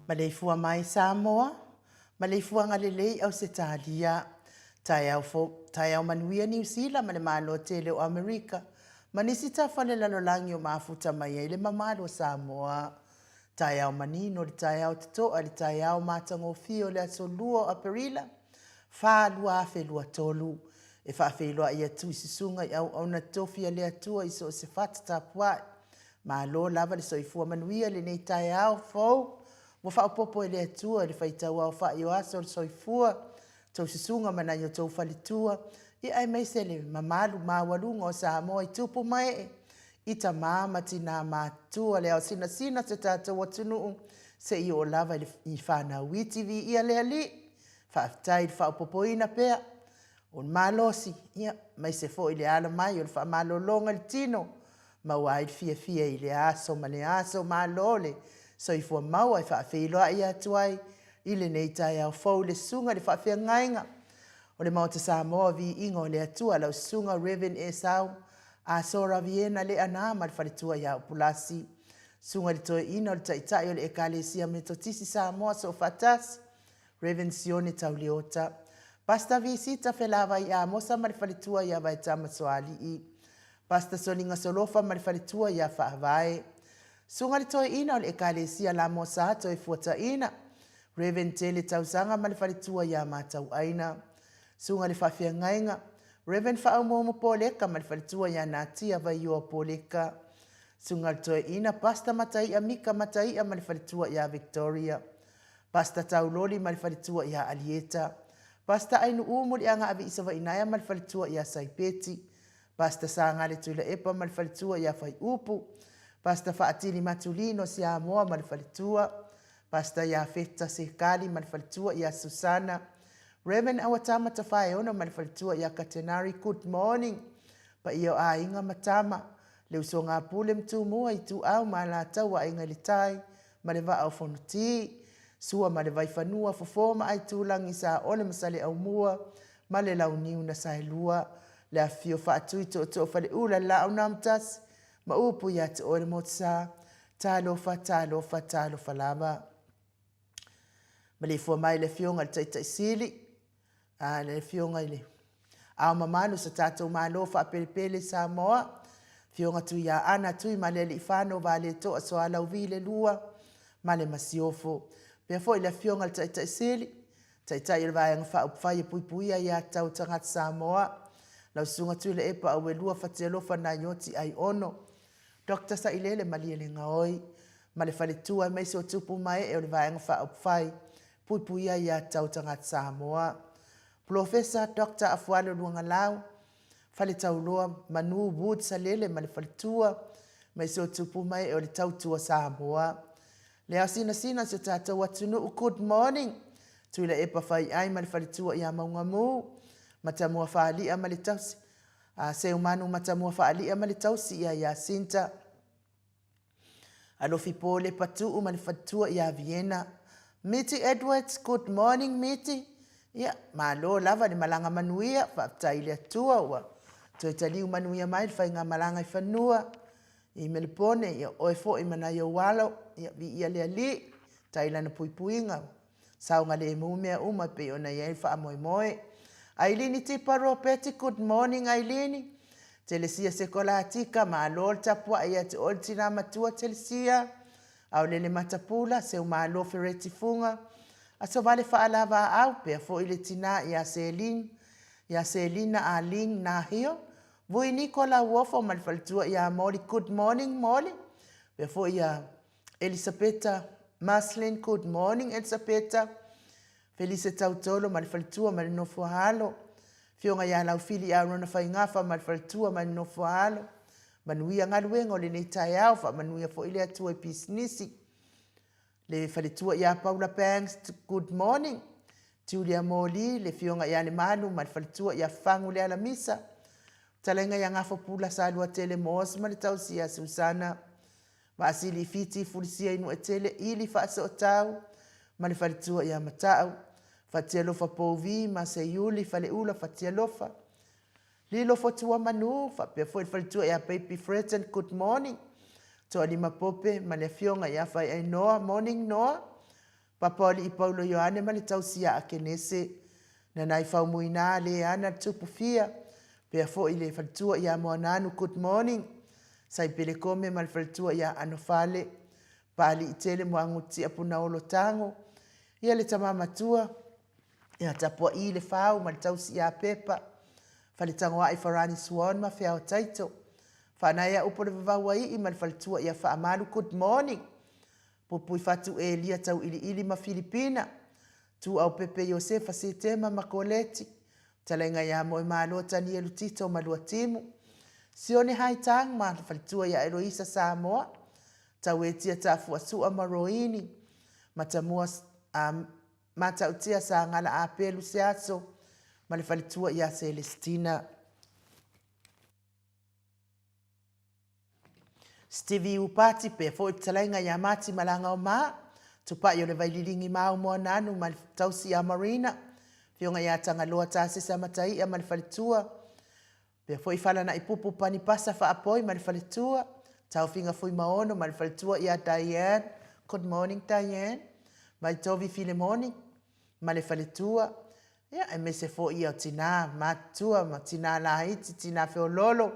Maleifua mai Samoa, maleifuaga lelei Ausetalia, taeao fou, taeao manuia Niu Sila ma le Malo tele o Amerika, ma nisi tafa o le lalolagi o mafuta mai ai le mamalu o Samoa. Taeao manino le taeao totoa le taeao matagofie o le aso 2 o Aperila, 4 2023, e faafeiloai atu i susuga i auauna tofi a le Atua i so o se fata tapuai. Malo lava le soifua manuia i lenei taeao fou ua faaopoopo e le Atua i le faitauaofai o aso o le soifua, tou susuga ma nai o tou faletua, ia aemaise le mamalu maualuga o Samoa i tupu ma ee, i tama ma tina matutua, le ao sinasina o si o tatou atunuu, se i oo lava i fanau iti. Viia le Alii! Faafetai i le faaopoopoina pea o le malosi, ia, aemaise foi le ala mai o le faamalologa i le tino, maua ai le fiafia i lea aso ma lea aso. Malo le soifua maua e faafeiloai atu ai i lenei taeao fou i le Susuga i le Faafeagaiga o le Maota Samoa o Viiga o le Atua, lau Susuga Rev. Esau Asora Viena Leana ma le faletua ia Upulasi, Susuga i le Toeaina o le Taitai o le Ekalesia Metotisi Samoa Soofaatasi, Rev. Sione Tauleota, Pastor Visita Felavai Amosa ma le faletua ia Vaetama Soalii, Pastor Soliga Solofa ma le faletua ia Faavae, Susuga le Toeaina o le Ekalesia Lamosa Toefuataina, Rev. Tele Tausaga ma le faletua ia Matauaina, Susuga le Faafeagaiga, Rev. Faaumuumu Poleka ma le faletua ia Natia Vaioa Poleka, Susuga le Toeaina, Pastor Mataia Mika Mataia ma le faletua ia Victoria, Pastor Tauloli ma le faletua ia Alieta, Pastor Ainuu Muliagavi Isavainaea ma le faletua ia Saipeti, Pastor Sagale Tuilaepa ma le faletua ia Faiupu, Pastor Faatili Matulino Siamoa ma le faletua, Pastor Iafeta Sekali ma le faletua ia Susana, Rev. Auatama Tafaeono ma le faletua ia Katenari Good morning paia o aiga ma tama, le usoga a Pule ma Tumua, Ituau ma Alataua, Aiga i le Tai ma le Vaa o Fonoti. Sua ma le Vaifanua, Fofo ma Aitulagi, Saole ma Saleaaumua ma le Launiu na Saelua, le afifio Faatui Tootoo Faleula, le Laau na Amotasi ma upu ia te oe le Motusa. Talofa, talofa, talofa lava. Maleifua mai le Afioga i le Taitai Sili, a le Afioga i le Ao Mamalu o se tatou Malo faapelepele i Samoa, Afioga Tuiaana Tuimalealiifano Vaaletoa Sualauvi le Lua ma le Masiofo. Faapea foi le Afioga i le Taitai Sili, Taitai o le Vaega Faaupufai e Puipuia Aia Tatau a Tagata Samoa, lau Susuga Tuilaepa Auelua Fatialofa Naioti Aiono, Doctor Sailele Malielegaoi, ma le faletua aemaise o tupu ma ee o le Vaega Faaupufai Puipuia Aia Tatau a Tagata Samoa. Polofesa Doctor Afualo Luagalau, Faletauloa Manu Wood Salele ma le faletua, aemaise o tupu ma ee o le Tautua Samoa. Le ao sinasina o si o tatou atunuu, good morning! Tuilaepa Faiai ma le faletua ia Maugamu, Matamua Faali'a ma le tausi, a Seumanu Matamua Faali'a ma le tausi ia Yasinta. Alofi Pole Patuu ma le faletua ia Viena. Miti Edwards, good morning Miti. Ia, malo lava le malaga manuia, faafetai i le Atua ua toe taliu manuia mai le faigamalaga i fanua i Melepone, ia oe foi ma nai ou alo, ia viia le Alii, tai lana puipuiga, saogalemu mea uma e pei ona i ai le faamoemoe. Ailini Tipa Ropeti, good morning Ailini. Telesia Sekolatika, malo le tapuai ia te oe le tina matua Telesia. Aolele Matapula, Seumalo Fereti Fuga, Asovale Faalavaau, pea foi le tina ia Selin, ia Selina Arlene Nahio, Vui Niko Lauofo ma le faletua ia Moli, good morning Moli, pea foi ia Elisapeta Maslin, good morning Elisapeta, Felise Tautolo ma le faletua ma le nofo a alo, Afioga ia Laufili Arona Faigafa ma le faletua ma le nofo a alo, Manuia galuega o lenei taeao, faamanuia foi le Atua i pisinisi. Le faletua ia Paula Banks, good morning. Julia Moli, le afioga ia Lemalu ma le faletua ia Fagu Lealamisa. Fetalaiga ia Gafapula Saluatele Moss ma le tausi ia Susana. Vaasili Fiti Fulisia i Nuetele Ili Faasootau ma le faletua ia Matau. Fatialofa Pouvi ma Seiuli Faleula Fatialofa. Lilo Fotua Manu, faapea foi le faletua ia Baby Freton, good morning. Toalima Pope ma le afioga ia Faiainoa, morning Noa. Papaoalii Paulo Ioane ma le tausi ia Akenese. Nanai Faumuina Leana le tupu fia, pea foi le faletua ia Moananu, good morning. Saipele Kome ma le faletua ia Anofale. Paaliitele Muagututia Punaolo Tago, ia le tama matua Ia tapua'i le fau ma le tausi ia Pepa, Faletagoa'i Farani Swan ma Feao Taito. Faanaea upu o le Vavauai'i ma le faletua ia Faamalu Good morning. Puipuifatu Elia Tauiliili ma Filipina, Tuaupepe Iosefa Setema ma Koleti, Fetalaiga ia Moemalo Tanielu Tito ma Luatimu, Sione Haitang ma le faletua ia Eloisa Samoa, Tauetia Tafuasua ma Roini, Matamua Matautia Sagala Apelu Seaso ma le faletua ia Celestina. Stevie Upati pea foi fetalaiga ia Mati Malagaoma, Tupai o le Vaililigi Mau Moananu ma le tausi ia Marina, Afioga ia Tagaloa Tasesa Mataia ma le faletua, Pea foi Falana'ipupu Panipasa Faapoi ma le faletua, Taofiga Fuimaono ma le faletua ia Diane, good morning Diane, Vaitovi Filemoni ma le faletua, ia aemaise foi ia o tinā matutua ma tinā laiti, tinā feoloolo,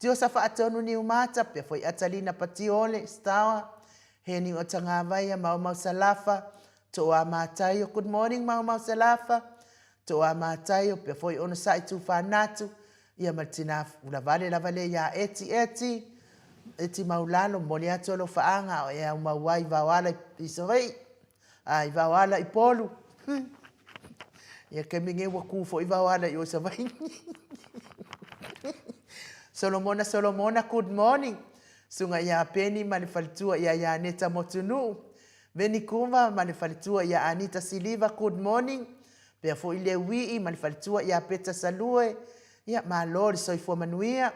Tiosa Faatonu Niumata, pea foi Atalina Patiole, Stower, Heni Otagavaia, Maumau Salafa, Tooa Mataio, good morning Maumau Salafa, Toa Mataio, pea foi Onosai Tufanatu, ia ma le tina ulavale lava lea ia Eti Eti, Eti Maulalo, momoli atu alofaaga a o e aumau ai i Vaoala i Savaii, a i Vaoala i Polu. Ia taimi nei ua ku foi Vaoala i o i Savaii. Solomona Solomona, good morning. Susuga ia Peni ma le faletua ia Ianeta Motunuu, Veni Kuva ma le faletua ia Anita Siliva, good morning. Pea foi Leuii ma le faletua ia Peta Salue, ia malo le soifua manuia.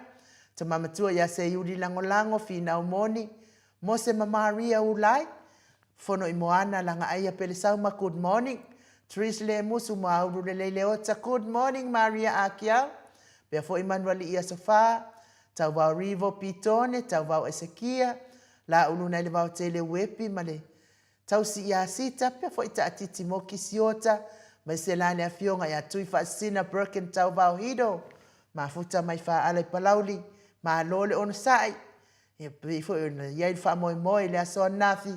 Tama matua ia Seiuli Lagolago, Finau Moni, Mose ma Maria Ulai. Fono i Moana Lagaaia Pelesauma Good morning Therese Lemusu Moaulu Lelei Leota Good morning Maria Akiau Pea foi Manualii Aso Fa Tauvao Rivo Pitone Tauvao Esekia Laulu nai le Vaotele Uepi ma le Tausi ia Sita Pea foi Taatiti mo Kisiota mai se la le Afioga ia Tui Faasisina Birkin Tauvao Hido Mafuta mai Faaala i Palauli Malo le onosai Ia pei foi ona i ai le faamoemoe i le aso ananafi,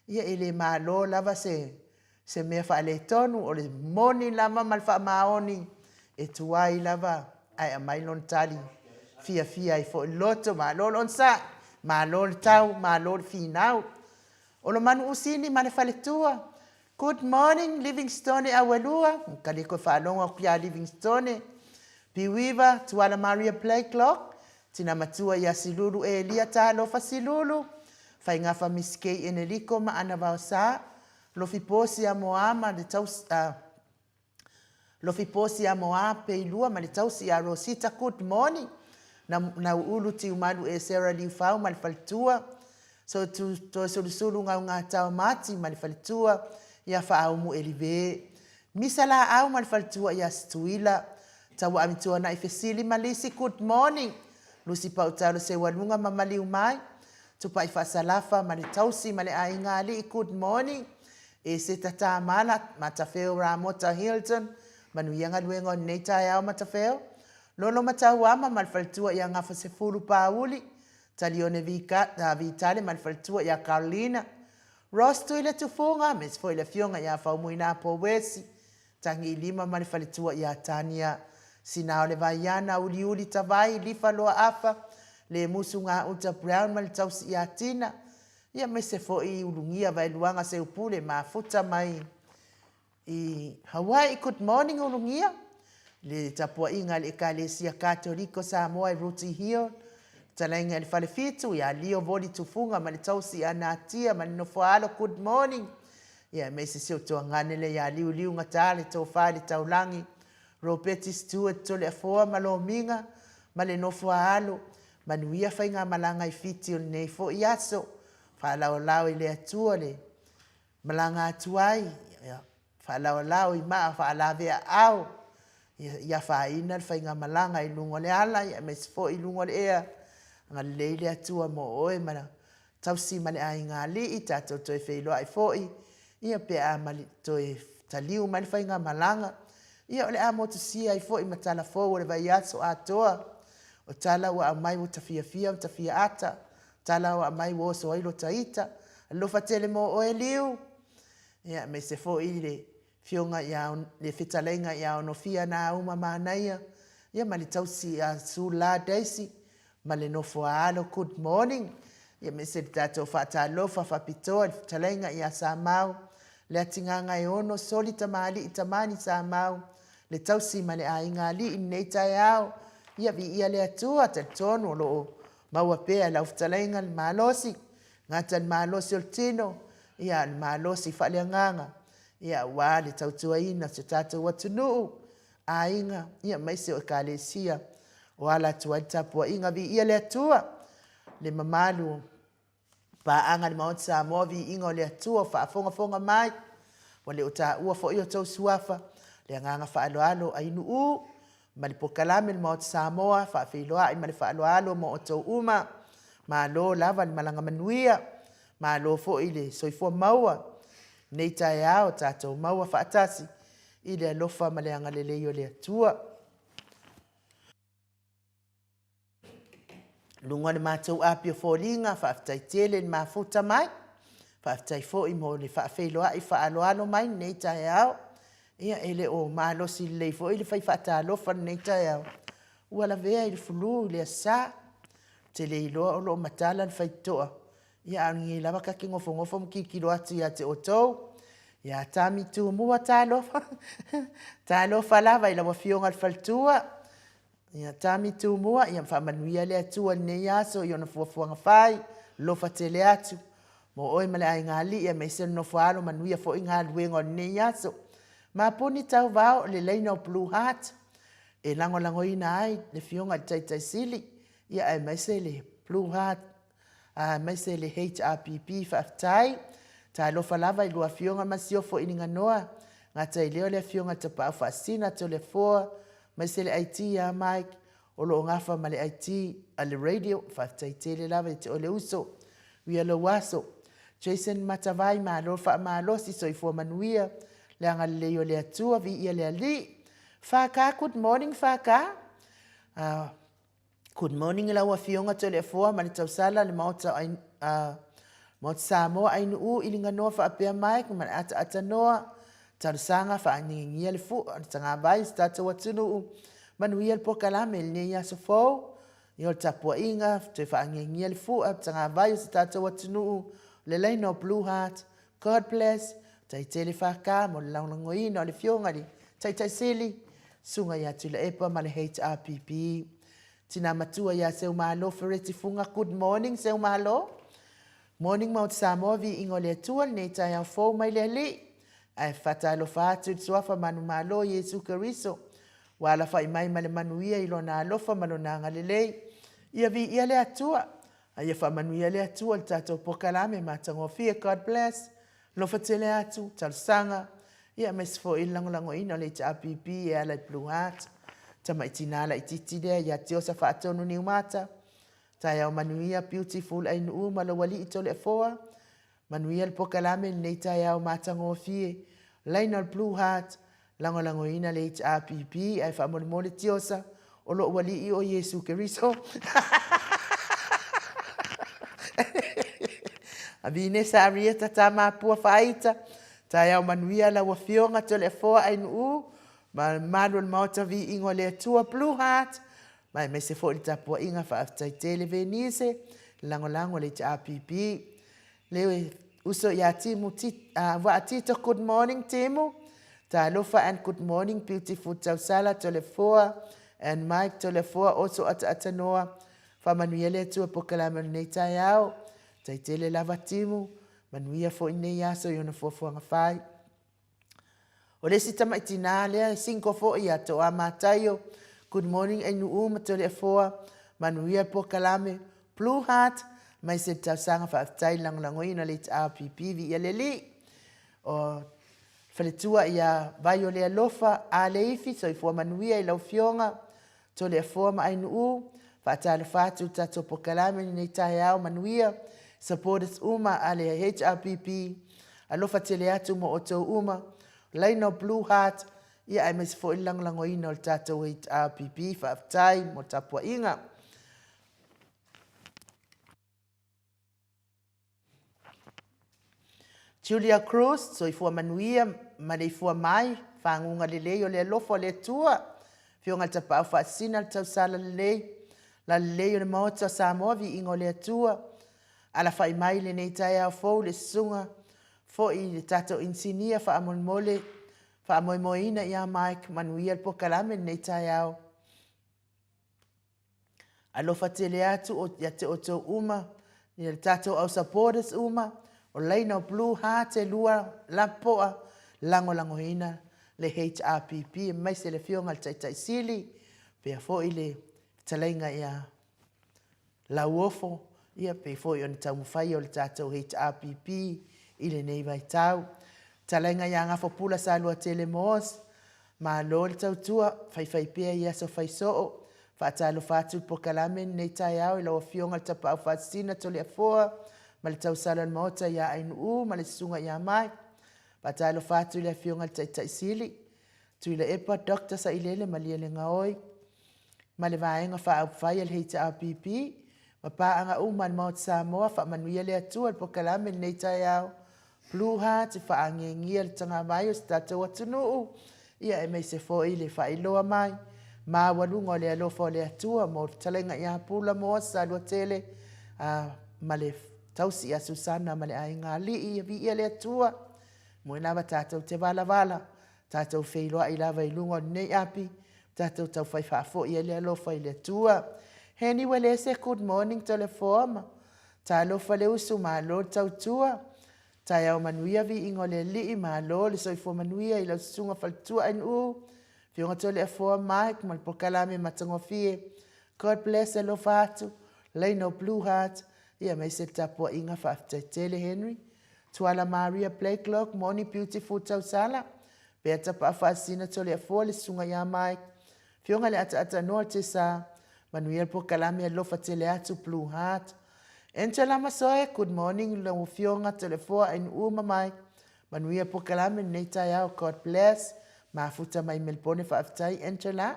ia e le malo lava se, se mea faaletonu, o le moni lava ma le faamaoni e tuai lava ae aumai lona tali fiafia ai foi le loto. Malo le onosai, malo le tau, malo le finau. Olomanu Usini ma le faletua, Good morning Livingstone Auelua, ka le koe faalogo aku iā Livingstone, Piuiva, Tuala Maria Blakelock, Tina matua iā Silulu Elia Talofa Silulu, Faigafa Miss Kay Eneliko ma Ana Vaosa, Lofi Posi Amoa ma le taus, uh, Lofi Posi Amoa Peilua ma le tausi iā Rosita Good morning, Na, Nauulu Tiumalu e Sarah Liufau ma le faletua, So tu Toesulusulu Gaugata Mati ma le faletua ia Faaumu Elive. Misa Laau ma le faletua ia Situila. Tauaami Tuanai Fesili ma Lisi Good morning. Lusi Pautalo Seualuga ma Maliu Mai. Tupai Faasalafa ma le tausi ma le aiga alii Good morning. Eseta Tamala, Matafeo Ramota Hilton, Manuia galuega o lenei taeao Matafeo. Lolo Matauama ma le faletua ia Gafasefulu Pauli. Talione Vitale ma le faletua ia Carolina, Ross Tuiletufuga, aemaise foi le afioga ia Faumuina Powesi, Tagiilima ma le faletua ia Tania, Sina o le Vaiana, Uliuli Tavai, Lifa Loaafa, Lemusu Gauta Brown ma le tausi ia Tina, ia aemaise foi Ulugia Vaeluaga Seupule mafuta mai I Hawaii, good morning Ulugia, le tapuaiga a le Ekalesia Katoliko Samoa i Rooty Hill, fetalaiga i le Falefitu ia Leo Voli Tufuga ma le tausi ia Natia ma le Nofoaalo, good morning. Ia aemaise si ou tuagane lea ia Liuliu Gata le tofa i le taulagi, Ropeti Stewart Toleafoa ma Lomiga ma le Nofoaalo, manuia faigamalaga i Fiti o lenei foi aso, faalaolao i le Atua le Malaga atu ai, ia, faalaolao i maa faalaveaao, ia, ia afaina le faigamalaga i luga o le ala, ia aemaise foi i luga o le ea. Agalelei le Atua mo oe ma tausi ma le aiga alii, tatou toe feiloai foi, ia pe a mali, toe taliu mai le faigamalaga. Ia o le a motusia ai foi ma tala fou o le vaiaso atoa. O tala ua aumai ua ta fiafia ma ta fia ata, Tala ua aumai ua oso ai lota ita. Alofa tele mo oe Liu. Ia aemaise foi le Afioga ia le fetalaiga ia Onofia Naauma Manaia, ia ma le tausi ia Sula Daisy ma le nofo a alo. Good morning. Ia aemaise le tatou faatalofa faapitoa i le fetalaiga ia Samau Leatigagaeono Soli Tamalii Tamani Samau le tausi ma le aiga alii i lenei taeao. Ia viia le Atua, talitonu o lo o Maua pea e lau fetalaiga le malosi, gata le malosi o le tino, ia a o le malosi faaleagaga, ia aua le tautuaina o si o tatou atunuu, aiga, ia aemaise o Ekalesia o ala atu ai le tapuaiga. Viia le Atua, le mamalu o paaga i le Maota Samoa, viiga o le Atua o faafogafoga mai, ua le o taua foi o tou suafa, le agaga faaaloalo Ainuu ma le polokalame le Maota Samoa, faafeiloai ma le faaaloalo mo outou uma. Malo lava le malaga manuia, malo foi le soifua maua i lenei taeao, tatou maua faatasi i le alofa ma le agalelei o le Atua. Luga o le matou api o foliga, faafetai tele le mafuta mai. Faafetai foi mo le faafeiloai faaaloalo mai lenei taeao. Ia, e le o malosi lelei foi le fai faatalofa i lenei taeao. Ua lavea i le flu i le Aso Sa. Ou te le iloa o lo o matala le faitotoa. Ia, a o lenei lava ta te nofonofo ma tilotilo atu ia te outou. Ia Tami Tumua, talofa. Talofa lava i lau Afioga i le Faletua. Ia Tami Tumua, ia faamanuia le Atua i lenei aso i ona fuafuaga fai, alofa tele atu mo oe ma le aiga alii aemaise le nofo alo, manuia foi galuega o lenei aso. Mapuni Tauvao, le laina o Blue Heart e lagolagoina ai le Afioga i le Taitai Sili, ia aemaise le Blue Heart aemaise le HRPP, faafetai. Talofa lava i lua afioga Masiofo Iliganoa, Gataileo le afioga Tapaau Faasisina Toleafoa, aemaise le IT ia Mike, o lo o gafa ma le IT a le radio. Faafetai tele lava ia te oe le uso. Uia lou aso. Jason Matavai, malo faamalosi, soifua manuia, le agalelei o le Atua, viia le Alii. FK, good morning FK. Good morning i lau Afioga Toleafoa ma le tausala le Maota Maota Samoa Ainuu i Liganoa faapea Mike ma le ataata noa talosaga faangigingia le fua le tagavai o se tatou atunuu manuia le pokalame i lenei aso fou i o le tapuaiga toe faangiagia le fua tagavai o se tatou atunuu le laina o Blue Heart God bless tai tele FK mo le lagolagoina o le Afioga i le Taitai Sili Susuga ia Tuilaepa ma le HRPP. Tina matua ia Seumalo Fereti Fuga, good morning Seumalo. Morning Maota Samoa, viiga o le Atua lenei taeao fou mai le Alii. Ae faatalofa atu i le suafa manumalo Iesu Keriso, ua alafai mai ma le manuia i lona alofa ma lona agalelei. Ia viia le Atua, a ia faamanuia le Atua i le tatou pokalame matagofie. God bless. Alofa tele atu, talosaga, ia aemaise foi le lagolagoina o le HRPP e ala i Blue Heart, tamai tina laitiiti lea ia Tiosa Faatonu Niumata, taeao manuia Beautiful Ainuu ma lou alii Toleafoa, manuia le pokalame i lenei taeao matagofie, laina o le Blue Heart, Lagolagoina le HRPP ae faamolemole Tiosa o lou alii o Iesu Keriso. Avinesa Arieta Tamapua Faaita, taeao manuia lau afioga Toleafoa Ainuu ma le mamalu o le Maota Viiga o le Atua Blue Heart ma aemaise foi le tapuaiga faafetai tele Venice lagolago le HRPP. Le uso ia Timu Vaa Tito, good morning Timu. Talofa and good morning beautiful Tausala Toleafoa and Mike Toleafoa oso ataatanoa. Faamanuia le Atua pokalame o lenei taeao. Tai tele lava Timu, manuia foi lenei aso i ona fuafuaga fai. O le isi tamai tinā lea e single foi ia Toa Mataio. Good morning Ainuu ma Toleafoa, manuia le pokalame. Blue Heart, mai se tausaga faafetai le lagolagoina le HRPP viia le Alii. O faletua ia Vaiolealofa A Leifi, soifua manuia i lau Afioga. Toleafoa ma Ainuu, faatalofa atu i le tatou pokalame i lenei taeao manuia, supporters uma a le HRPP, alofa tele atu mo outou uma, laina o Blue Heart, ia aemaise foi le lagolagoina o le tatou HRPP, faafetai mo le tapuaiga. Julia Cruz, soifua manuia, maleifua mai, faguga lelei o le alofa o le Atua. Afioga i le Tapaau Faasisina, le tausala lelei, lalelei o le Maota o Samoa, viiga o le Atua. Alafai mai lenei taeao fou le susuga foi i le tatou inisinia faamolemole, faamoemoeina ia Mike, manuia le pokalame lenei taeao. Alofa tele atu o, ia te outou uma, ia le tatou au supporters uma, o laina o Blue Heart e lua lapoa, lagolagoina le HRPP aemaise le Afioga i le Taitai Sili, pea foi le fetalaiga ia Lauofo, ia pei foi ona taumafai o le tatou HRPP i lenei vaitau. Talaiga ia Gafopula Saluatele Moos, Malo le tautua, faifai pea i aso fai soo. Faatalofa atu i le pokalame lenei taeao i lau Afioga le Tapaau Faasisina Toleafoa ma le tausala o le Maota ia Ainuu ma le Susuga ia Mike. Faatalofa atu i le Afioga i le Taitai Sili, Tuilaepa Doctor Sailele Malielegaoi ma le Vaega Faaupufai a le HRPP ma paaga uma a le Maota Samoa, faamanuia le Atua i le pokalame i lenei taeao. Blue Heart, faagiagia le tagavai o si tatou atunuu, ia aemaise foi le faailoa mai maualuga o le alofa o le Atua mo le fetalaiga ia Pula Moa Saluatele ma le tausi ia Susana ma le aiga alii, ia viia le Atua. Moe lava tatou te valavala, tatou feiloai lava i luga o lenei api, tatou taufai faafoi ai le alofa i le Atua. Heni Uelese, good morning Toleafoa ma Talofa le usu, malo le tautua. Taeao manuia viiga o le Alii, malo le soifua manuia i lau susuga faletua Ainuu, Afioga Toleafoa Mike ma le pokalame matagofie. God bless, alofa atu, Laina o Blue Heart, ia aemaise le tapuaiga faafetai tele Henry. Tuala Maria Blakelock, Morning Beautiful Tausala, Beata Paafaasina Toleafoa, le Susuga ia Mike, Afioga i le Ataatanoa Tesa, Manuia le Polokalame Alofa Tele Atu Blue Heart, Angela Masoe, Good morning lau Afioga Toleafoa Ainuu ma Mike, Manuia le Polokalame lenei taeao God bless, Mafuta mai Melbourne Faafetai Angela.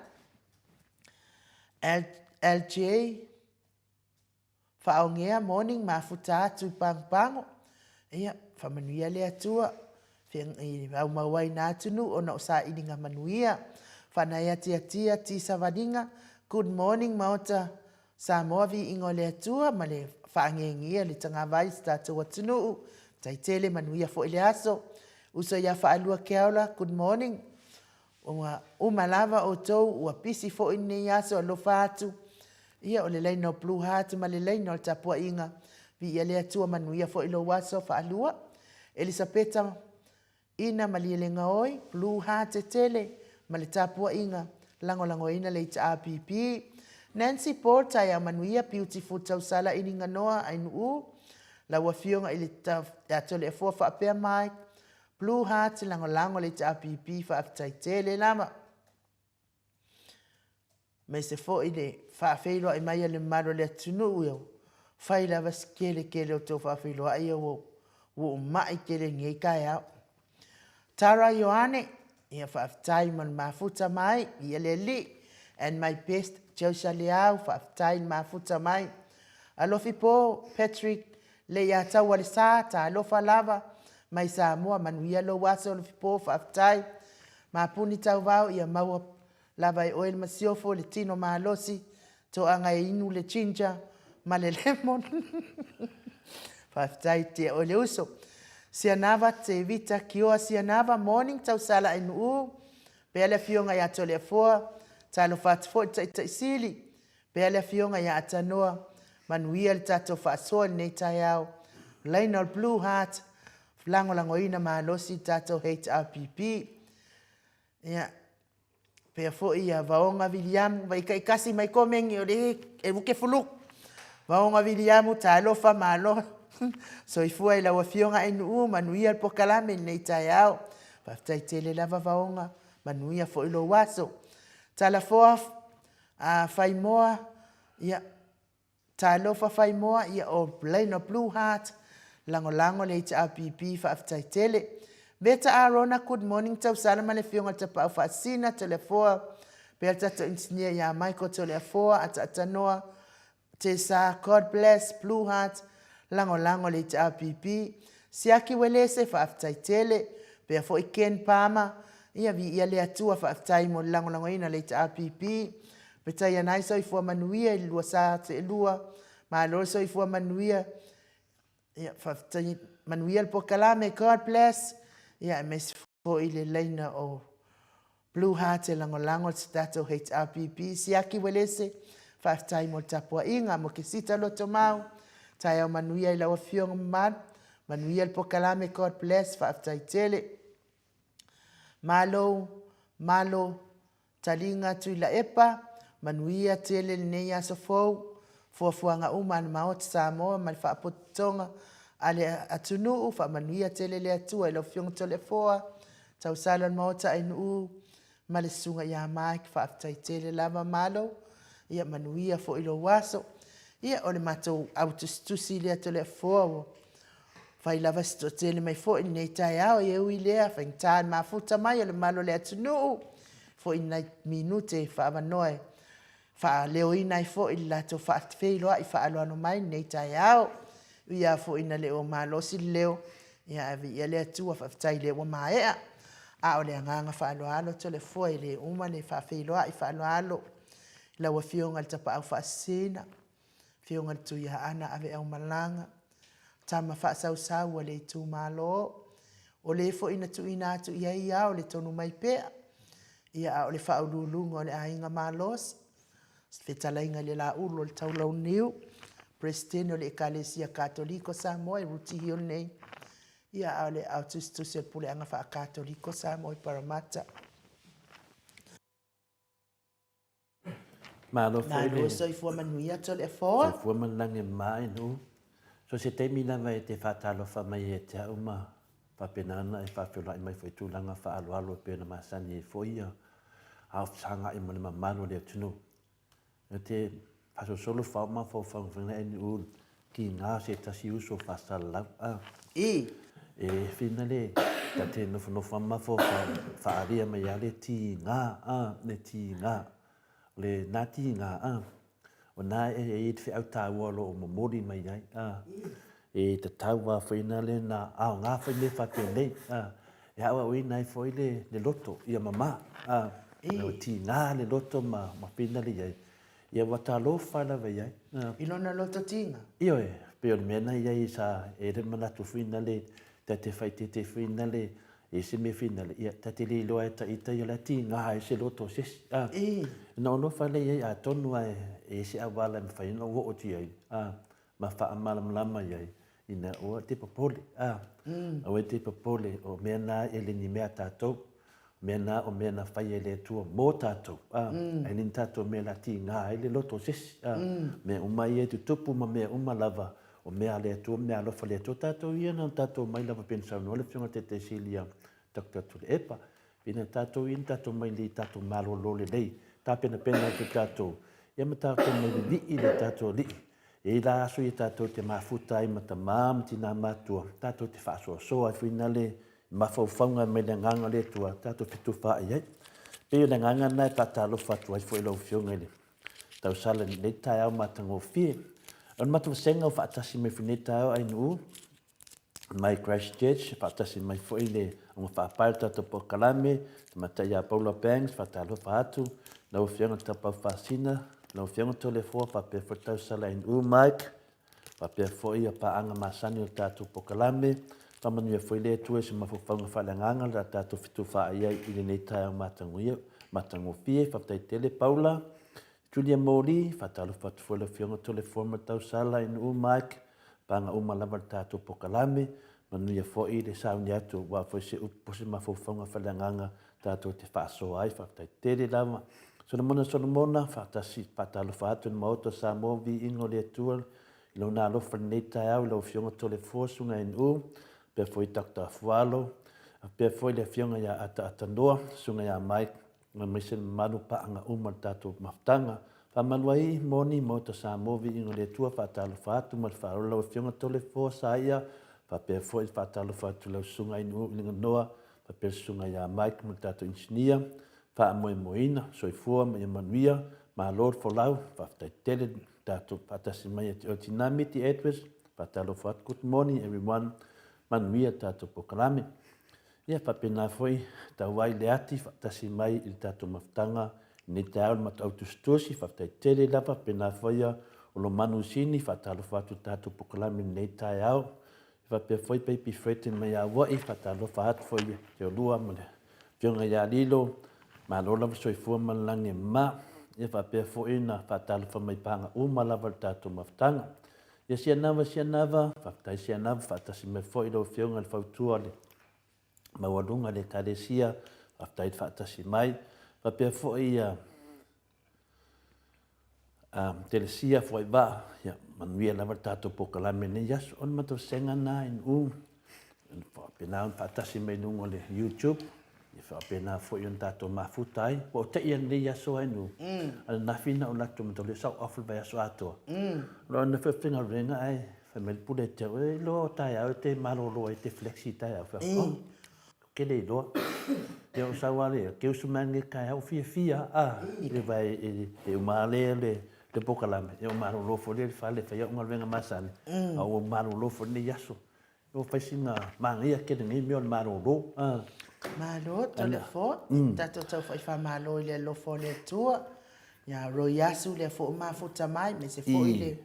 LJ Faaogea morning mafuta atu i Pagopago. Ia, faamanuia le Atua i aumauaina atunuu ona o sailiga manuia. Faanaea tiatia ti savaliga. Good morning Maota Samoa viiga o le Atua ma le faagiegie le tagavai i si tatou atunuu. Tai tele manuia foi le aso. Uso ia Faalua Keaola, good morning. Ua uma lava outou, ua pisi foi lenei aso, alofa atu. Ia, o le laina o Blue Heart ma le laina o le tapuaiga. Viia le Atua, manuia foi lou aso faalua. Elisapeta Ina Malielegaoi, Blue Heart e tele ma le tapuaiga, lagolagoina le HRPP. Nancy Paul, taeao manuia, Beautiful Tausala Iliganoa Ainuu, lau Afioga i le Toleafoa faapea Mike, Blue Heart lagolago le HRPP faafetai tele lava. Aemaise foi le faafeiloai mai a le mamalu o le atunuu ua fai lava si kele kele o tou faafeiloai ua ou mai tele i lenei taeao. Tara Ioane, ia faafetai mo le mafuta mai, ia le alii. And my best Josa Leau, faafetai le mafuta mai. Alofi po Patrick Leiataua le sa, talofa lava mai Samoa, manuia lou aso Alofipo, faafetai. Mapuni Tauvao, ia maua lava e oe le masiofo, le tino malosi, toaga e inu le ginger ma le lemon. Faafetai tia oe le uso. Sianava Tevita Kioa Sianava, morning Tausala Ainuu, pea le afioga ia Toleafoa, talofa atu foi le Taitai Sili, Pea le Afioga ia Atanoa, manuia le tatou faasoa i lenei taeao. Laina o le Blue Heart, lagolagoina malosi le tatou HRPP. Ia, pea foi ia Vaoga Viliamu, vai taitasi mai komeni o le e uke fulu. Vaoga Viliamu, talofa malo. Soifua i lau Afioga Ainuu, manuia le pokalame i lenei taeao. Faafetai tele lava Vaoga, manuia foi lou aso. Talafoa A Faimoa, ia, talofa Faimoa, ia o Laina Blue Heart, lagolago le HRPP, faafetai tele. Meta Arona, good morning Tausala ma le Afioga i le Tapaau Faasisina, Toleafoa, pea le tatou Engineer ia Michael Toleafoa, Ataatanoa, Tesa, God bless, Blue Heart, lagolago le HRPP. Siaki Uelese, faafetai tele. Pea foi Ken Palmer, ia viia le Atua, faafetai mo le lagolagoina le HRPP. Petai anai soifua manuia i le lua sa seelua, malo le soifua manuia. Ia, faafetai manuia le polokalame, God bless. Ia, aemaise foi le laina o Blue Heart e lagolago se tatou HRPP. Siaki Uelese, faafetai mo le tapuaiga, mo Kesita Lotomau, taeao manuia i lau afioga mamalu, manuia le polokalame, God bless, faafetai tele. Malo, malo, Taliga Tuilaepa, manuia tele lenei aso fou, fuafuaga uma a le Maota Samoa ma le Faapotopotoga a le atunuu, faamanuia tele le Atua i lau Afioga Toleafoa, tausala o le Maota Ainuu ma le Susuga ia Mike, faafetai tele lava Malo, ia manuia foi lou aso. Ia o le matou au tusitusi lea Toleafoa ua fai lava si toatele mai foi lenei taeao, e ui lea faigata le mafuta mai o le mamalu o le atunuu, foi nai minute e faaavanoa e faaleoina ai foi le latou faafeiloai faaaloalo mai lenei taeao. Ui lava foi ina le o malosi le leo, ia ae viia le Atua, faafetai o lea ua maea. A o le agaga faaaloalo Toleafoa e le uma le faafeiloai faaaloalo i lau Afioga i le Tapaau Faasisina, Afioga i le Tuiaana Aveaumalaga, tama faasausau a le itumalo, o le foi na tuuina atu i ai ao le tonu mai pea, ia a o le faauluuluga o le aiga malosi, fetalaiga i le Laulu o le Taulauniu, Peresetene o le Ekalesia Katoliko Samoa e Ruti Hill nei, ia a o le ao tusitusi o le Puleaga Faakatoliko Samoa i Parramatta. Malo foi le... Malo soifua manuia Toleafoa. Soifua ma le lagi e mama i nuu. So se taimi lava e te faatalofa mai ia te au ma faapena ona e faafeiloai mai foi i tulaga faaaloalo e pei ona masani ai foi ia ao fesagai ma le mamalu o le atunuu. E te faasolosolo fao mafaufauga foi na NU kiga se tasi uso faasalalau a. I. E whina le ta te nofonofo a mafaufau faalia mai a le tiga a le tiga le na tiga a o na e i te feau taua o lo o momoli mai ai a e tatau a foi na le na aoga foi mea faapenei a e aoaoina ai foi le le loto ia mama a ua tiga le loto ma ma whina le i ai ia ua talofa lava i ai a. I lona loto tiga? Ioe, pei o le mea na i ai sa e le manatu foi na le ta te faaeteete foi na le e se mea foi na le ia ta te le iloa e ta ita ia la tiga ai se loto o se isi a. Ona ou alofa lea i ai atonu lava e se auala e mafai ona ou oo atu i ai a ma faamalamalama i ai ina ua te popole a. Aua e te popole o mea na e le ni mea a tatou. O mea na o mea na fai e le Atua mo tatou a. Ae le ni tatou mea la tiga ai le loto o se isi a. Mea uma ia e tutupu ma mea uma lava o mea a le Atua ma mea alofa a le Atua tatou ia na ona tatou omai lava pei ona saunoa le Afioga i le Taitaisili ia Doctor Tuilaepa, ina tatou ia na tatou mai lei tatou malolo lelei, tapenapena atu tatou, ia ma tatou mai lilii le tatou Alii. E i ai la aso ia tatou te mafuta ai ma tama ma tina matua, tatou te faasoasoa ai foi na le mafaufauga mai le agaga o le Atua, tatou fetufaai ai. Pei o le agaga lena e faatalofa atu ai foi lau Afioga i le tausala i lenei taeao matagofie. O le matou vasega o faatasi mai foi i lenei taeao Ainuu, mai Christchurch, faatasi mai foi le auga faapae o le tatou polokalame, Tamaitai ia Paula Banks, faatalofa atu, lau Afioga Taupau Faasina, lau Afioga Toleafoa, faapea foi le tausala NU Mike, faapea foi ia paaga masani o le tatou polokalame, faamanuia foi le Atua i se mafaufauga faaleagaga le tatou fetufaai ai i lenei taeao mataguia, matagofie, faafetai tele Paula, Julia Moli, faatalofa atu foi lau Afioga Toleafoa ma le tausala NU Mike, Paga uma lava le tatou pokalame, manuia foi le sauni atu aua foi se upu po se mafaufauga faaleagaga tatou te faasoa ai. Faafetai tele lava. Solomona Solomona, faatasi, faatalofa atu i le Maota o Samoa, viiga o le Atua i Lona alofa i lenei taeao i lau Afioga Toleafoa Susuga NU, faapea foi Doctor Afualo, faapea foi le Afioga ia Ataata Noa, Susuga ia Mike aemaise le mamalu paaga uma o le tatou mafutaga. Faamalu ai, moni, Maota Samoa, Viiga o le Atua, faatalofa atu ma le faaaloalo lau Afioga Toleafoa Saia, faapea foi le faatalofa atu i lau Susuga Ainuu Iliganoa, faapea le Susuga ia Mike ma le tatou Inisinia, faamoemoeina, soifua ma ia manuia, malo le folau, faafetai tele le tatou faatasi mai ia te oe Tina Miti Edwards, faatalofa atu, good morning everyone, manuia le tatou polokalame. Ia faapena foi tau ai le ati faatasi mai i le tatou mafutaga i lenei taeao i le matou au tusitusi, faafetai tele lava, faapena foi ia o lo manu sini, faatalofa atu i le tatou polokalame i lenei taeao. Ia faapea foi Baby Fredden mai Aua'i, faatalofa atu foi ia te oulua ma le Afioga ia Lilo, malo lava soifua ma le lagi e mama. Ia faapea foi ona faatalofa mai paga uma lava i le tatou mafutaga. Ia Sianava Sianava, faafetai Sianava, faatasi mai foi lau Afioga i le fautua le maualuga le Ekalesia, faafetai le faatasi mai. Faapea foi ia Telesia Fuaivaa, ia manuia lava le tatou polokalame i lenei aso. O le matou sega lena i Nu'u, faapena ona faatasi mai i luga o le YouTube, ia faapena foi ona tatou mafuta ai. Ua ou te'i lenei aso ai Nu'u, ananafi na ou alu atu ma tau sa ou off le vaiaso atoa. O lou ana faigaluega ae Fai mai le pule te au, e iloa o taeao e te malolo ai te flexi taeao. Fai atu, oh, ke le iloa. Ia o sau a le, ke usu mai nei taeao fiafia a, e vai e, e uma le le le pokalame, e o malolo foi le fale fai au galuega masani, a ua malolo foi lenei aso. O fai sina manaia tele nei mea o le malolo. A. Malo, Toleafoa. Tatou tau fai faamalo i le alofa o le Atua. Ia Roy Asu lea foi ua mafuta mai, aemaise foi le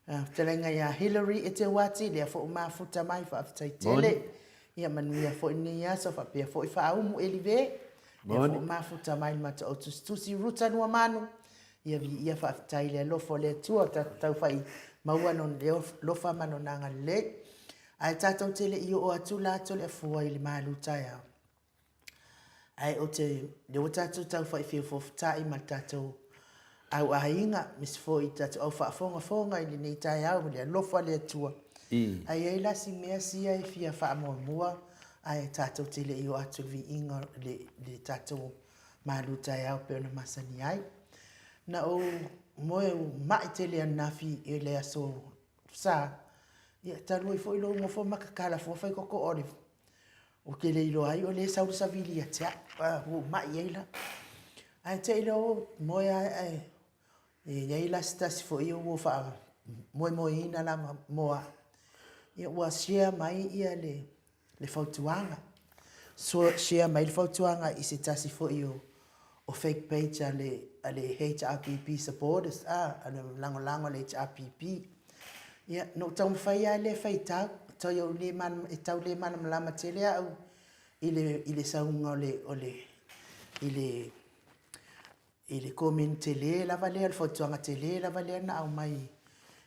Fetalaiga ia Hillary Eteuati, lea foi ua mafuta mai, faafetai tele. Ia manuia foi lenei aso, faapea foi Faaumu Elive, lea foi ua mafuta mai le matou au tusitusi Ruta Nuamanu. Ia viia faafetai i le alofa o le Atua, o tatou tau fai maua lona alofa ma lona agalelei. Ae tatou te le i oo atu la Toleafoa i le malu taeao. Ae ou te, lea ua tatou tau fai feofoofotai ma le tatou au aiga, aemaise foi i tatou au faafogafoga i lenei taeao i le alofa o le Atua. Ae i ai la si mea sia e fia faamuamua ae tatou te le i oo atu i le viiga o le tatou malu taeao pei ona masani ai. Na ou moe ma'i tele ananafi i le aso Sa, ia talu ai foi lou nofo ma tatala fua faitotoa o le Ou te le iloa ai o lea e sau le savili ia te au, ua ou mai ai la. Ae te i loa ua ou moe ae ae e i ai la se tasi foi o ua faamoemoeina lava mo au, ia ua share mai ia le le fautuaga. Share mai le fautuaga i se tasi foi o o fake page a le a le HRPP supporters a, a le lagolago a le HRPP. Ia, na ou taumafai lava lea e faitau, toe ou le e tau le malamalama tele au i le i le sauga o le o le i le i le komeni tele lava lea, le fautuaga tele lava lea na aumai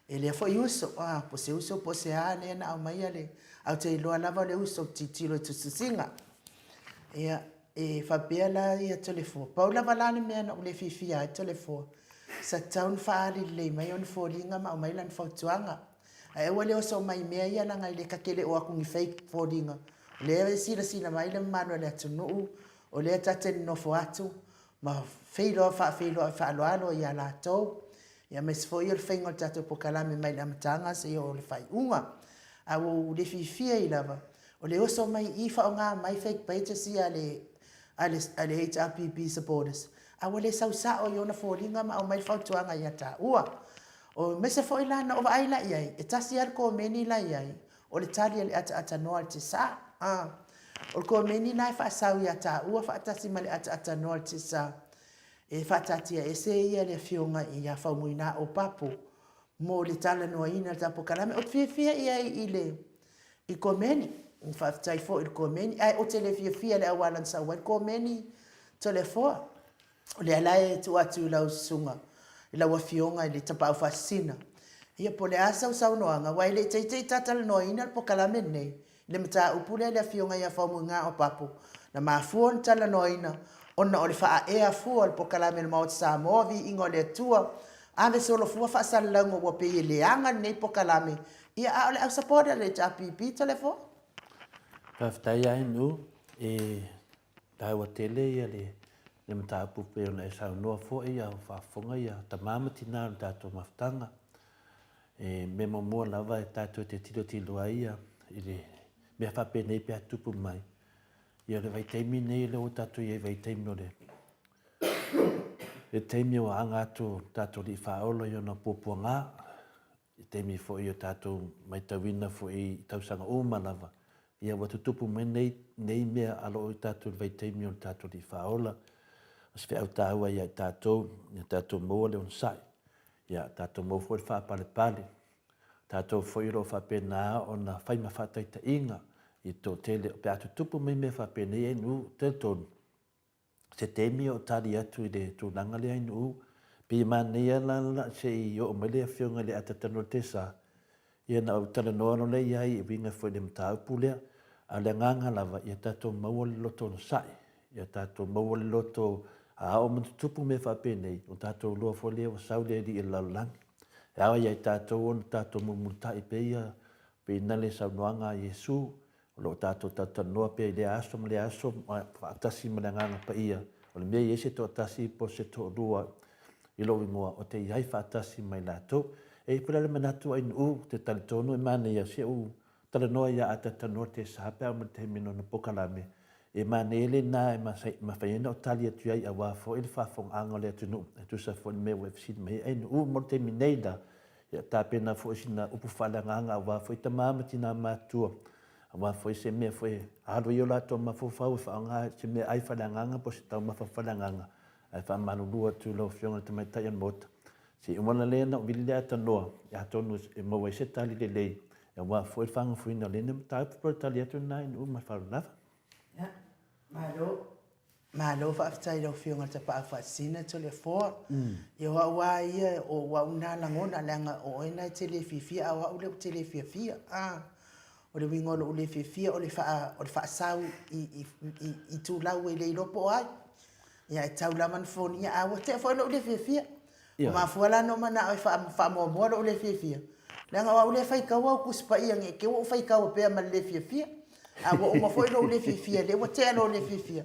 e lea foi uso, a, po o se uso po o se a lea na aumaia le, ae ou te iloa lava o le uso ou te tilotilo i tusitusiga. Ia, e faapea la ia Toleafoa, pau lava la le mea na ou le fiafia ai Toleafoa, sa tatau ona faaali lelei mai ona foliga ma aumai lana fautuaga. Ae aua le oso mai i mea ia leaga e le ta te le o atu ni fake foliga. O lea e silasila mai le mamalu o le atunuu, o lea ta te nonofo atu ma feiloa faafeiloai faaaloalo ia latou, aemaise foi o le faiga o le tatou polokalame mai le amataga seia oo i le faaiuga. Ae ua ou le fiafia ai lava, o le oso mai i i faaaoga mai fake pages ia a le a le a le HRPP supporters, a ua le sau sao i ona foliga ma aumai le fautuaga ia taua. O aemaise foi la na ou vaai la i ai, e tasi lava le komeni la i ai, O le tali a le ataatanoa a le Tesa. A. O le komeni la e faasau ia taua faatasi ma le ataatanoa a le Tesa, e faataatiaese ia le Afioga ia Faumuina Opapo mo le talanoaina o le tatou polokalame. Ou te fiafia i ai i le i komeni. Faafetai foi i le komeni. Ae ou te le fiafia i le auala na sau ai le komeni Toleafoa. O lea la e tuu atu i lau susuga, i lau Afioga i le Tapaau Faasisina, ia po o le a sau saunoaga, aua e le i teitei talatalanoaina le polokalame lenei i le mataupu lea i le Afioga ia Faumuina Opapo, na mafua ona talanoaina ona o le faaea fua o le polokalame a le Maota Samoa, Viiga o le Atua, ave solo fua faasalalauga ua pei e leaga lenei polokalame, ia a o le au supporter a le HRPP Toleafoa. Faafetai lava Inu e taua tele ia le le mataupu pei ona e saunoa foi a o faafofoga ia tama ma tina o le tatou mafutaga. E mea muamua lava e tatou te tilotilo ai ia i le mea faapenei pe a tupu mai. Ia o le vaitaimi nei lea ua tatou i ai vaitaimi o le le taimi ua aga atu tatou alii faaola i ona puapuaga I taimi foi o tatou maitauina foi i tausaga uma lava, ia ua tutupu mai nei, nei mea a lo o i tatou i le vaitaimi o le tatou Alii Faaola. O se feau taua ia i tatou, ia tatou maua le onosai, ia tatou maua foi le faapalepale, tatou foi o lo o faapena ona fai ma faataitaiga i le toatele, pe a tutupu mai mea faapenei, e nuu talitonu, se taimi o tali atu i le tulaga lea i Nu'u. Pei e manaia la la se i oo mai le afioga i le Atatano Tesa, ia na ou talanoa loa lea i ai e uiga foi i le mataupu lea. A o le agaga lava, ia tatou maua le loto onosai, ia tatou maua le loto a oo ma tutupu mea faapenei, ona tatou iloa foi lea ua sau le Alii o le lalolagi. E ao ia i tatou ona tatou mulimulitai pea ia, pei na le saunoaga a Iesu, O lo o tatou talatalanoa pea i lea aso ma lea aso faatasi ma le Agaga Paia, o le mea e i ai se toatasi po o se toalua i lou igoa, ou te i ai faatasi ma i latou. E i ai foi la le manatu ai Nu'u, ou te talitonu e manaia si ou talanoa ia a talatalanoa te sa pe a oo mai le taimi nona polokalame, e manaia lena e mafai ai ona ou tali atu i ai aua foi le faafofogaaga o le atunuu e tusa foi i le mea ua e fesili mai ai. Ai Nu'u mo le taimi nei la, Ia tapena foi sina upu faaleagaga aua foi tama ma tina matutua, aua foi se mea foi e alu ai o latou mafaufau e faaaoga se meaai faaleagaga po o se taumafa faaleagaga. Ae faamalulu atu i lau Afioga i le Tamaitai o le Maota, se i uma lelei ona ou vili le atanoa, atonu e maua ai se tali lelei aua foi le fagafuina o lenei mataupu po o le tali atu lena i nuu ma le faaaloalo lava. Ia, malo. Malo faafetai i lau Afioga i le Tapaau Faasisina Toleafoa. Ia o au lava ia, o au na lagona leaga o oe na e te le fiafia a o au lea ou te le fiafia. A, o le uiga o lou le fiafia o le faa, o le faasau i, i, i, itulau e le iloa po o ai. Ia e tau lava ona fonia, a ua tea foi lou le fiafia. Ua mafua la ona ou manao e faamuamua lou le fiafia. Leaga o au lea e faitaua au Tusi Paia ne i te i ua ou faitaua pea ma le le fiafia. A ua uma foi lou le fiafia, lea ua tea lou le fiafia.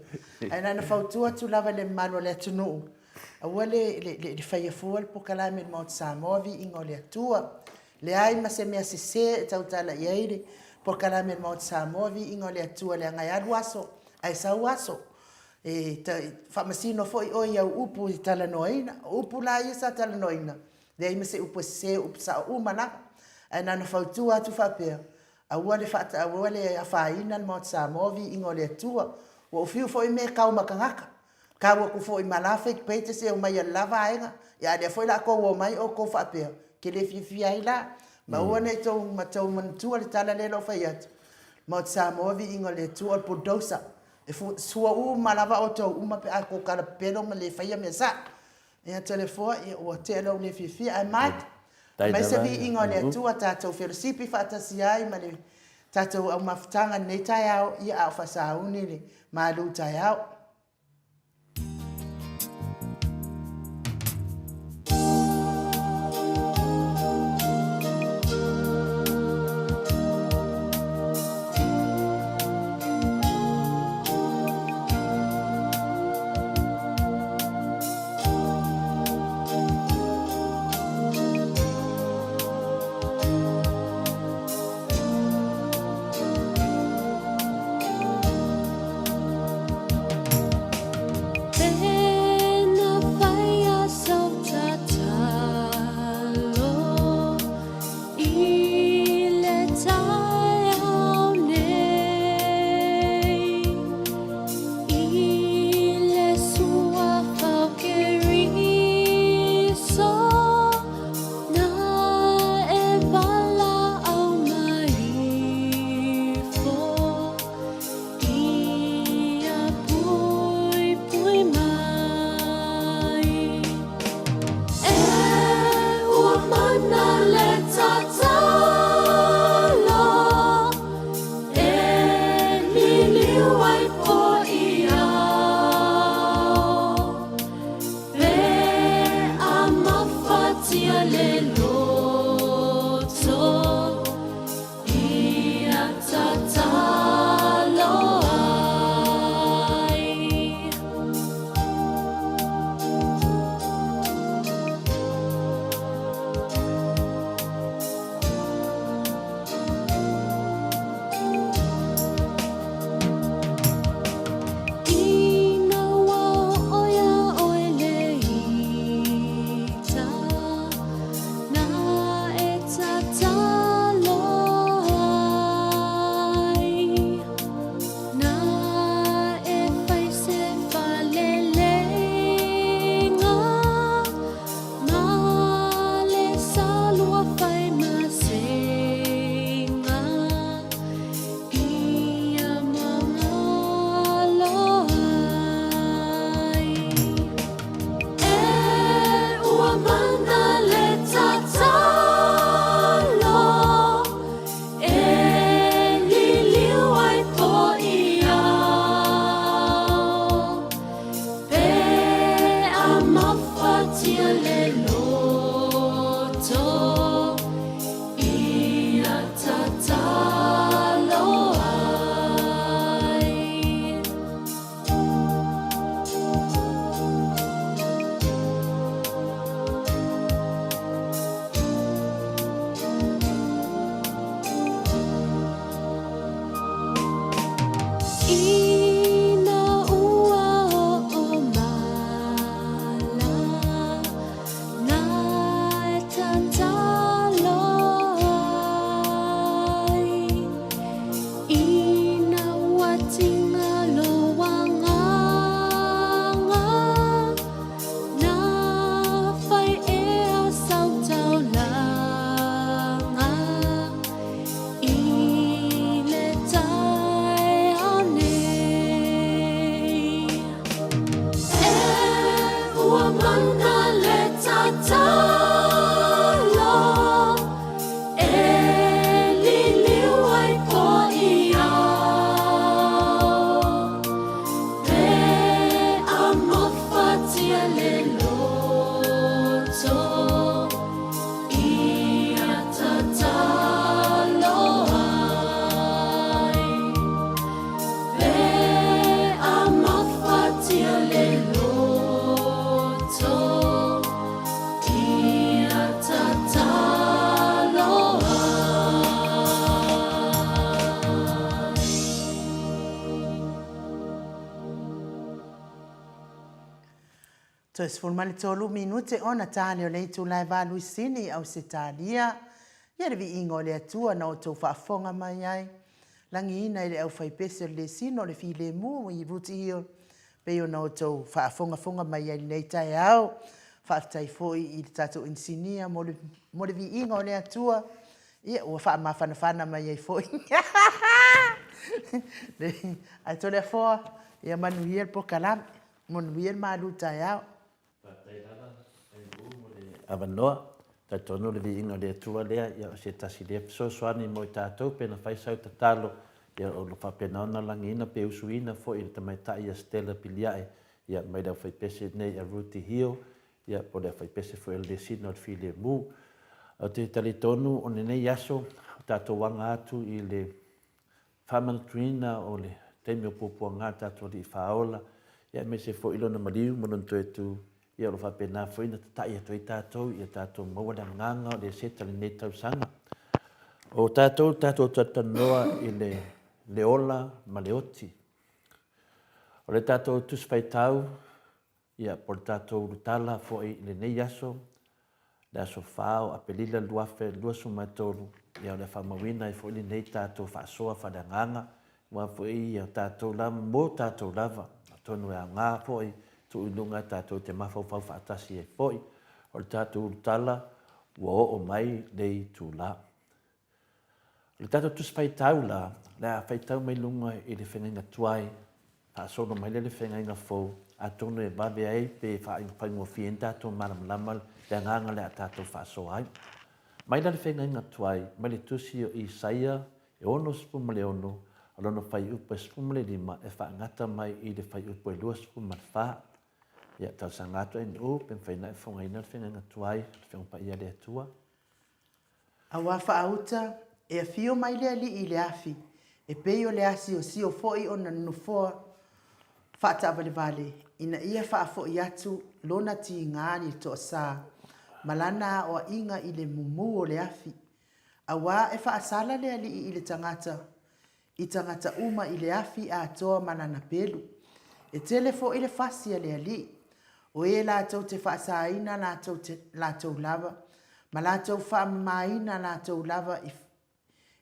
Ae na ona fautua atu lava i le mamalu o le atunuu, aua le faia fua le polokalame i le Maota Samoa, viiga o le Atua. Leai ma se mea sese e tautala i ai le polokalame a le Maota Samoa, viiga o le Atua, leaga e alu aso ae sau aso. E faamasino foi oe i au upu e talanoaina. O upu la ia sa talanoaina, leai ma se upu e sese, o upu sao uma lava. Ae na ona fautua atu faapea, aua le aua le afaina le Maota Samoa, viiga o le Atua. Ua ou fiu foi mea e tau ma tagata, tau atu foi ma la fake pages e omai e le la vaega, a o lea foi o le a tou omai outou faapea, ou te le fiafia ai la. Ma aua ne i outou manatua le tala lea na ou fai atu, Maota Samoa, viiga o le Atua, o le bulldozer. E sua uma lava outou uma pe a outou tala pepelo ma le faia mea sao. Ia Toleafoa, ia ua tea lou le fiafia, ae Mike, aumai se viiga o le Atua tatou felosipi faatasi ai ma le tatou aumafutaga i lenei taeao, ia a o faasauni le malu taeao. Toe 13 minute ona ta lea o le itula e valu i Sini, Ausetalia. Ia le viiga o le Atua na outou faafofoga mai ai. Lagiina i le aufaipese o le Lesina o le Filemu i Rooty Hill, pei ona outou faafogafoga mai ai i lenei taeao. Faafetai foi i le tatou inisinia mo le, mo le viiga o le Atua. Ia, ua faamafanafana mai ai foi. Ae Toleafoa, ia manuia le polokalame. Manuia le malu taeao. Faafetai lava Andrew mo le avanoa. Talitonu le viiga o le Atua lea, ia o se tasi lea fesoasoani mo i tatou pe na fai sau tatalo, ia o lo faapena ona lagiina pe usuina foi e le tamaitai ia Stella Piliae, ia mai le aufaipese nei a Ruthie Hill, ia po o le aufaipese foi a le Lesina o le Filemu. Ou te talitonu o lenei aso, o tatou aga atu i le faamanatuina o le taimi o puapuaga a le tatou Alii Faaola, ia aemaise foi Lona maliu ma Lona toe tu, ia o lo o faapena foi ona tata'i atu ai tatou ia tatou maua le agaga o le Eseta i lenei tausaga. O tatou tatou talatalanoa i le, le ola ma le oti. O le tatou Tusi Faitau, Ia, po o le tatou ulutala foi i lenei aso, le aso 4 o Aperila 2023, ia o le a faamauina ai foi lenei tatou faasoa faaleagaga, aua foi ia tatou lava, mo tatou lava, atonu e aoga foi tuu i luga tatou te mafaufau faatasi ai foi. O le tatou ulutala ua oo mai le itula. O le tatou Tusi Faitau la, o le a faitau mai luga i le feagaiga tuai, faasolo mai lea i le feagaiga fou, atonu e vave ai pe faigofie ai ona tatou malamalama le agaga o le a tatou faasoa ai. Mai la le feagaiga tuai, mai le tusi o Isaia e 66, o lona fuaiupu e 15 e faagata mai i le fuaiupu e 24. Ia, talosaga atu NU pe mafai ona e fofogaina le feagaiga tuai, le Afioga Paia a le Atua. Aua faauta, e afio mai le alii i le afi, e pei o le asiosio foi ona nofoa faataavalevale, ina ia faafoi atu lona tiga i le toasa ma lana aoaiga i le mumu o le afi. Aua e faasala le alii i le tagata i tagata uma i le afi atoa ma lana pelu. E tele foi le fasi a le alii, o e latou te faasaina latou te, latou lava, ma latou faamamaina latou lava i,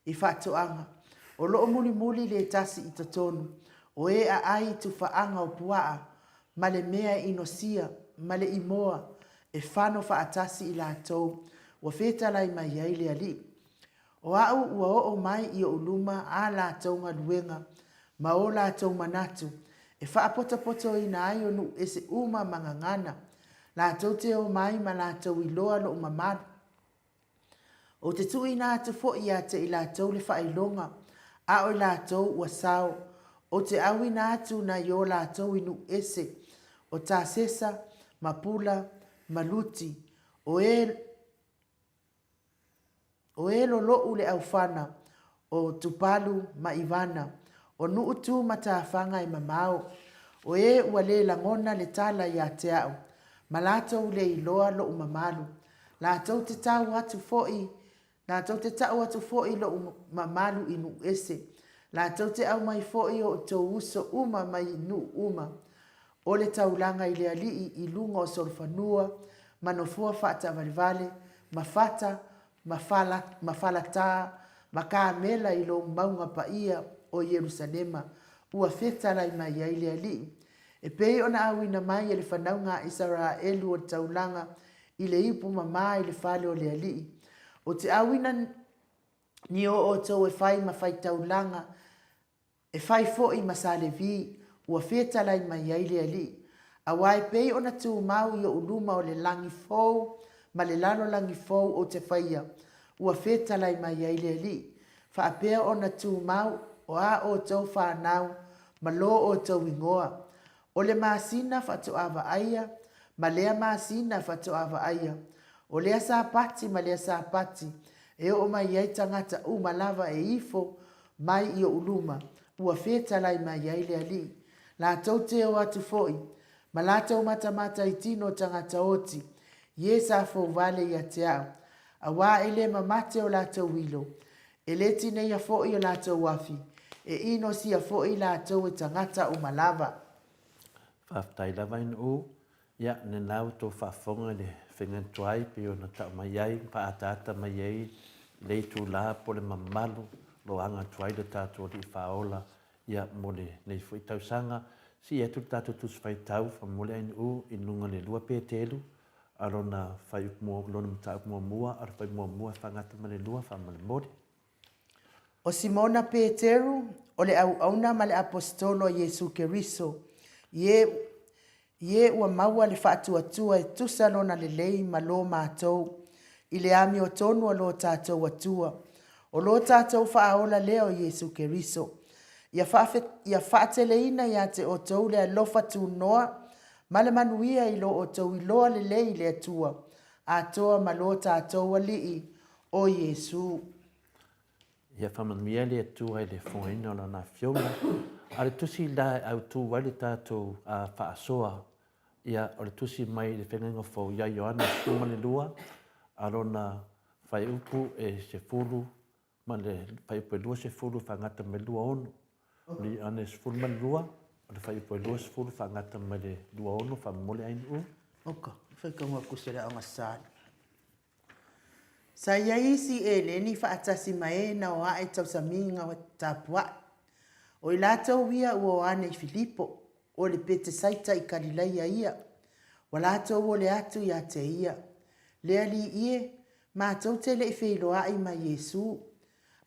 i faatoaga, o loo mulimuli le tasi i totonu, o e aai i tufaaga o puaa, ma le mea e inosia, ma le imoa, e fano faatasi i latou ua fetalai mai ai le alii. O au ua oo mai i ou luma a latou galuega ma o latou manatu e faapotopotoina ai o nuu ese uma ma gagana, latou te omai ma latou iloa lou mamalu. Ou te tuuina atu foi ia te i latou le faailoga, a o i latou ua sao, ou te auina atu nai o latou i nuu ese, o Tasesa, ma Pula, ma Luti, o e O e loloʻu le aufana o Tupalu ma Ivana, o Nuu tu ma Tafaga e mamao, o e ua le lagona le tala ia te au, ma latou le iloa loʻu mamalu. Latou te tau atu foi, latou te tau atu foi loʻu mamalu i nuu ese. Latou te aumai foi o outou uso uma mai nuu uma. O le taulaga i le Alii i luga o solofanua ma nofoa faataavalevale, ma fata, ma fala, ma falatā, ma kamela i lou mauga paia o Ierusalema, ua fetalai mai ai le Alii. E pei ona auina mai e le fanauga a Isaraelu o le taulaga i le ipu mamā i le fale o le Alii. Ou te auina ni o outou e fai ma faitaulaga, E fai foi ma sa Levi, ua fetalai mai ai le Alii, aua e pei ona tumau i ou luma o le lagi fou ma le lalolagi fou ou te faia, ua fetalai mai ai le Alii, faapea ona tumau o a outou fanau ma lo outou igoa. O le masina faatoa vaaia, ma lea masina faatoa vaaia, o lea Sapati ma lea Sapati, e oo mai ai tagata uma lava e ifo mai i ou luma, ua fetalai mai ai le Alii. Latou te o atu foi, ma latou matamata i tino o tagata oti, ie sa fouvale ia te au, auā e le mamate o latou ilo, e le tineia foi o latou afi, e inosia foi latou e tagata uma lava. Faafetai lava NU. Ia, lena ua outou faafofoga i le faiga tuai pei ona tau mai ai, faaataata mai ai le itula po o le mamalu o lo o aga atu ai lo tatou Alii Faaola ia mo lenei foi tausaga. Sii atu le tatou Tusi Faitau faamolemole Ainuu i luga o le 2 Peteru a lona fuaiupu lona mataupu muamua a le fuaiupu muamua e faagata ma le 2 faamolemole. O Simona Peteru, o le auauna ma le Aposetolo a Iesu Keriso, i e, i e ua maua le faatuatua e tusa lona lelei ma lo matou, i le amiotonu a lo tatou Atua, o lo tatou Faaola lea o Iesu Keriso. Ia, faafe, ia faateleina ia te outou le alofa tunoa ma le manuia i lo outou iloa lelei i le Atua, atoa ma lo tatou Alii, o Iesu. Ia faamanuia le Atua i le fofogaina o Lana Afioga. A o le tusi la e autu ai le tatou faasoa, ia, o le tusi mai i le Feagaiga Fou ia Ioane 12, a lona fuaiupu e 10 ma le fuaiupu e 20 faagata mai le 26. O le Ioane 12, o le fuaiupu e 20 faagata mai le 26, faamolemole Ainuu. Oka, faitauga kusi o le aoga sala. Sa i ai isi eleni faatasi ma e na o ae tausamiga o tapua'i. O i latou ia ua o ane i Filipo, o le Petesaita i Kalilaia ia, ua latou ole atu ia te ia, Le Alii e, matou te le i feiloa'i ma Iesu.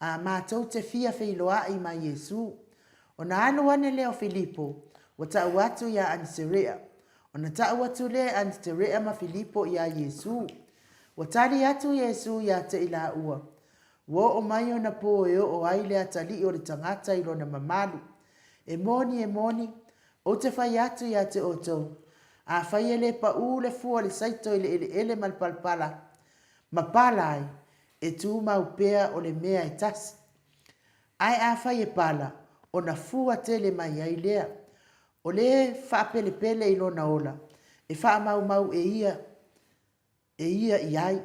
A matou te fia feiloa'i ma Iesu. Ona alu ane lea o Filipo, ua ta'u atu iā Aniserea. Ona ta'u atu lea e Aniserea ma Filipo iā Iesu. Ua tali atu Iesu iā te i lāua, Ua oo mai ona pō e oo ai le atalii o le tagata i lona mamalu. E moni, e moni, ou te fai atu iā te outou, afai e le paʻū le fua o le saito i le eleele ma le palapala, ma pala ai, e tumau pea o le mea e tasi. Ae afai e pala, ona fua tele mai ai lea. O le faapelepele i lona ola, e faamaumau e ia, e ia i ai.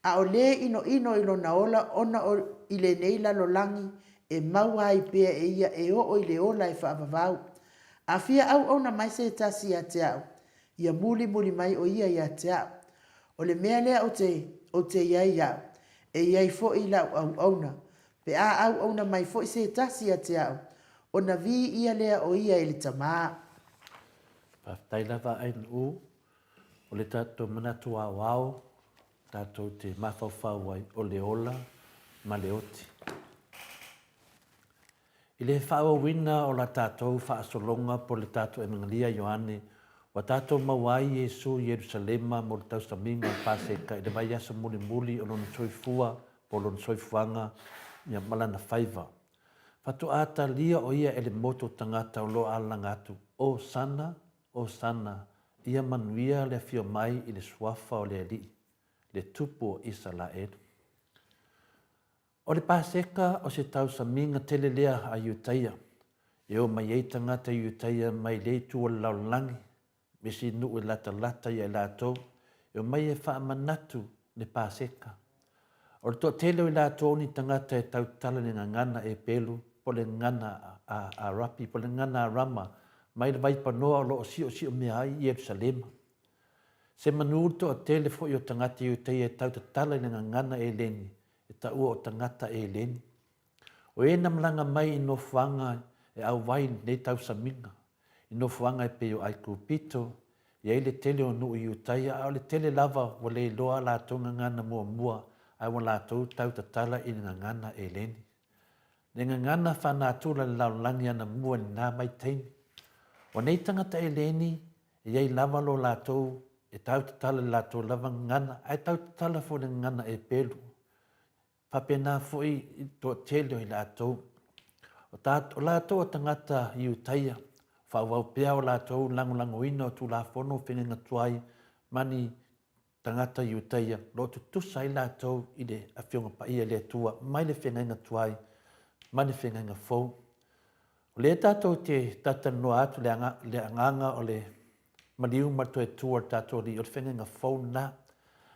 A o le inoino i lona ola ona o i lenei lalolagi, e maua ai pea e ia e oo i le ola e faavavau. A fia auauna mai se tasi ia te au, ia mulimuli mai o ia ia te au. O le mea lea ou te, ou te i ai au, e i ai foi lau auauna, pe a auauna mai foi se tasi ia te au, ona viia lea o ia e le Tamā. Faafetai lava Ainuu, o le tatou manatu aoao tatou te mafaufau ai o le ola ma le oti. I le faaauauina o la tatou faasologa po o le tatou Emegalia a Ioane, ua tatou maua ai Iesu i Ierusalema mo le tausamiga o le Paseka i le vaiaso mulimuli o lona soifua po o lona soifuaga ia ma lana faiva. Faatoa talia o ia e le motu o tagata o lo o alalaga atu, Osana, Osana, ia manuia le afio mai i le suafa o le Alii, le Tupu o Isalaelu. O le Paseka o se tausamiga tele lea a Iutaia, e o mai ai tagata Iutaia mai lea itu o le lalolagi, me isi nuu e latalata ia i latou, e omai e faamanatu le Paseka. O le toatele o i latou o ni tagata e tautala i le gagana Epelu po o le gagana Arapi po o le gagana Arama mai le vaipanoa o lo o siosiomea ai Ierusalema. Se manu le toatele foi o tagata Iutaia e tautatala i le gagana Eleni e taua o tagata Eleni. O e na malaga mai i nofoaga e auai i lenei tausamiga, i nofoaga e pei o Aikupito, i ai le tele o nuu Iutaia, a o le tele lava ua le iloa a latou gagana muamua ae ua latou tautatala i le gagana Eleni. Le gagana faanatura i le lalolagi anamua i lena vaitaimi. O nei tagata Eleni, e i ai lava lo latou e tautatala i le latou lava gagana, ae tautatala foi i le gagana Epelu. Faapena foi i le toatele o i latou. O, ta, o latou o tagata Iutaia, faaauau pea o latou lagolagoina o Tulafono o Feagaiga Tuai ma ni tagata Iutaia, lo o tutusa ai latou i le Afioga Paia i le Atua mai le Feagaiga Tuai ma le Feagaiga Fou. O lea tatou te talatalanoa atu le, aga, le agaga o le maliu ma le toe tu a le tatou Alii, o le feagaiga fou lena.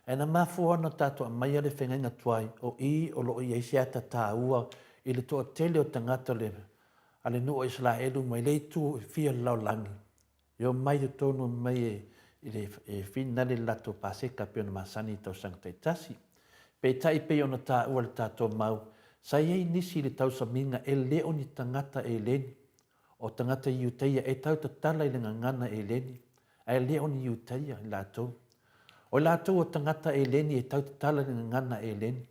Ae na mafua ona tatou aumaia le feagaiga tuai, o i o lo o i ai se ata taua i le toatele o tagata o le, a le nuu o Isaraelu mai le itu e fia o le lalolagi, e omai i totonu mai e, i le e finale le latou Paseka pei ona masani i tausaga taitasi. Peitai pei ona taua le tatou mau, sa i ai nisi i le tausamiga e le o ni tagata Eleni, o tagata Iutaia e tau tatala i le gagana Eleni, ae le o ni Iutaia i latou. O i latou o tagata Eleni e tau tatala i le gagana Eleni.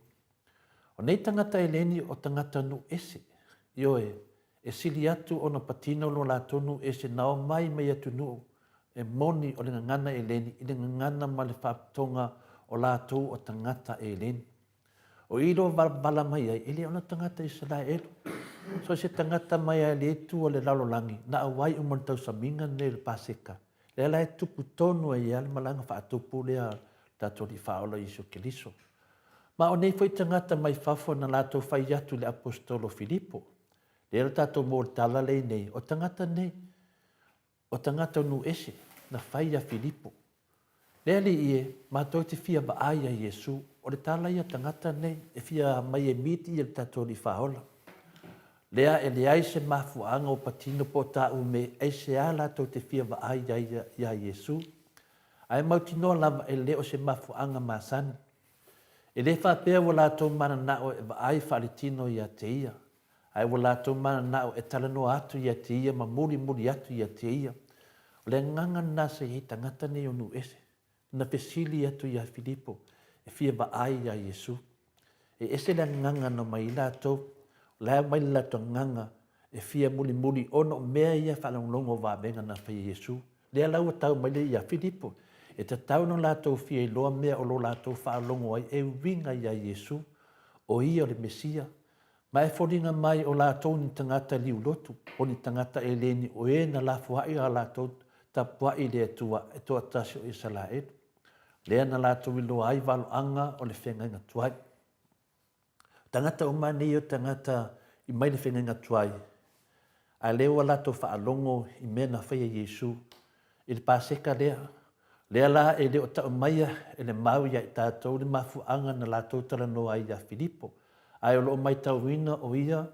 O nei tagata Eleni o tagata nuu ese, ioe, e sili atu ona patino lo latou nuu ese na omai mai atunuu e moni o le gagana Eleni i le gagana ma le faapotoga o latou o tagata Eleni. O i lo valavala mai ai, e le ona tagata Isalaelu. So se tagata mai a le itu o le lalolagi, na auai uma le tausamiga lenei o le Paseka. Lea la e tupu tonu ai lava le malaga faatupu lea a le tatou Alii Faaola Iesu Keriso. Ma o nei foi tagata mai fafo na latou fai atu i le Aposetolo Filipo. Lea la tatou maua le tala lea i nei, o tagata nei, o tagata o nuu ese, na fai ia Filipo. Le Alii e, matou te fia vaai ia Iesu. O le tala ia tagata nei, e fia mai e meet ia le tatou Alii Faaola. Lea e leai se mafuaaga o patino po o taʻu me aisea latou te fia vaai ai ia Iesu. Ae mautinoa lava e le o se mafuaaga masani. E le faapea ua latou mananao e vaai faaletino ia te ia, ae ua latou mananao e talanoa atu ia te ia ma mulimuli atu ia te ia. O le agaga lena sa i ai tagata nei o nuu ese, na fesili atu iā Filipo e fia vaai iā Iesu. E ese le agaga na omai ai latou, o la e aumai le latou agaga e fia mulimuli ona o mea ia faalogologo o vavega na fai e Iesu. Lea la ua tau mai le iā Filipo, e tatau ona latou fia iloa mea o lo latou faalogo ai e uiga iā Iesu, o ia o le Mesia, Ma e foliga mai o latou ni tagata liulotu, o ni tagata eleni o e na lafoaʻi a latou tapuaʻi i le Atua e toatasi o Isalaelu, lea na latou iloa ai valoaga o le feagaiga tuai. O tagata uma nei o tagata i mai le feagaiga tuai, A lea ua latou faalogo i mea na faia Iesu i le Paseka lea, lea la e le o tau maia e le mau iā i tatou le mafuaaga na latou talanoa ai iā Filipo, ae o lo o maitauina o ia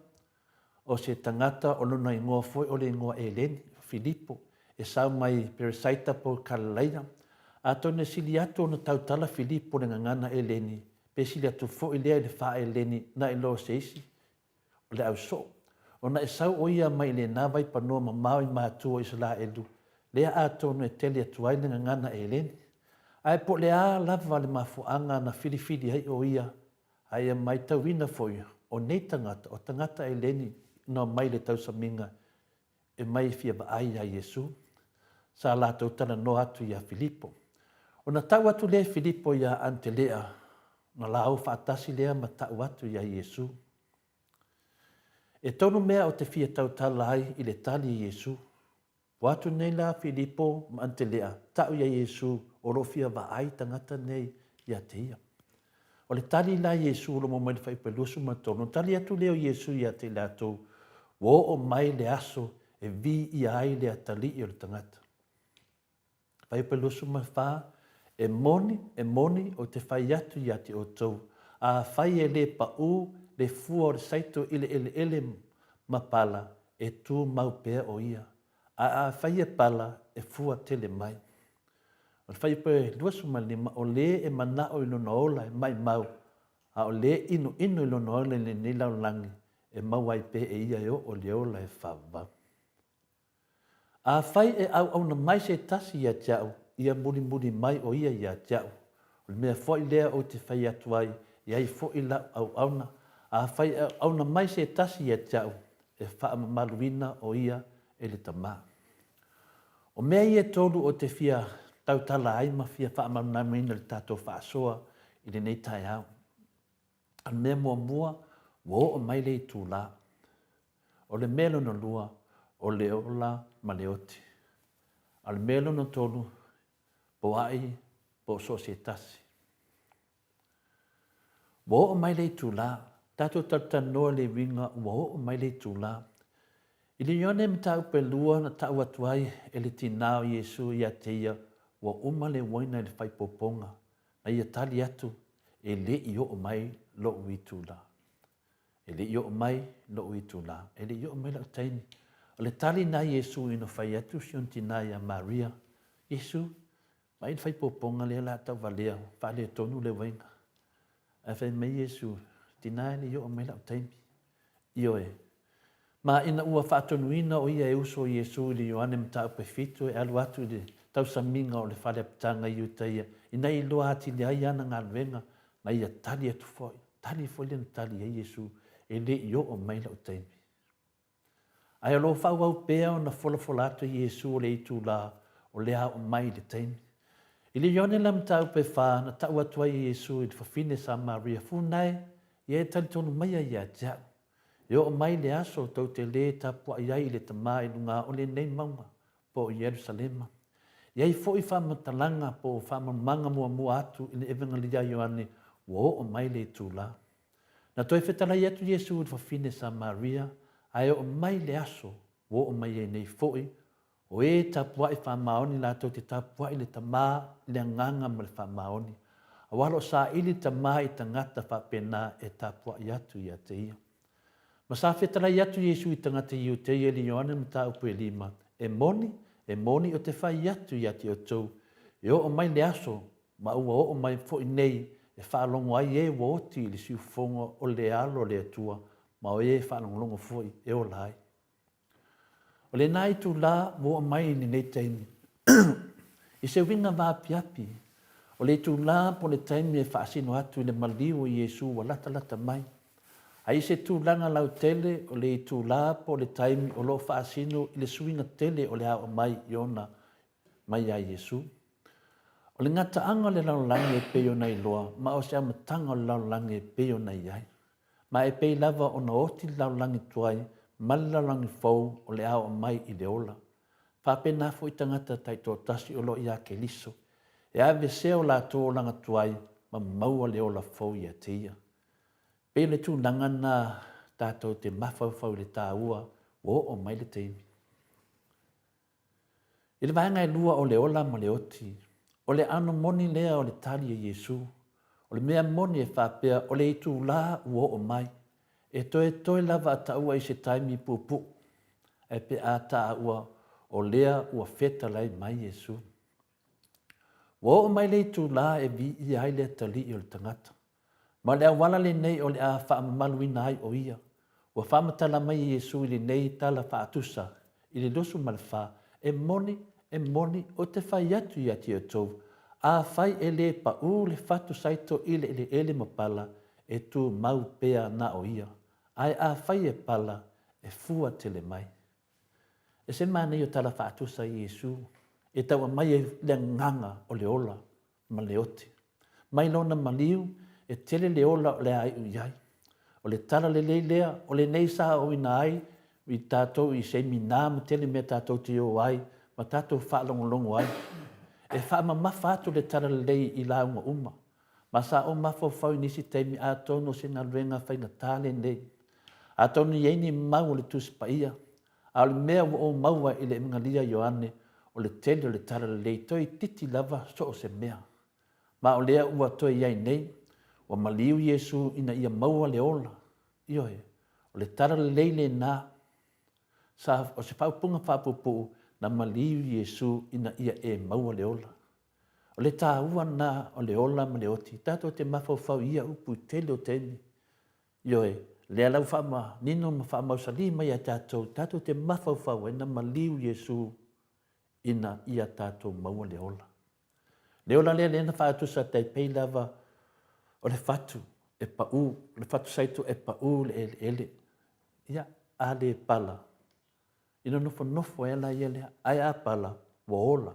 o se tagata o lona igoa foi o le igoa Eleni, o Filipo, e sau mai Peresaita po o Kalelaia. Atonu e sili atu ona tautala Filipo i le gagana Eleni, pe sili atu foi lea i le faa-Eleni na i lo se isi o le ausoo, ona e sau ʻo ia mai i lena vaipanoa mamao i matua o Isalaelu, lea atonu e tele atu ai le gagana Eleni. Ae po o le a lava le mafuaaga na filifili ai ʻo ia, a ia maitauina foi o nei tagata, o tagata Eleni na omai i le tausamiga e mai e fia vaai iā Iesu, sa latou talanoa atu iā Filipo. Ona tau atu lea e Filipo iā Anitelea, ona lāua faatasi lea ma tau atu iā Iesu. E tonu mea o te fia tautala ai i le tali a Iesu. Ua atu nei la Filipo ma Anitelea, tau iā Iesu o lo o fia vaai tagata nei ia te ia. O le tali la a Iesu o lo o maua mai le Fuaiupu 23, ona tali atu lea o Iesu ia te i latou, Ua oo mai le aso e viia ai le atalii o le tagata. Fuaiupu 24, E moni, e moni, ou te fai atu ia te outou, afai e le paʻū le fua o le saito i le eleele ma pala, e tumau pea ʻo ia. A afai e pala, e fua tele mai. O le fuaiupu 25, o lē e manao i lona ola e maʻimau, a o lē ʻinoʻino i lona ola i lenei lalolagi, e maua ai pea e ia e oo i le ola e faavavau. Afai e ʻauʻauna mai se tasi ia te aʻu, ia mulimuli mai ʻo ia ia te aʻu. O le mea foʻi lea ou te fai atu ai, e ai foʻi laʻu ʻauʻauna. Afai e ʻauʻauna mai se tasi ia te aʻu, e faamamaluina ʻo ia e le Tama. O mea ia e tolu o te fia tautala ai ma fia faamalamalamaina i le tatou faasoa i lenei taeao. O le mea muamua, ua oo mai le itulā. O le mea lona lua, o le ola ma le oti. A o le mea lona tolu, po aʻi po o so o se tasi. Ua oo mai le itulā, tatou talatalanoa i le uiga ua oo mai le itulā. I le Ioane mataupu e lua na tau atu ai e le tinā o Iesu ia te ia ua uma le uaina i le faipoopoga, na ia tali atu, E le i oo mai loʻu itulā. E le i oo mai loʻu itulā. E le i oo mai laʻu taimi. O le tali na Iesu ina fai atu si ona tinā iā Maria, Iesu, Vaai le faipoopoga lea o le a tauvalea, faaletonu le uaiga. Ae fai mai Iesu, Tina e le i oo mai lau taimi. Ioe. Ma ina ua faatonuina o ia e uso o Iesu i le Ioane mataupu e fitu e alu atu i le tausamiga o le fale apitaga i Iutaia, ina ia iloa atili ai ana galuega, na ia tali atu foi, tali foi lea na tali ai Iesu, E le i oo mai lau taimi. Ae o lo o faaauau pea ona folafola atu e Iesu o le itulā o le a oo mai i le taimi. I le Ioane la mataupu e fa na tau atu ai e Iesu i le fafine Samaria, Funae, ia e talitonu maia ia te au. E oo mai le aso tou te lē tapuai ai i le Tama i luga o lenei mauga, po o Ierusalema. E i ai foi faamatalaga po o faamamaga muamua atu i le Evegalia a Ioane ua oo mai le itulā. Na toe fetalai atu Iesu i le fafine Samaria, ae oo mai le aso ua oo mai ai nei foi, o e tapuai faamaoni latou te tapuai i le Tama i le agaga ma le faamaoni, aua o lo o saili le Tama i tagata faapena e tapuai atu ia te ia. Ma sa fetalai atu Iesu i tagata Iuteia i le Ioane mataupu e lima, E moni, e moni o te fai atu ia te outou, e oo mai le aso Ma ua oo mai foi nei e faalogo ai e ua oti i le siufofoga o le Alo o le Atua, ma o e faalogologo foi e ola ai. O lena itulā ua oo mai i lenei taimi, i se uiga vaapiapi, o le itulā po o le taimi e faasino atu i le maliu o Iesu ua latalata mai. A i se tulaga lautele, o le itulā po o le taimi o lo o faasino i le suiga tele o le a oo mai i ona mai iā Iesu. O le gataaga o le lalolagi e pei ona iloa ma o se amataga o le lalolagi e pei ona i ai. Ma e pei lava ona oti le lalolagi tuai ma le lalolagi fou o le a oo mai i le ola. Faapena foi tagata taitoatasi o lo o iā Keliso, e aveesea o latou olaga tuai ma maua le ola fou ia te ia. Pei o le tulaga lena tatou te mafaufau i le taua ua oo mai le taimi. I le vaega e lua o le ola ma le oti, o le ʻano moni lea o le tali a Iesū. O le mea moni e faapea o le itulā ua oo mai, e toetoe lava a taua i se taimi puupuu, ae pe a taua o lea ua fetalai mai Iesū. Ua oo mai le itulā e viia ai le atalii o le tagata. Ma o le auala lenei o le a faamamaluina ai o ia. Ua faamatala mai e Iesu i lenei tala faatusa i le 24, E moni, e moni, ou te fai atu ia te outou, afai e lē paʻū le fatu saito i le eleele ma pala, e tumau pea na o ia. Ae afai e pala, e fua tele mai. E se manaia o tala faatusa a Iesu e tau aumai ai le agaga o le ola ma le oti. Mai lona maliu, e tele le ola o le a iu i ai. O le tala lelei lea, o lenei sa aoina ai i tatou i seminā ma tele mea tatou te o ai ma tatou faalogologo ai. E faamamafa atu le tala lelei i lauga uma. Ma sa ou mafaufau i nisi taimi atonu o se galuega faigata lenei. Atonu e i ai ni mau o le Tusi Paia, a o le mea ua ou maua i le Emegalia Ioane, o le tele o le talalelei toeitiiti lava so o se mea. Ma o lea ua toe i ai nei, ua maliu Iesu ina ia maua le ola. Ioe, o le talalelei lena. Sa, o se faaupuga faapuupuu, na maliu Iesu ina ia e maua le ola. O le taua lena o le ola ma le oti. Tatou te mafaufau i ia upu i tele o taimi. Ioe, lea la ua faamanino ma faamausalī mai ia tatou, tatou te mafaufau ai na maliu Iesu ina ia tatou maua le ola. Le ola lea lea na faatusa tai pei lava o le fatu e paʻū, o le fatu saito e paʻū le eleele. Ia, a le pala, Ina nofonofo ai la ia lea, ae a pala, ua ola.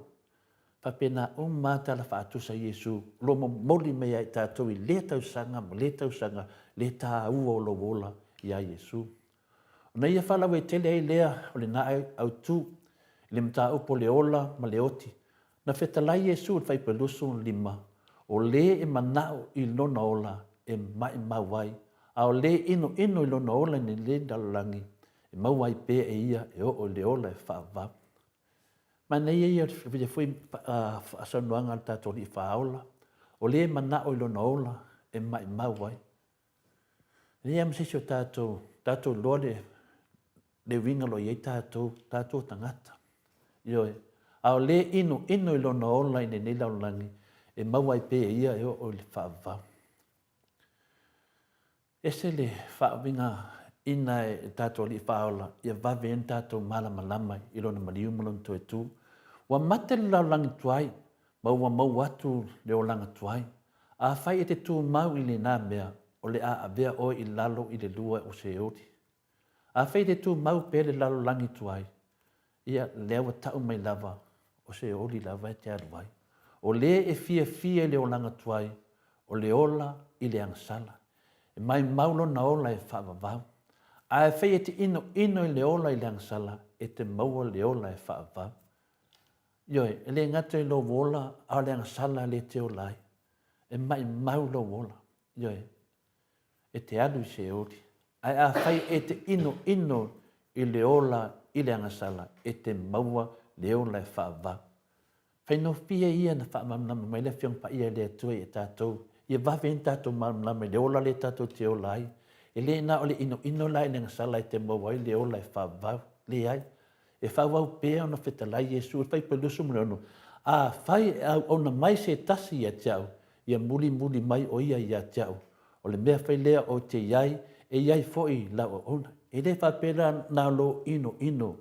Faapena uma lava tala faatusa a Iesu, o lo o momoli mai ia i tatou i lea tausaga ma lea tausaga le taua o lou ola iā Iesu. Ona ia faalauaitele ai lea o lena autu i le mataupu o le ola ma le oti, na fetalai Iesu i le Faipeluso 5, o le e manao i lona ola e maʻimau ai, a o le inoino i lona ola i lenei lalolagi, e maua ai pea e ia e oo i le ola e faavavau. Manaia ia o le foi saunoaga a le tatou Alii Faaola, o le manao i lona ola e maimau ai. E leai lava ma se isi o tatou, tatou iloa le, le uiga o lo o i ai tatou, tatou tagata. Ioe. A o lē ʻinoʻino i lona ola i lenei lalolagi, e maua ai pea e ia e oo i le faavavau. Ese le faauiga ina e tatou Alii Faaola ia vave ai ona tatou malamalama i Lona maliu ma Lona toe tu. Ua mate le lalolagi tuai, ma ua maua atu le olaga tuai. Afai e te tumau i lena mea, o le a avea oe i lalo i le lua o Seoli. Afai e te tumau pea i le lalolagi tuai, ia, lea ua tau mai lava, o Seoli lava e te alu ai. O le e fiafia i le olaga tuai, o le ola i le agasala. E maimau lona ola e faavavau. Ae afai e te inoino i le ola i le agasala, e te maua le ola e faavavau. Ioe, e le gata i lou ola, a o le agasala lea e te ola ai. E maimau lou ola. Ioe, e te alu i Seoli. Ae afai e te inoino i le ola i le agasala, e te maua le ola e faavavau. Faigofie ia na faamalamalama mai le Afioga Paia e le Atua ia tatou, ia vave ai ona tatou malamalama i le ola lea tatou te ola ai. E le na o le inoino la i le agasala e te maua ai le ola e faavavau. Leai. E faaauau pea ona fetalai Iesu i le Fuaiupu 26, Afai e auauna mai se tasi ia te au, ia mulimuli mai ʻo ia ia te au. O le mea fai lea ou te i ai, e i ai foi lau auauna. E le faapea la na o lou inoino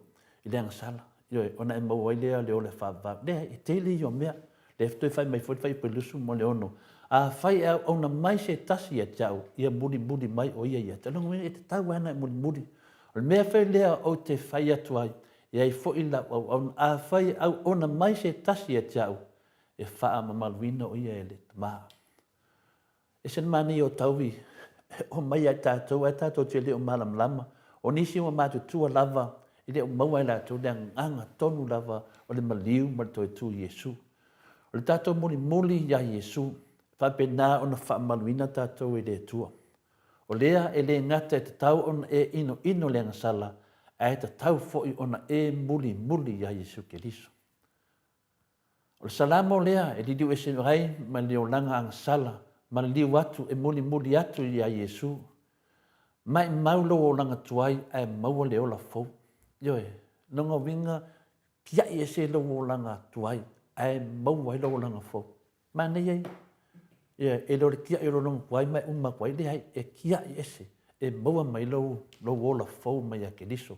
i le agasala, ioe, ona e maua ai lea o le ola e faavavau. Leai, e tele ia o mea. Lea toe fai mai foi le Fuaiupu 26, Afai e auauna mai se tasi ia te au, ia mulimuli mai ʻo ia ia te au. O lona uiga e tatau lava ona e mulimuli. O le mea foi lea ou te fai atu ai, e ai foi lau auauna, afai e auauna mai se tasi ia te au, e faamamaluina ʻo ia e le Tama. Ese le manaia o taui e oo mai ia i tatou ae tatou te le o malamalama. O nisi ua matutua lava e le o maua e latou le agaga tonu lava o le maliu ma le toe tu i Iesu. O le tatou mulimuli iā Iesu, e faapena ona faamamaluina tatou e le Atua. O lea e le gata e tatau ona e inoino le agasala, ae tatau foi ona e mulimuli iā Iesu Keriso. O le Salamo lea e liliu ese ai mai le olaga agasala ma liliu atu e mulimuli atu iā Iesu. Maimau lou olaga tuai ae maua le ola fou. Ioe, lona uiga, tiai ese lou olaga tuai ae maua ai lou olaga fou. Manaia ia. Ia, e le o le tiai o lou olaga tuai ma e uma atu ai, leai, e tiai ese e maua mai lou, lou ola fou mai ia Keriso.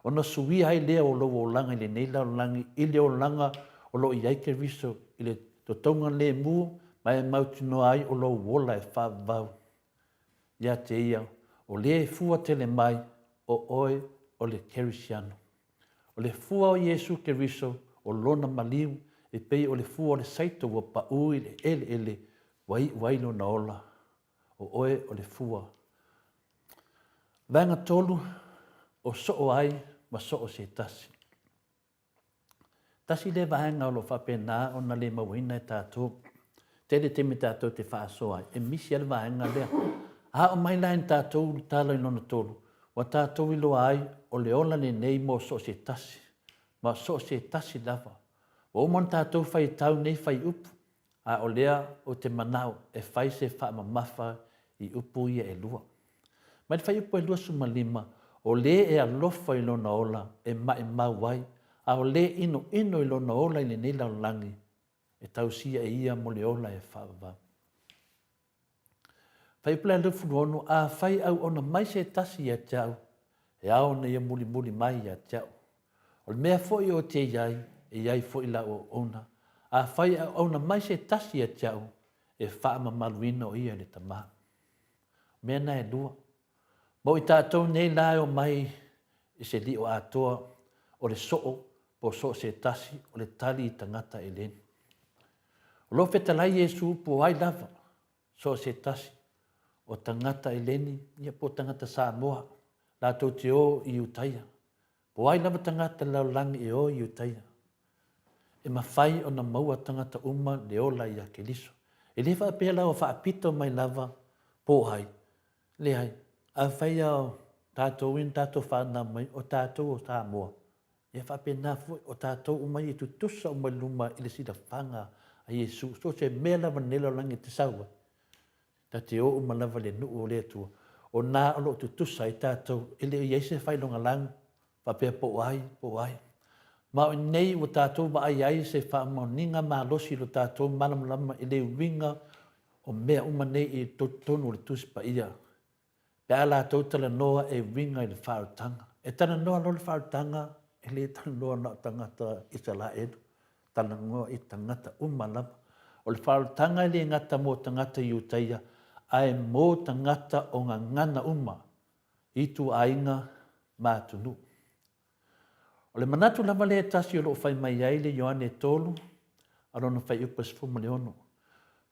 Ona suia ai lea o lou olaga i lenei lalolagi i le olaga o lo o i ai Keriso i le totoga lemu ma e mautinoa ai o lou ola e faavavau ia te ia, o lea e fua tele mai o oe o le Kerisiano. O le fua o Iesu Keriso o lona maliu e pei o le fua o le saito ua paʻū i le ʻeleʻele ua iʻu ai lona ola. O oe o le fua. Vaega 3, o soo ai ma soo se tasi. Tasi lea vaega o lo o faapena ona le mauaina e tatou. Tele taimi tatou te faasoa ai, e misi ai le vaega lea. A oo mai la i tatou le tala i lona tolu, ua tatou iloa ai o le ola lenei mo so o se tasi, ma so o se tasi lava. Ua uma ona tatou faitau nei fuaiupu, A o lea ou te manao e fai se faamamafa i upu ia e lua. Mai le fuaiupu e 25, o lē e alofa i lona ola e maʻimau ai, a o lē ʻinoʻino i lona ola i lenei lalolagi, e tausia e ia mo le ola e faavavau. Fuaiupu la e 26, Afai auauna mai se tasi ia te au, e ao ona ia mulimuli mai ia te au. O le mea foi ou te i ai, e i ai foi lau auauna. Afai e auauna mai se tasi ia te au, e faamamaluina o ia e le Tama. O mea na e lua. Ma o i tatou nei la e omai i se lio atoa o le soo po o so o se tasi o le tali i tagata eleni. O lo o fetalai Iesu po o ai lava, so o se tasi o tagata eleni ia po o tagata Samoa latou te o i Iutaia. Po o ai lava tagata lalolagi e o i Iutaia, e mafai ona maua tagata uma le ola iā Keriso. E le faapea la ua faapito mai lava po o ai. Leai, afai lava o tatou ia na tatou fanau mai, o tatou o Samoa, ia faapena foi, o tatou uma ia e tutusa uma i luma i le silafaga a Iesu. So o se mea lava i lenei lalolagi e te sau ai, ta te o uma lava i le nuu o le Atua, o na o lo o tutusa ai tatou, e le o i ai se failogalagu faapea po o ai, po o ai. Ma o inei ua tatou vaai ai se faamaoniga malosi i lo tatou malamalama i le uiga o mea uma nei i totonu o le Tusi Paia, pe a latou talanoa e uiga i le faaolataga. E talanoa loa le faaolataga, e le talanoa na o tagata Isaraelu, talanoa i tagata uma lava. O le faaolataga e le gata mo tagata Iutaia, ae mo tagata o gagana uma, ituaiga ma atunuu. O le manatu lava lea e tasi o lo o fai mai ai le Ioane 3 a lona fuaiupu e 16.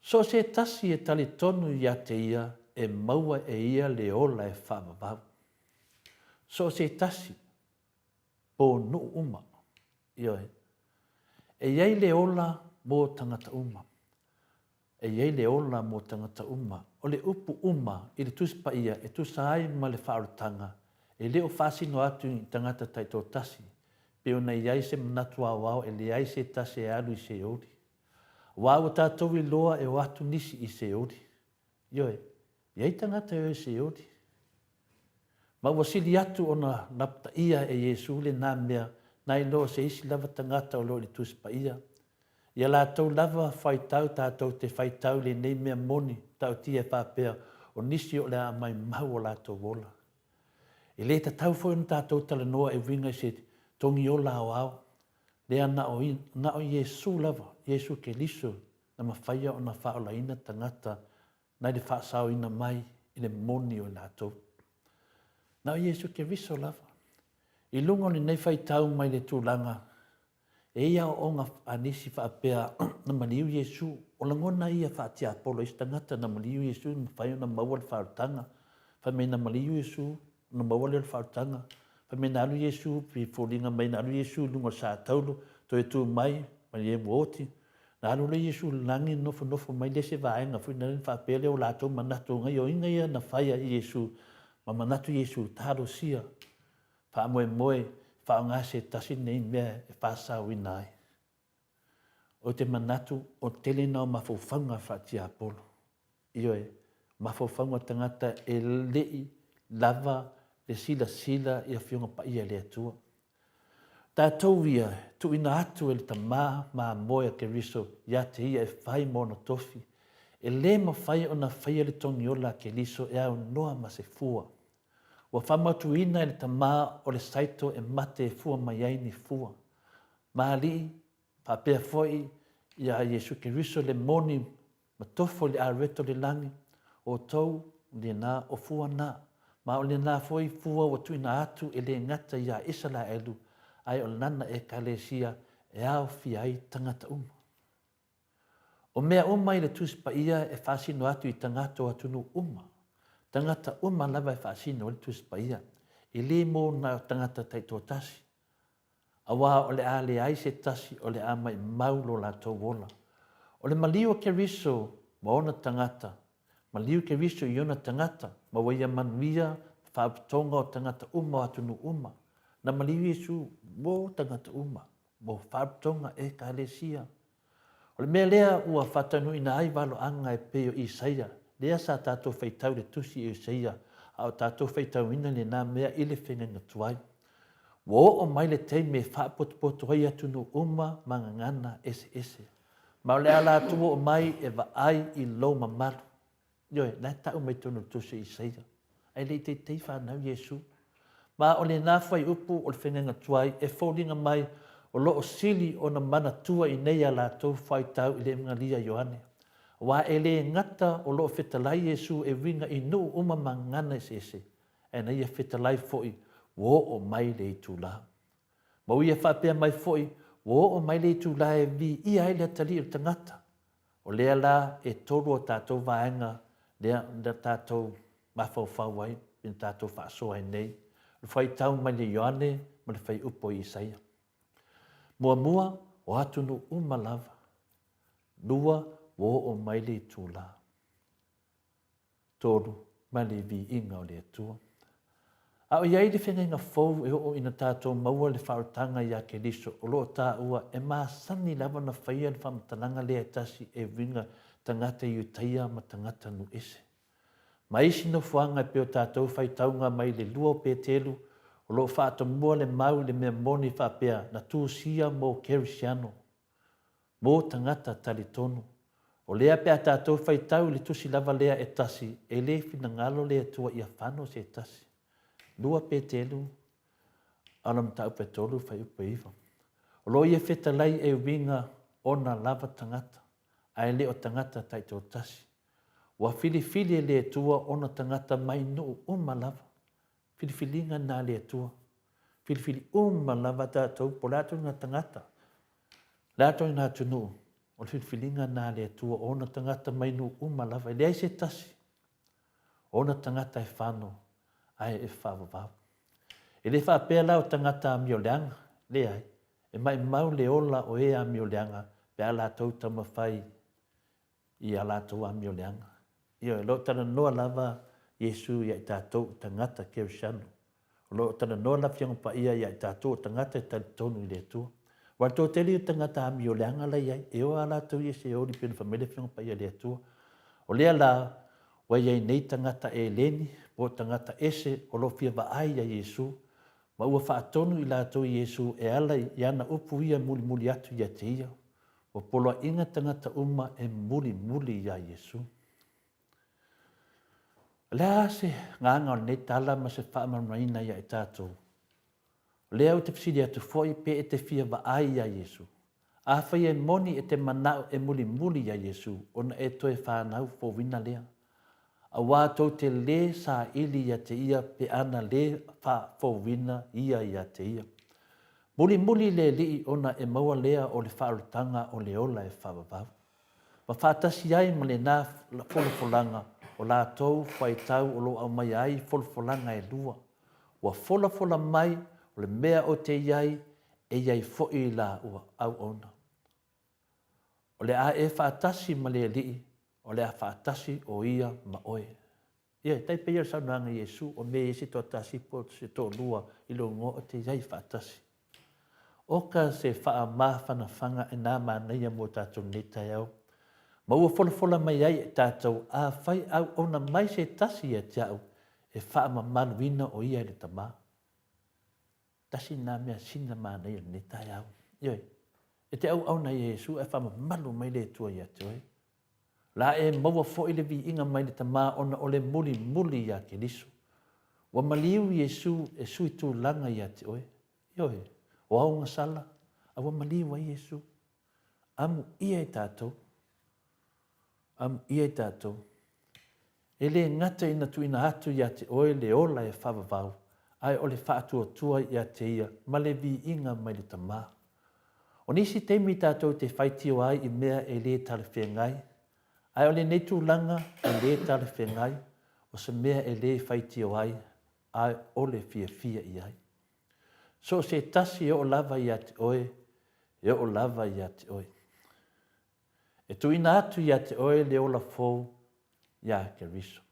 So o se tasi e talitonu ia te ia e maua e ia le ola e faavavau. So o se tasi, po nuu uma. Ioe. E i ai le ola mo tagata uma. E i ai le ola mo tagata uma. O le upu uma i le Tusi Paia e tusa ai ma le faaolataga, e le o faasino atu i tagata taitoatasi, pei ona i ai se manatu aoao e leai se tasi e alu i Seoli. Aua ua tatou iloa e o atu nisi i Seoli. Ioe, e i ai tagata e o i Seoli. Ma ua sili atu ona lapataia e Iesu lena mea nai lo se isi lava tagata o lo o i le Tusi Paia. Ia latou lava faitau tatou te faitau i lenei mea moni taotia e faapea o nisi o le a aumai mau o latou ola. E le tatau foi ona tatou talanoa e uiga i se togi ola aoao, lea na o, na o Iesu lava, Iesu Keriso, na mafaia ona faaolaina tagata nai le faasaoina mai i le moni o i latou. Na o Iesu Keriso lava. I luga o lenei faitau mai le tulaga, e i ai aoaoga a nisi faapea na maliu Iesu, o lagona ia faatiapolo i isi tagata na maliu Iesu i mafai ona maua le faaolataga. Fai mai na maliu Iesu ona maua lea o le faaolataga. Fai mai na alu Iesu, pei foliga mai na alu Iesu i luga o le sa taulu, toe tu mai, malie ua oti. Na alu loa Iesu i le lagi nofonofo mai le isi vaega foi lea ona faapea lea o latou manatu o gaioiga ia na faia i Iesu ma manatu Iesu talosia faamoemoe faaaoga se tasi lenei mea e faasaoina ai. Ou te manatu o tele na o mafaufauga faatiapolo. Ioe, mafaufauga tagata e le'i lava le silasila i Afioga Paia a le Atua. Tatou ia, tuuina atu e le Tama mamoe a Keriso ia te ia e fai ma ona tofi. E le mafai ona faia le togiola a Keriso e aunoa ma se fua. Ua faamautuina e le Tama o le saito e mate e fua mai ai ni fua. Ma alii, faapea foi ia Iesu Keriso le moni ma tofo i le areto le lagi, outou, lena, o fua na. Ma o lena foi fua ua tuuina atu e le gata ia Isalaelu, ae o lana Ekalesia e aofia ai tagata uma. O mea uma i le Tusi Paia e faasino atu i tagata o atunuu uma. Tagata uma lava e faasino ai le Tusi Paia, e le mo na tagata taitoatasi. Aua o le a leai se tasi o le a maimau lo latou ola. O le maliu o Keriso ma ona tagata, maliu Keriso i ona tagata, ma ua ia manuia ma faapotoga o tagata uma o atunuu uma. Na maliu Iesu mo tagata uma, mo faapotoga Ekalesia. O le mea lea ua faataunuuina ai valoaga e pei o Isaia, lea sa tatou faitau i le tusi o Isaia, a o tatou faitauina lena mea i le feagaiga tuai. Ua oo mai le taimi e faapotopoto ai atunuu uma ma gagana eseese. Ma o le a latou oo mai e vaai i lou mamalu. Ioe, la e tau mai totonu o le Tusi o Isaia, ae le i teitei fanau Iesu. Ma o lena fuaiupu o le feagaiga tuai e foliga mai o lo o sili ona manatua i nei a latou faitau i le Emegalia a Ioane. Aua e le gata o lo o fetalai Iesu e uiga i nuu uma ma gagana eseese, ae na ia fetalai foi ua oo mai le itula. Ma ua ia faapea mai foi ua oo mai le itula e viia ai le atalii o le tagata. O lea la e tolu a tatou vaega lea na tatou mafaufau ai na tatou faasoa ai nei, o le faitau mai le Ioane ma le fuaiupu o Isaia. Muamua, o atunuu uma lava. Lua, ua oo mai le itula. 3, ma le viiga o le Atua. A o i ai le feagaiga fou e oo ina tatou maua le faaolataga iā Keriso o lo o taua e masani lava ona faia le faamatalaga lea e tasi e uiga tagata Iutaia ma tagata nuu ese. Ma isi nofoaga e pei o tatou faitauga mai le 2 o Petelu. O lo o faatomua le mau i le mea moni faapea na tusia mo Kerisiano, mo tagata talitonu. O lea pe a tatou faitau i le tusi lava lea e tasi, e le finagalo le Atua ia fano se tasi. 2 Petelu, ala mataupu e 3 fuaiupu e 9. O lo o ia fetalai e uiga ona lava tagata, ae le o tagata taitoatasi. Ua filifili e le Atua ona tagata mai nuu uma lava. Filifiliga na a le Atua. Filifili uma lava tatou po o le a ituaiga tagata, le a ituaiga atunuu, o le filifiliga na a le Atua o ona tagata mai nuu uma lava. E leai se tasi o ona tagata e fano ae e faavavau. E le faapea la o tagata amioleaga, leai, e maimau le ola o e amioleaga pe a latou taumafai i a latou amioleaga. Ioe, o lo o talanoa lava Iesu ia i tatou o tagata Kerisiano. O lo o talanoa le Afioga Paia ia i tatou o tagata e talitonu i le Atua. Aua o le toatele ia o tagata amioleaga la e i ai, e o lava latou ia i se oli pei ona fai mai le Afioga Paia a le Atua. O lea la ua i ai nei tagata eleni po o tagata ese o lo o fia vaai iā Iesu, ma ua faatonu i latou i Iesu e ala i ana upu ia mulimuli atu ia te ia, Ua poloaiga tagata uma e mulimuli iā Iesu. O le a se agaga o lenei tala ma se faamalamalamaina ia i tatou? O lea ou te fesili atu foi pe e te fia vaai iā Iesu. Afai e moni e te manao e mulimuli iā Iesu ona e toe fanau fouina lea. Auā tou te lē saili ia te ia pe ana lē faafouina ia ia te ia. Mulimuli le Alii ona e maua lea o le faaolataga o le ola e faavavau. Ma faatasi ai ma lena folafolaga o latou faitau o lo o aumaia ai folafolaga e lua. Ua folafola mai o le mea o te i ai e i ai foi i la ua auauna. O le a e faatasi ma le Alii, o le a faatasi o Ia ma oe. Ia, e tai pei o le saunoaga a Iesu, o mea i ai se toatasi po o se toalua i lou igoa o te i ai faatasi. Oka se faamafanafanaga e nā manaia mo tatou nei taeao. Ma ua folafola mai ai e tatou, afai auauna mai se tasi ia te au, e faamamaluina o ia e le Tama. Tasi lena mea sina manaia i lenei taeao. Ioe, e te auauna ia Iesu ae faamamalu mai le Atua ia te oe. La e maua foi le viiga mai le Tama ona o le mulimuli iā Keriso. Ua maliu Iesu e sui tulaga ia te oe. Ioe, o au gasala, a ua maliu ai Iesu. Amuia e tatou. Amuia e tatou. E le gata ina tuuina atu ia te oe le ola e faavavau, ae o le faatuatua ia te ia ma le viiga mai le Tama. O nisi taimi tatou te faitio ai i mea e le talafeagai, ae o lenei tulaga e le talafeagai, o se mea e le faitio ai, ae o le fiafia i ai. So o se tasi e oo lava ia te oe, e oo lava ia te oe. E tuuina atu ia te oe le ola fou iā Keriso.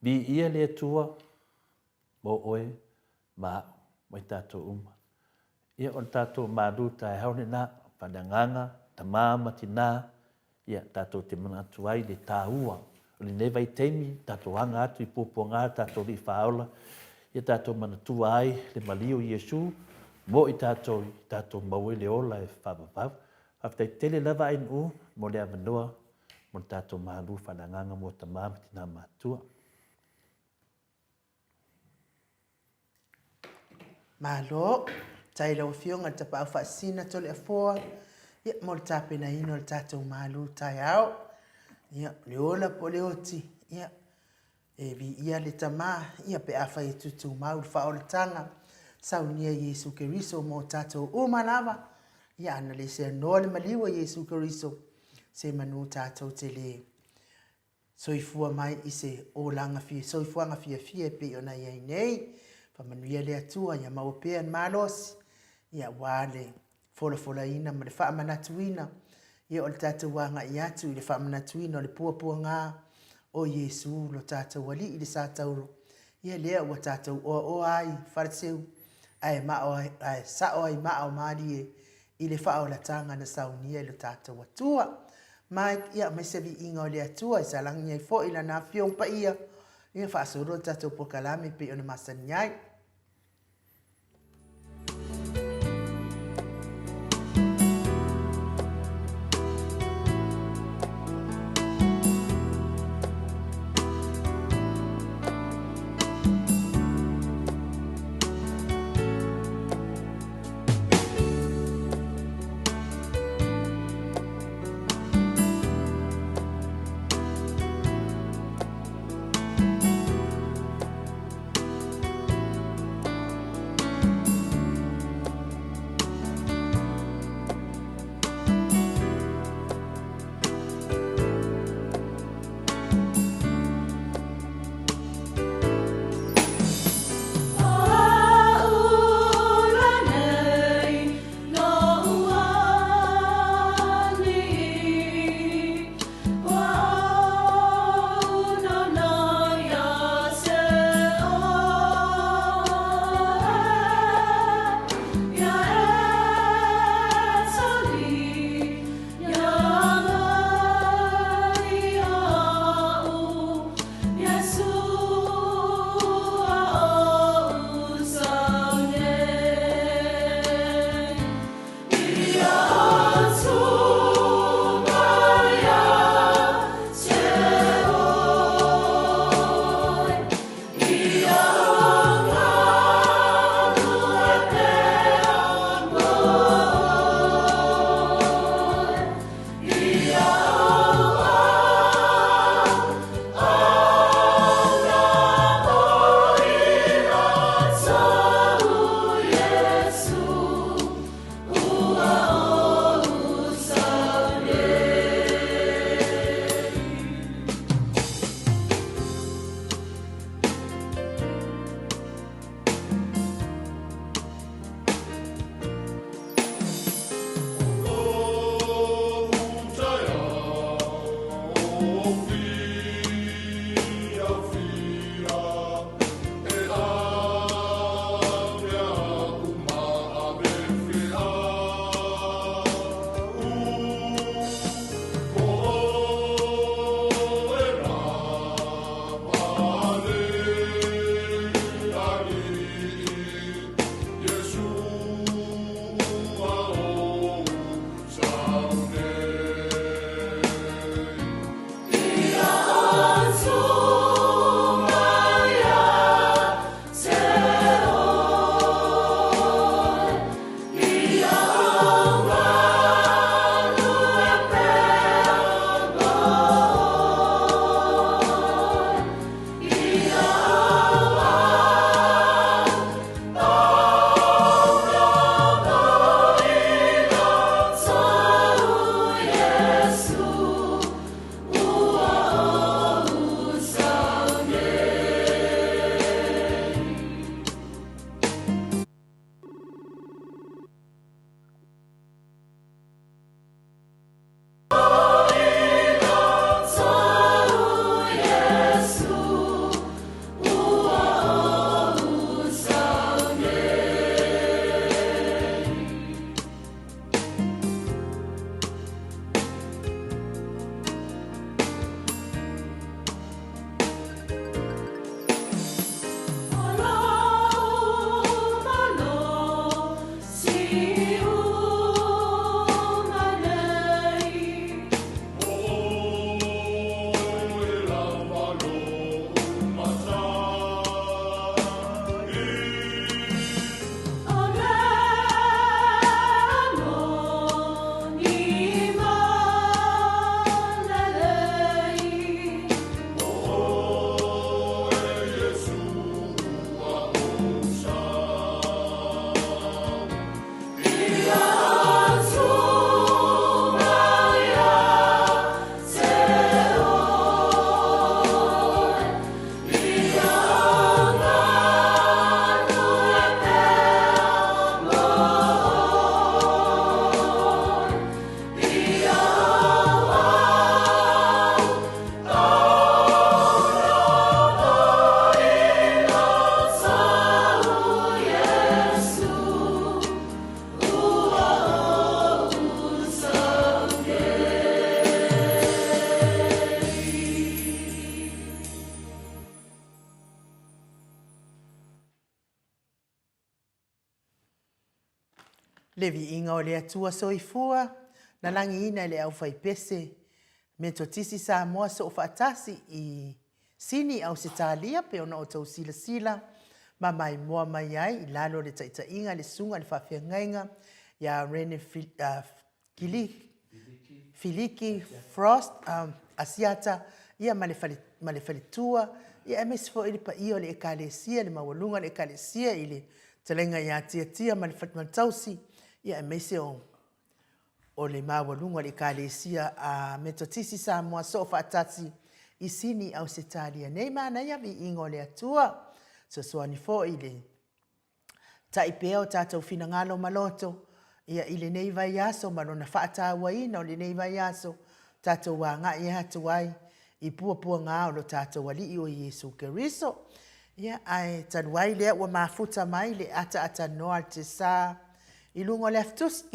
Viia le Atua mo oe ma aʻu ma i tatou uma. Ia, o le tatou malu taeao lena, faaleagaga, tama ma tinā, ia, tatou te manatu ai le tāua o lenei vaitaimi, tatou aga atu i puapuaga a tatou alii faaola, ia tatou manatua ai le maliu o Iesu mo i tatou, i tatou maua ai le ola e faavavau. Faafetai tele lava ANU mo le avanoa mo le tatou malu faaleagaga mo tama ma tina matutua. Malo, tai lau Afioga i le Tapaau Faasisina Toleafoa, ia, mo le tapenaina o le tatou malu taeao. Ia, o le ola po o le oti, ia, E viia le Tama, ia pe afai e tutumau le faaolataga, saunia Iesu Keriso mo tatou uma lava, ia ana le seanoa le maliu a Iesu Keriso, se manu tatou te le soifua mai i se olaga fia, soifuaga fiafia e pei ona i ai nei. Faamanuia le Atua ia maua pea le malosi, ia aua le folafolaina ma le faamanatuina, ia o le tatou agai atu i le faamanatuina o le puapuaga o Iesu lo tatou Alii i le satauro, ia lea ua tatou oaoa ai faleseu ae mao ai, ae sao ai maa o malie i le faaolataga na saunia e lo tatou Atua. Ma ia aumai se viiga o le Atua e salagi ai foi Lana Afioga Paia, ia faasolo le tatou polokalame e pei ona masani ai. Le viiga o le Atua Soifua, na lagiina e le aufaipese Metotisi Samoa Soofaatasi i Sini, Ausetalia, pei ona outou silasila ma maimoa mai ai i lalo o le taitaiga a le Susuga i le Faafeagaiga ia Rene Filiki Frost Asiata ia ma le fale, ma le faletua, ia aemaise foi le paia o le Ekalesia, le maualuga o le Ekalesia i le Fetalaiga ia Tiatia ma le Tausi, ia aemaise o o le maualuga o le Ekalesia a Metotisi Samoa Soofaatasi i Sini, Ausetalia nei. Manaia viiga o le Atua. Fesoasoani foi i le tai pea o tatou finagalo ma loto ia i lenei vaiaso ma lona faatauaina o lenei vaiaso, tatou agai atu ai i puapuaga o lo tatou Alii o Iesu Keriso. Ia, ae talu ai lea ua mafuta mai le ataatatanoa a le Tesa i luga o le afitusi.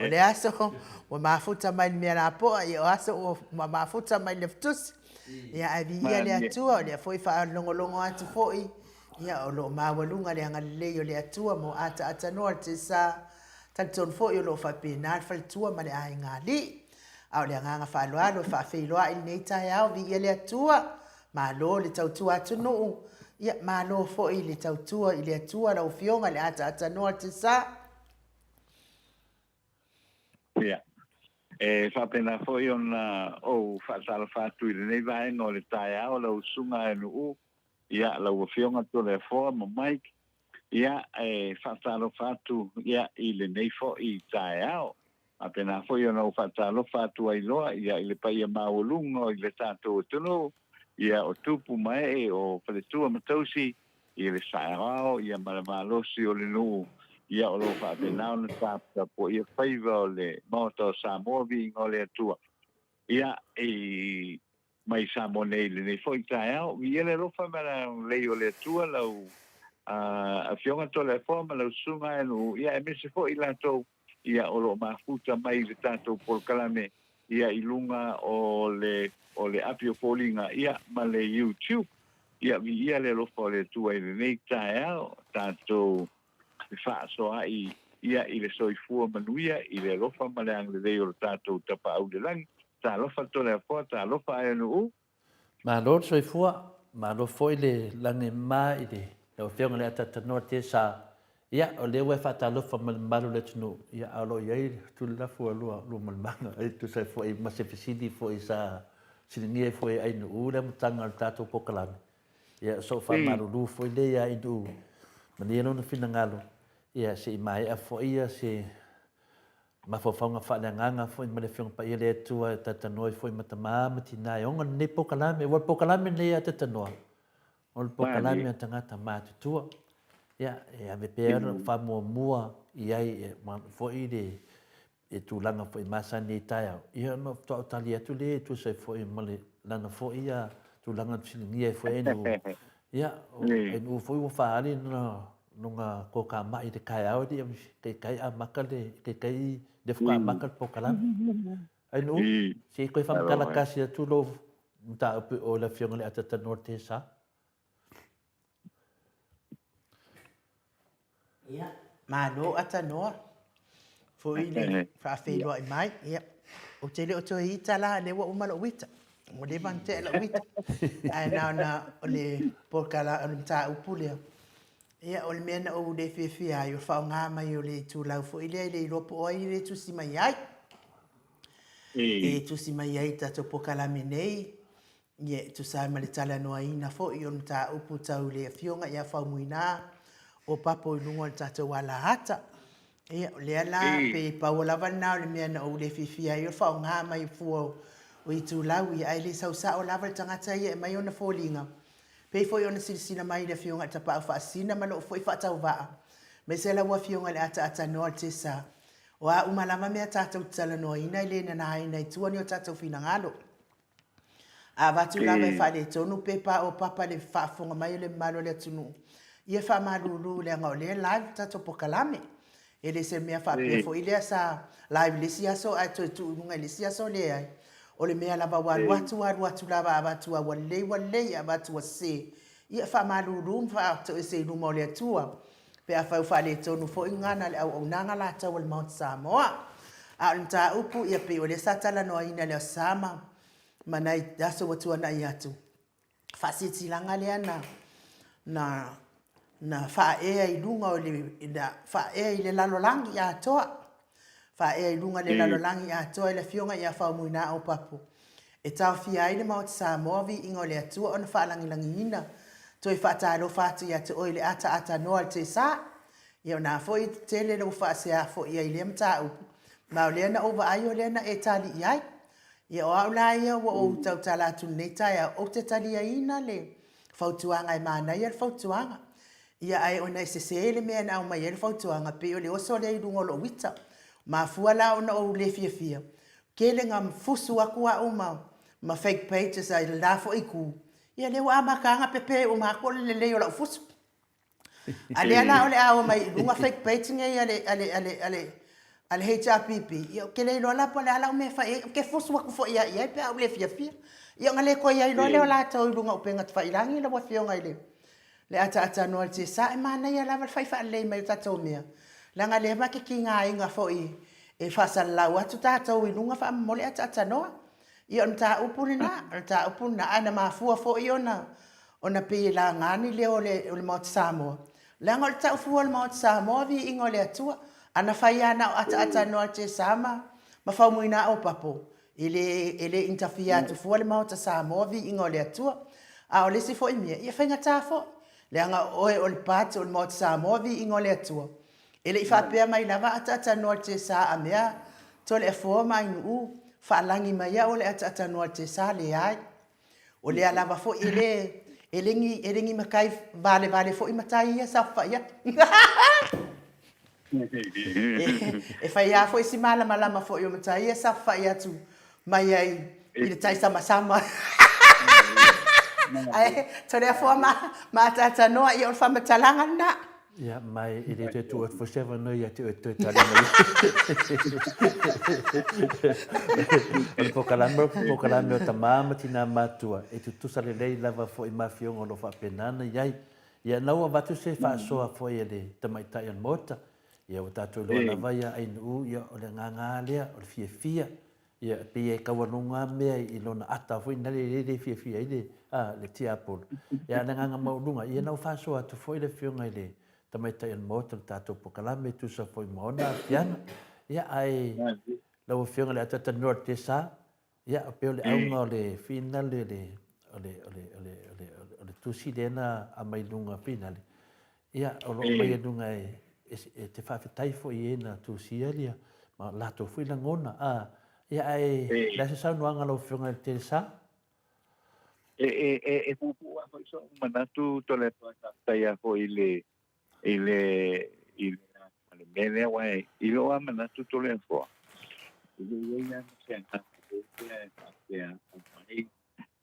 O le aso ua mafuta mai le mea lapoa, ia o aso ua mafuta mai le afitusi. Ia, ae viia le Atua, o lea foi faalogologo atu foi, ia, o lo o maualuga le agalelei o le Atua mo ataatatanoa a le Tesa. Talitonu foi o lo o faapena le faletua ma le aiga alii. A o le agaga faaaloalo e faafeiloai i lenei taeao, viia le Atua, malo le tautua atunuu, ia malo foi le tautua i le Atua lau Afioga i le ataatanoa Tesa. Ia, e faapena foi ona ou faatalofa atu i lenei vaega o le taeao lau Susuga Aenu'u, ia, lau Afioga Toleafoa ma Mike, ia, e faatalofa atu ia i lenei foi taeao. Faapena foi ona ou faatalofa atu ai loa ia i le paia maualuga i le tatou atunuu, ia o tupu ma ee o faletua ma tausi, i le saeao ia ma le malosi o le nuu, ia o lo o faapena ona taputapuaia faiva o le Maota o Samoa, viiga o le Atua. Ia, i mai Samoa nei i lenei foi taeao, viia le alofa ma le agalelei o le Atua lau Afioga Toleafoa ma lau Susuga Aenuu, ia aemaise foi i latou ia o lo o mafuta mai i le tatou polokalame ia i luga o le o le api o foliga ia ma le YouTube. Ia viia le alofa o le Atua i lenei taeao, tatou fefaasoaai ia, i le soifua manuia, i le alofa ma le agalelei o lo tatou Tapaau i le Lagi. Talofa Toleafoa, talofa Aeanu'u. Malo le soifua, malo foi le lagima i le lau Afioga i le Atatanoa Tesa. Ia, o lea ua e faatalofa ma le mamalu o le atunuu, ia, a o lo o i ai le tuli lafu a lua, lua malimaga e tusa ai foi ma se fesili foi sa fesiligia ai foi e Ainuu le amataga o le tatou polokalame. Ia, so o faamalulu foi lea ia Ainuu, malie lona finagalo, ia, se i maea foi ia se mafaufauga faaleagaga foi ma le Afioga Paia le Atua e talatalanoa ai foi ma tama ma tina e ona lenei polokalame. Aua o le polokalame lenei a Atatanoa, o le polokalame a tagata matutua. Ia, e ave pea lau faamuamua i ai e foi le e tulaga foi masani i taeao, ia ona faatoa ou tali atu lea e tusa ai foi ma le lana foi ia tulaga na fesiligia ai foi Ainuu. Ia, o Ainuu foi ua faaali lona kokamai i le taeao e le i kaikai amata le kaikai le faatoa amata le polokalame. Ainuu, se i toe faamatala tasi atu lou mataupu i o i le Afioga i le Atatanoa Tesa. Ia, malo Atanoa foi le faafeiloai mai. Ia, ou te le o toe ita la, lea ua uma lou ita. Ua leva ona tea lou ita. Ae na ona o le polokala, o le mataupu lea. Ia, o le mea na ou le fiafia ai, o le faaaoga mai o le itulau foi lea e le iloa po o ai le tusi mai ai. E tusi mai ai i le tatou polokalame nei, Ia, e tusa ai ma le talanoaina foi o le mataupu tau i le Afioga ia Faumuina o Papo i luga o le tatou alaata. Ia, o lea la, pe pau lava lena o le mea na ou le fiafia ai o le faaaoga mai o fua o itulau ia, ae le sau sao lava le tagata ia e aumai ona foliga. Pei foi ona silasila mai le Afioga i le Tapaau Faasisina ma lou foi faatauvaa, aemaise lau Afioga i le Ataaatanoa o le Tesa, o a uma lava mea tatou te talanoaina e le nanaina i tua ni o tatou finagalo. A avatu lava e faaletonu pe paopapa le faafofoga mai a le mamalu o le atunuu, ia faamalulu leaga o lea e live le tatou polokalame. E le se mea faapea foi lea sa live i le isi aso ae toe tuu i luga i le isi aso, leai. O le mea lava ua alu atu ua alu atu lava, a avatu lava ua lelei ua lelei, a avatu ua sese, ia faamalulu ma faatoese i luma o le Atua pe afai ua faaletonu foi gagana a le auaunaga latou a le Maota Samoa. A o le mataupu, ia pei o lea sa talanoaina i le Aso Sa ma ma nai aso ua tuanai atu, faasilasilaga lea na na na faaea i luga o le na faaea i le lalolagi atoa, faaea i luga o le lalolagi atoa e le Afioga ia Faumuina Aupapu e taofia ai le Maota Samoa viiga o le Atua ona faalagilagiina toe faatalofa atu ia te oe i le ataatanoa o le Tesa. Ia ona foi tele lou faasea foi ai i lea mataupu, ma o lea na ou vaai o lea na e tali i ai. Ia o au la ia ua ou tautala atu i lenei taeao, ou te taliaina le fautuaga e manaia le fautuaga. Ia ae ona e sese le mea na aumai ai le fautuaga, pei o le oso lea i luga o lou ita. Mafua la ona ou le fiafia, tele na fusu atu au ma ma fake pages a i le la foi itu, ia lea ua amata lava ona pepe uma atu o le lelei o lau fusu. A lea la o le a omai i luga fake page nei a le, a le, a le, a le, a le HRPP, ia ou te le iloa la po o le a lau mea e fai ai, ou te fusu atu foi lava i ai pe a ou le fiafia. Ia ona le toe i ai loa lea o latou i luga o upega tafailagi lau Afioga i le le ataatanoa o le tiasa, e manaia lava le fai faalelei mai o tatou mea, leaga o lea ma te tigaina foi e faasalalau atu tatou i luga faamolemole ataatanoa. Ia o le mataupu lena, o le mataupu lena, ae na mafua foi ona ona pei e laga ni leo o le o le Maota Samoa, leaga o le tau fua o le Maota Samoa viiga o le Atua. A na fai lava na o ataatanoa le tiasa ma ma Faumuina Opapo, E le, e le interfere atu fua le Maota Samoa, viiga o le Atua. A o le isi foi mea, ia faigata foi, leaga o oe o le part o le Maota Samoa, viiga o le Atua. E le i faapea mai lava ataatanoa le tiasa a mea Toleafoa ma Ainuu, faalagi mai au o le ataatanoa le tiasa, leai. O lea lava foi e le, e le ni, e le ni matai valevale foi matai ia sa fai atu. E, e fai lava foi si malamalama foi o matai ia sa fai atu mai ai i le tai samasama. Ae, Toleafoa ma, ma ataatanoa, ia o le faamatalaga lena. Ia, ma e le toe tuu atu foi se avanoa ia te oe e toe tali mai. O le polokalame, o le polokalame o tama ma tinā matua, e tutusa lelei lava foi ma afioga o lo o faapena ona i ai. Ia, na ua avatu se faasoa foi a le tamaitai o le Maota. Ia ua tatou iloa lava ia Ainuu, ia o le agaga lava lea, o le fiafia. Ia e pei e taualuga mea i lona ata foi na le le fiafia ai le a le tiapolo. Ia a o le agaga maualuga, ia na ua faasoa atu foi le afioga i le tamaitai o le Maota i le tatou polokalame e tusa foi ma ona aafiaga. Ia ae lau afioga i le ataatanoa i le Tesa, Ia, pei o le auga o le finale o le, o le, o le, o le, o le, o le tusi lea na aumai i luga finale, ia, o lo o aumai i luga e, e, e te faafetai foi i e na tusia lia, ma latou foi lagona. A, ia, ae, le a se saunoaga a lau Afioga i le Telesa? E, e, e, e puupuu lava foi so'u manatu Toleafoa e faafetai lava foi i le, i le i le le mea lea aua i lou lava manatu Toleafoa, e le i ai lava ma se agaga lea e faapea aumai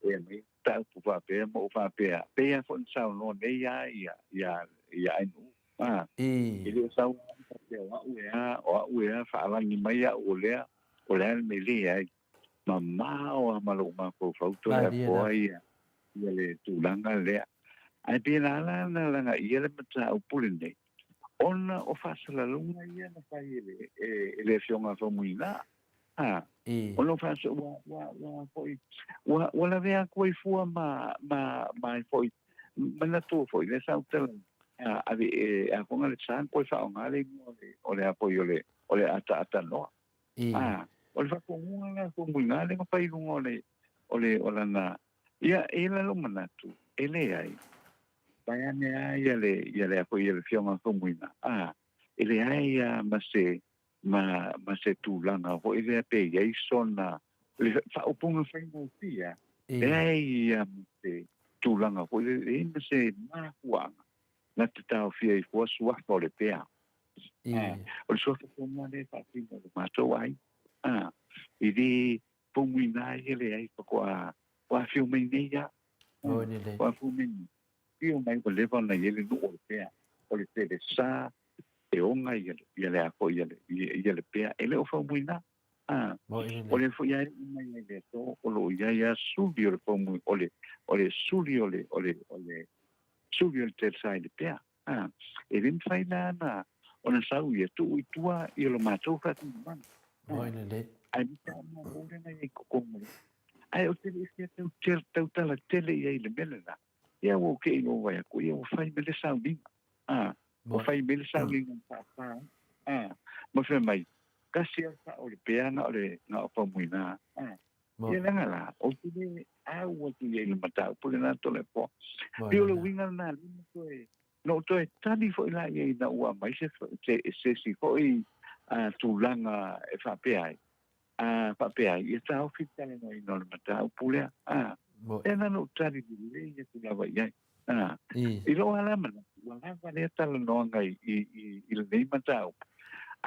e aumai mataupu faapea ma ou faapea pei lava foi ona saunoa nei lava ia ia ia Ainuu a e le o sau lava faapea o au e a o au e a faalagi mai au o lea o le a le mea leai mamao lava ma lou mafaufau Toleafoa ia ia le tulaga lea. Ae pei na ala ona lagaia le mataupu lenei, ona o faasalaluga ia na fai e le, e, e le Afioga a Faumuina. Ha, ona o faasa, ua, ua, ua foi, ua, ua lavea atu ai fua ma, ma, ma ai foi, manatua foi, lea sa ou tala, a, ave, e, a fonga le sa, koe faaaoga le igoa o le, o le a foi o le, o le ataatanoa. A, o le faatonuga lena a Faumuina lea na fai i luga o le, o le, o lana, ia, e i ai la lou manatu, e leai, vaeane lava ia le, ia le a foi, ia le Afioga a Faumuina, a, e leai lava ma se, ma, ma se tulaga foi lea pe i ai sona, le faaupuga faigofie lava, leai lava ma se tulaga foi lea, leai ma se mafuaaga na te taofia ai fua suafa o le pea. O le suafa tonu lava lea e faatino e lo matou aiga. E le faumuina ai e leai faatoa ua afio mai nei lava. Ua afio mai nei. Afio mai ua leva ona i ai le nuu o le pea. O le telesa e oga ia le a foi ia le pea. E le o faumuina. O lea foi lava e uu mai ai i le aso o lo o i ai lava suli o le faumui o le o le suli o le o le o le suli o le telesa i le pea. A, e le mafai la na ona sau ia tuu i tua i lo matou faatinomaga. Moi lelei. Ae mita a matou lena i totonu o le. Ae ou te le i fia tau tautala tele i ai i le mea lena. Ia ua ou te i lou vai atu, ia ua fai mai le sauniga. A, ua fai mai le sauniga na faapā ai. A, ma fai mai, tasi lava le sao o le pea na o le na o Faumuina. A, ia leaga la, ou te le au atu i ai i le mataupu lena Toleafoa. Pei o le uiga lena lea na toe, na ou toe tali foi la i ai ina ua aumai se, se, se isi foi tulaga e faapea ai, a faapea ai, ia taofi le talanoaina o le mataupu lea. A, lea la na ou tali lelei atu lava i ai. A, i lou lava manatu, ua lava lea talanoaga i, i, i, i lenei mataupu.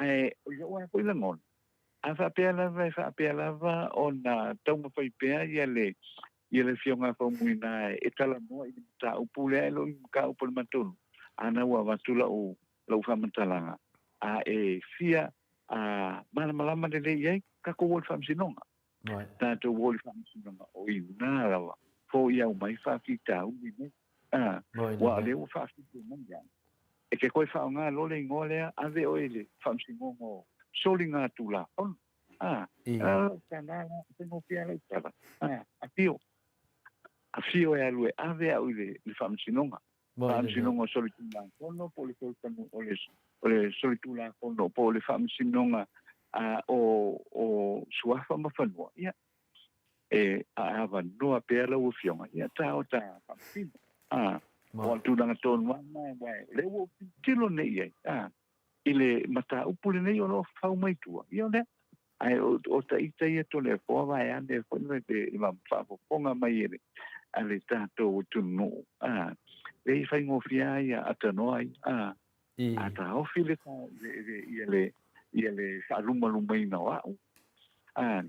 Ae i lou lava foi lagona, A faapea lava e faapea lava ona taumafai pea ia le ia le Afioga a Faumuina e talanoa i le mataupu lea e le o ni mataupu a le matou nuu, a na ua avatu lau lau faamatalaga, a e fia a malamalama lelei i ai, tatou o i le Faamasinoga. Tatou o i le Faamasinoga o i ina lava foia mai faafitauli nei. A, aua o lea ua faafito mai ia. E te toe faaaoga loa le igoa lea, ave oe i le Faamasinoga o Soligatulafono. A, lau tala la, e faigofie lava lau tala. A, afio. Afio e alu e ave au i le Faamasinoga. Faamasinoga o Solitulafono po o le o le, o le Solitulafono po o le Faamasinoga o, o Suafa ma Fanua. Ia, e avanoa pea lau Afioga, ia ta o ta faamasino. A, o le tulaga tonu lava lena, aua o lea ua ou tilotilo nei i ai, a, i le mataupu lenei o lo o fau mai tua, ia o lea. Ae o, o ta ita ia Toleafoa vaeane foi le, le faafofoga mai e le, a le tatou atunuu, a, e i faigofie lava ia atanoa ai, a, a taofi le, le, le, ia le, ia le faalumalumaina o au, a,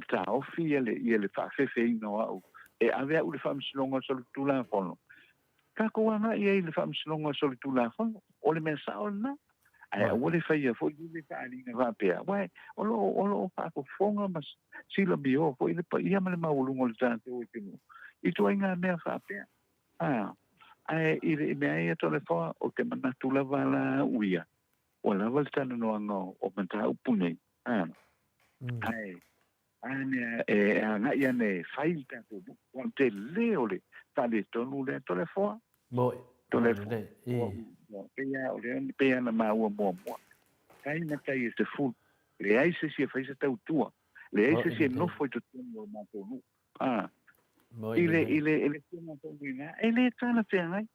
taofi ia le, ia le faafefeina o au e ave au i le Faamasinoga o Solitulafono. Tatou agai ai i le Faamasinoga o Solitulafono, o le mea sao lena. Ae aua le faia foi le faaaliga faapea, aua o lo o lo o faafofoga ma silamio foi le paia ma le maualuga o le tatou atunuu i ituaiga mea faapea. A, ae i le mea ia Toleafoa, ou te manatu lava la au ia, ua lava le talanoaga o mataupu nei, a, ae a mea e agai ane e fai le tatou nuu, aua o le tele o le faaletonu lea Toleafoa. Moni, moni lelei, i. Pei lava o lea, pei lava na maua muamua, tai matai e 10, leai se isi e fai se tautua, leai se isi e nofo i totonu o le matou nuu. A, i le, i le, i le tulaga foi lena, e le talafeagai.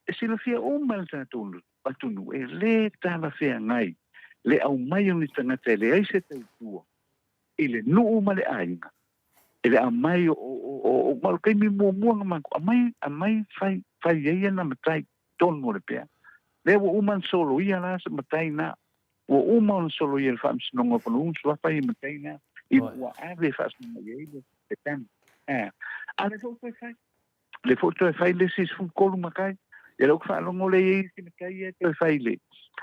E silafia uma e le tatou atunuu, e le talafeagai le aumai o ni tagata e leai se tautua i le nuu ma le aiga, e le aumai o, o, o, o, ma o le taimi muamua na matou aumai, aumai fai, fai ai ana matai tonu o le pea. Lea ua uma ona soloia la se matai na, ua uma ona soloia e le Faamasinoga o Fanua ma Suafa ia matai na, ina ua ave e faasinoga i ai le tama. A, a lea foi ua toe fai. Lea foi ua toe fai le isi 13 matai. Ia lea ou te faalogo lea e i ai isi matai ia e toe fai i le,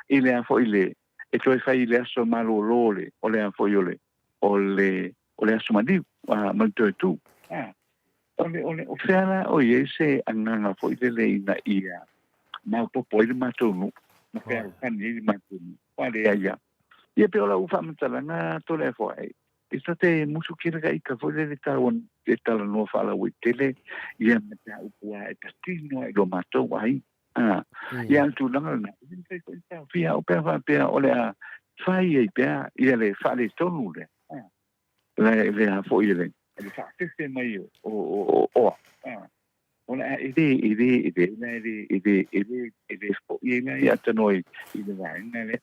i le a foi i le, e toe fai i le aso malolo o le, o le a foi o le, o le, o le aso maliu, a, ma le toe tu. A, o le, o le, o fea la o i ai se agaga foi lele ina ia maopoopo ai le matou nuu, ma fealofani ai le matou nuu. Ua leai lava. Ia pei o lau faamatalaga Toleafoa, e ta te musu kele ka ika foi lele tau e talanoa faalauaitele ia mataupu a e patino ai lo matou aiga. A, ia le tulaga lena, e le mafai foi ona taofia au pe a faapea o le a fai ai pea ia le faaletonu lea. A, le, le a foi le, le faafefe mai o, o, o, o oa. A, o le a e le, e le, e le, e le, e le, e le, e le foi ai la ia tanoa i, i le vaega lea.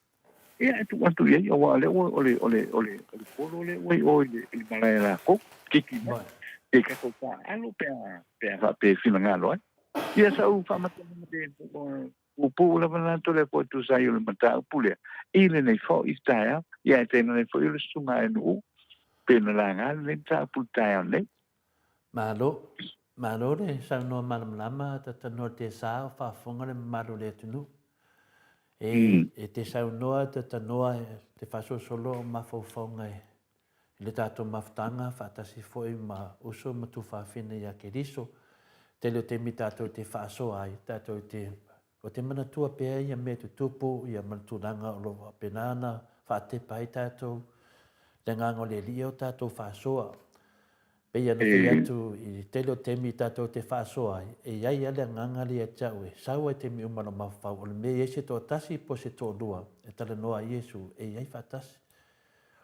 Ia e tuu atu i ai, aua o lea ua, o le, o le, o le, o le polo lea ua i o i le, i le malae a lakou, kiki mai. Pe tatou taaalo pe a, pe a faapea e finagalo ai. Ia sau faamatalaga pe puupuu lava la Toleafoa e tusa ai o le mataupu lea i lenei foi taeao. Ia ae tainane foi o le susuga a Nu'u pe na laga lenei mataupu i le taeao nei. Malo. Malo le saunoa malamalama Tatanoa te sa o faafofoga le mamalu o le atunuu. E, e te saunoa Tatanoa te faasolosolo o mafaufauga e i le tatou mafutaga faatasi foi ma uso ma tuafafine ia Keriso. Tele o taimi tatou te faasoa ai, tatou te, o te manatua pea ia mea tutupu ia ma le tulaga o lo o faapena ona faatepa ai tatou le agaga o le Alii o tatou faasoa. Pei ona fai atu i le tele o taimi tatou te faasoa ai, e i ai lava le agaga lea ia te au e sau ai taimi uma lou mafaufau, o le mea e i ai se toatasi po o se toalua e talanoa ai Iesu, e i ai faatasi.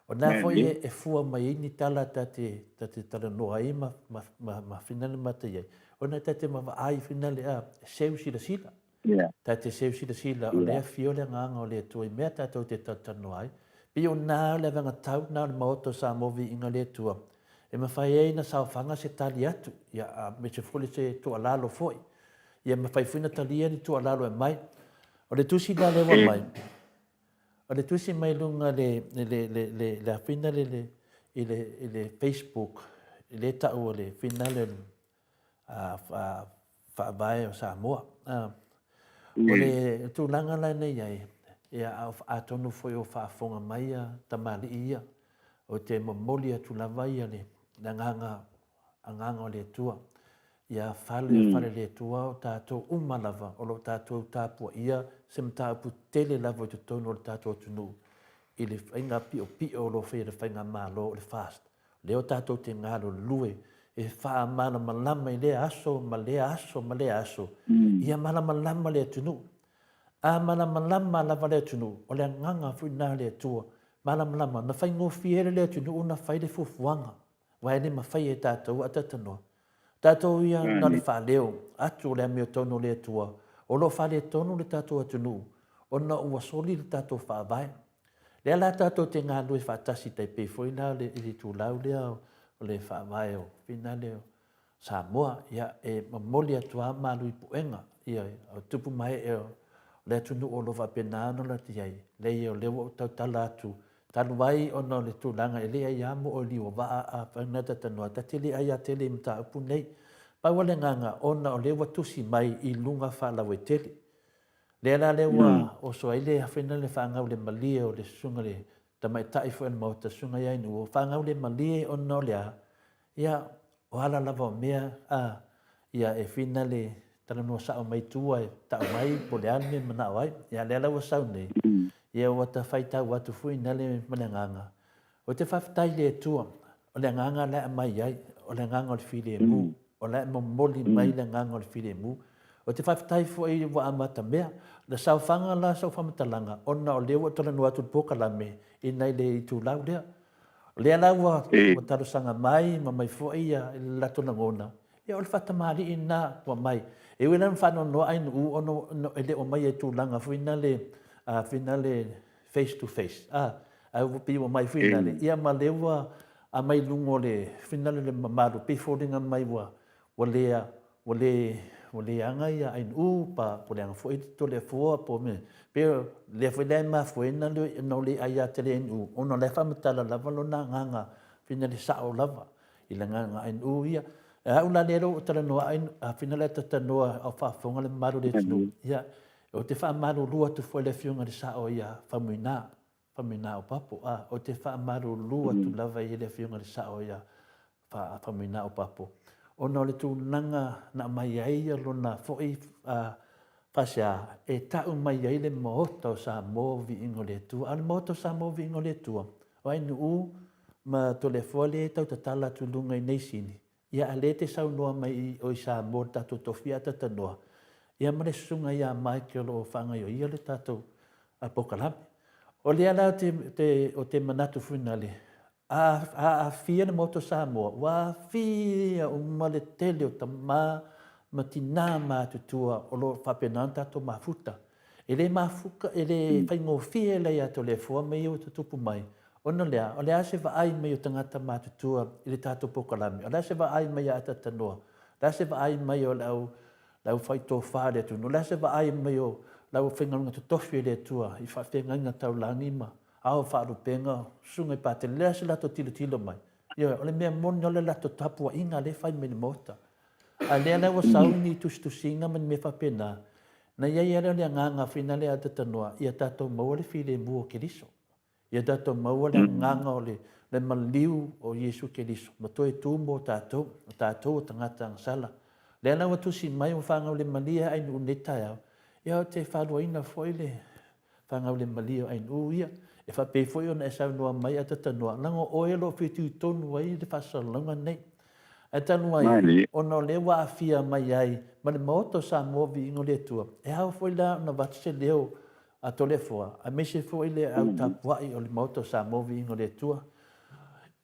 O lena foi e fua mai ai ni tala ta te, ta te talanoa ai ma, ma, ma, ma finale mata i ai, ona ta te mavaai finale a, seu silasila. Yeah. Ta te seu silasila, o lea fio le agaga o le Atua i mea tatou te talatalanoa ai. Pei o na le avega tau, na o le maota o Samoa viiga le Atua. E mafai ai na saofaga se tali atu, ia, a me se foi se tuualalo foi. Ia mafai foi na talia ni tuualalo e mai. O le tusi la lea ua mai, O le tusi mai luga le, le, le, le, le, le afina le, le, i le, i le Facebook, i le tau o le finale a, a, faavae o Samoa. A, o le tulaga la nei ai, ia, atonu foi o faafofoga mai ia tamalii ia, o te momoli atu lava ia le, le agaga agaga o le Atua. Ia fale mm. fale le Atua o tatou uma lava o lo o tatou tapuaia se mataupu tele lava i totonu o le tatou atunuu i le faiga piopio o lo o faia e le faigamalo o le FAST. Lea o tatou te galulue e faamalamalama i lea aso ma lea aso ma lea aso, mm. ia malamalama le atunuu. A malamalama lava le atunuu, o le agaga foi lena o le Atua. Malamalama, na faigofie ai le atunuu na fai le fuafuaga. Aua e le mafai e tatou a tatanoa. Tatou ia na le faaleo atu o le amiotonu o le Atua, o lo o faaletonu le tatou atunuu ona ua soli le tatou Faavae. Lea la tatou te galulue faatasi tai pei foi la i le itulau lea o le Faavae o Finale o Samoa, ia e momoli atu lava malu i puega, ioe, o tupu ma ee o le atunuu o lo o faapena ona lata i ai, leai o lea ua ou tautala atu talu ai ona o le tulaga e leai lava mo oe liu o vaa a whainga tatanoa, ta te leai a tele i mataupu nei. Pau a le agaga ona o lea ua tusi mai i luga faalauaitele. Lea la lea ua oso ai le whainga le whaangau le malie o le susuga le tamaitai foi o le maota susuga ia inu, ua whaangau le malie ona o le a, ia O ala lava o mea, a, ia e whina le talanoa sao mai tua e tau mai po o le a le mea e manao ai. Ia lea la ua sau nei. Ia ua ta faitau atu foi na le ma le agaga. Ou te faafetai i le Atua, o le agaga la e aumai ai, o le agaga o le filemu, o la e momoli mai le agaga o le filemu. Ou te faafetai foi ua amatamea. Le saofaga la sau faamatalaga, ona o lea ua ou talanoa atu i le polokalame i nai le itulau lea. O lea la ua talosaga mai ma aumai foi le latou lagona, ia o le faatamalii lena ua aumai. E ui la ina faanoanoa Ainuu ona e le o aumaia i tulaga foi na le, foi na le face to face, a, ae ua pei ua aumai foi na le, ia ma lea ua aumai i luga o le, foi na le mamalu, pei e foliga mai ua le Ua le, ua leaga ia Ainuu pa ua leaga foi Toleafoa po o mea, pei o lea foi la e mafua ai ona le aia tele Ainuu ona o la e faamatala lava lona agaga fina le sao lava i le agaga Ainuu ia. E au la lea ua ou talanoa ai, a fina la e talanoa a o faafofoga le mamalu o le atunuu, ia, ou te faamalulu atu foi i le Afioga i le Sao ia Faumuina, Faumuina Opapo, a, ou te faamalulu atu lava i le Afioga i le Sao ia Faumuina Opapo, ona o le tulaga na aumai ai lona foi faasea e tau mai ai le Maota o Samoa o Viiga o le Atua. A o le Maota o Samoa o Viiga o le Atua, o Ainuu ma Toleafoa lea e tau tatala atu i luga i Neisini, Ia a lea e te saunoa mai i o i Samoa le tatou tofi a tatanoa ia ma le susuga ia Mike o lo o faagaioia le tatou polokalame. O lea la te, te, o te manatu foi nale, a, a aafia le Maota o Samoa, ua aafia uma le tele o tama ma tinā matutua o lo o faapena ona tatou mafuta. E le mafuka, e le faigofie la ia Toleafoa ma ia ua tutupu mai, Ona o le a? O le a se vaai mai o tagata matutua i le tatou polokalame? O le a se vaai mai a Atatanoa? O le a se vaai mai o le au, le aufai tofa a le atunuu? O le a se vaai mai o le aufaigaluega totofi a le Atua i faafeagaiga taulagi ma ao faalupega, susuga i Patele? O le a se latou tilotilo mai? Ioe, o le mea moni o le latou tapuaiga lea e fai mai i le Maota. A lea la ua sau ni tusitusiga ma ni mea faapena, na i ai lava lea o le agaga foi lea a Atatanoa, ia tatou maua le filemu o Keriso. Ia tatou maua le agaga o le, le maliu o Iesu Keriso, ma toe tu mo tatou, o tatou o tagata agasala. Lea la ua tusi mai ua faagaulemalie Ainuu i lenei taeao, ia ou te faaluaina foi le faagaulemalie o Ainuu ia. E faapei foi ona e saunoa mai Atatanoa, leaga o oe o lo o fitoitonu ai le faasalalauga lenei. Ae talu ai, ona o lea ua aafia mai ai ma le Maota o Samoa Viiga o le Atua, e ao foi la ona avatu se leo a Toleafoa, aemaise foi le au tapuai o le Maota o Samoa Viiga o le Atua.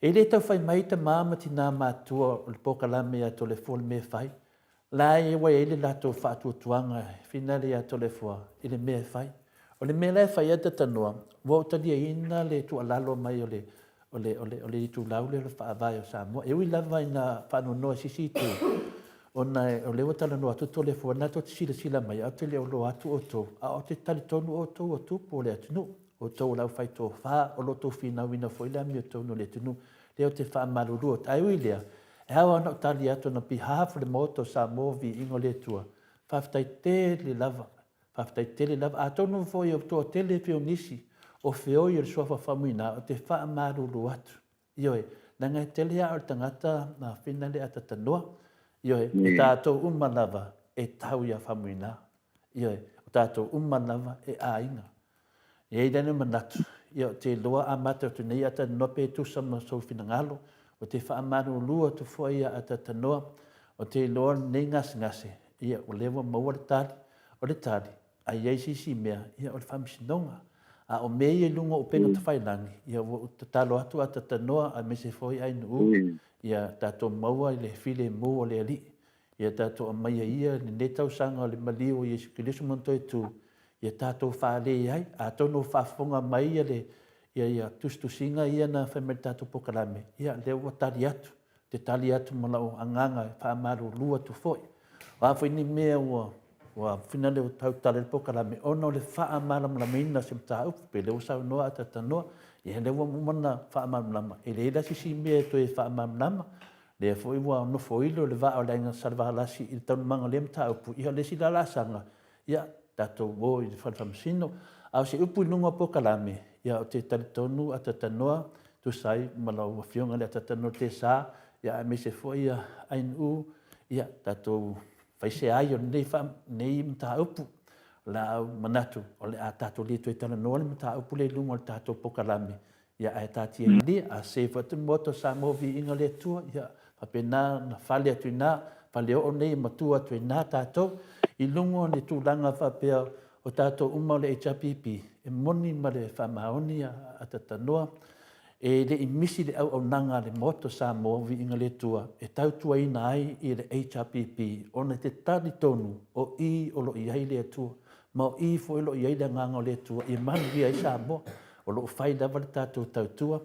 E le tau fai mai tama ma tina matutua o le polokalame ia Toleafoa le mea e fai. La e ua i ai le latou faatuatuaga e finale ia Toleafoa i le mea e fai. O le mea la e fai a Tatanoa, ua ou taliaina le tuualalo mai o le o le, o le, o le itulau lea o le Faavae o Samoa. E ui lava ina faanoanoa i se isi itu, ona o lea ua talanoa atu Toleafoa, na tou te silasila mai, ae ou te le o iloa atu outou, a ou te talitonu outou o tupu o le atunuu, outou o le aufai tofa, o lo o outou finauina foi le amiotonu o le atunuu. Lea ou te faamalulu atu. Ae ui i lea, e ao lava ona ou tali atu on behalf o le Maota o Samoa, viiga o le Atua, faafetai tele lava Faafetai tele lava. Atonu foi o toatele pei o nisi o feoi o le Suafa Faumuina, ou te faamalulu atu. Ioe, leaga e tele aa o le tagata na fina le atatanoa. Ioe, o tatou uma lava e tau ia Faumuina. Ioe, o tatou uma lava e aiga. E i ai la le manatu, ia ou te iloa a matau atu nei Atatanoa pe tusa ma sou finagalo, ou te faamalulu atu foi ia Atatanoa, ou te iloa lenei gasegase, ia o lea ua maua le tali, o le tali, a i ai se isi mea, ia o le faamasinoga. A o mea ia i luga o upega tafailagi, ia ua ou tatalo atu Atatanoa aemaise foi Ainuu, ia tatou maua i le filemu o le Alii, Ia tatou aumaia ia lenei tausaga o le maliu o Iesu Keriso ma Ona toe tu, ia tatou fale ai. Atonu o faafofoga mai ia le, ia, ia tusitusiga ia na fai mai le tatou polokalame, ia lea ua tali atu, te tali atu ma lau agaga e faamalulu atu foi. O a foi ni mea ua, ua fina le tautala i le polokalame, ona o le faamalamalamaina o se mataupu, pe lea ua saunoa a tatanoa, ia lea ua uma ona faamalamalama, e leai la se isi mea e toe faamalamalama, Lea foi ua nofoilo le vaa o le Aiga Salevalasi i le taualumaga o lea mataupu, ia o le isi la laasaga, ia, tatou o i le Fale Faamasino. A o se upu i luga o polokalame, ia ou te talitonu Atatanoa, tusa ai ma lau Afioga i le Atatanoa Tesa, ia aemaise foi ia Ainuu, ia tatou fai se ai o lenei, lenei mataupu. O le a ou manatu, o le a tatou le toe talanoa le mataupu lea i luga o le tatou polokalame, ia ae taatia i ina, a save atu le Maota o Samoa viiga o le Atua, ia faapena ona fale atu i ina, fale oo nei e matua atu ai ina tatou, i luga o le tulaga faapea o tatou uma o le HRPP, e moni ma le faamaoni a Tatanoa, E le i misi le auaunaga a le Maota o Samoa Viiga le Atua e tautuaina ai i le HRPP ona e te talitonu o i o lo o i ai le Atua ma o i foi o lo o i ai le Agaga o le Atua e manuia ai Samoa. O lo o fai lava le tatou tautua.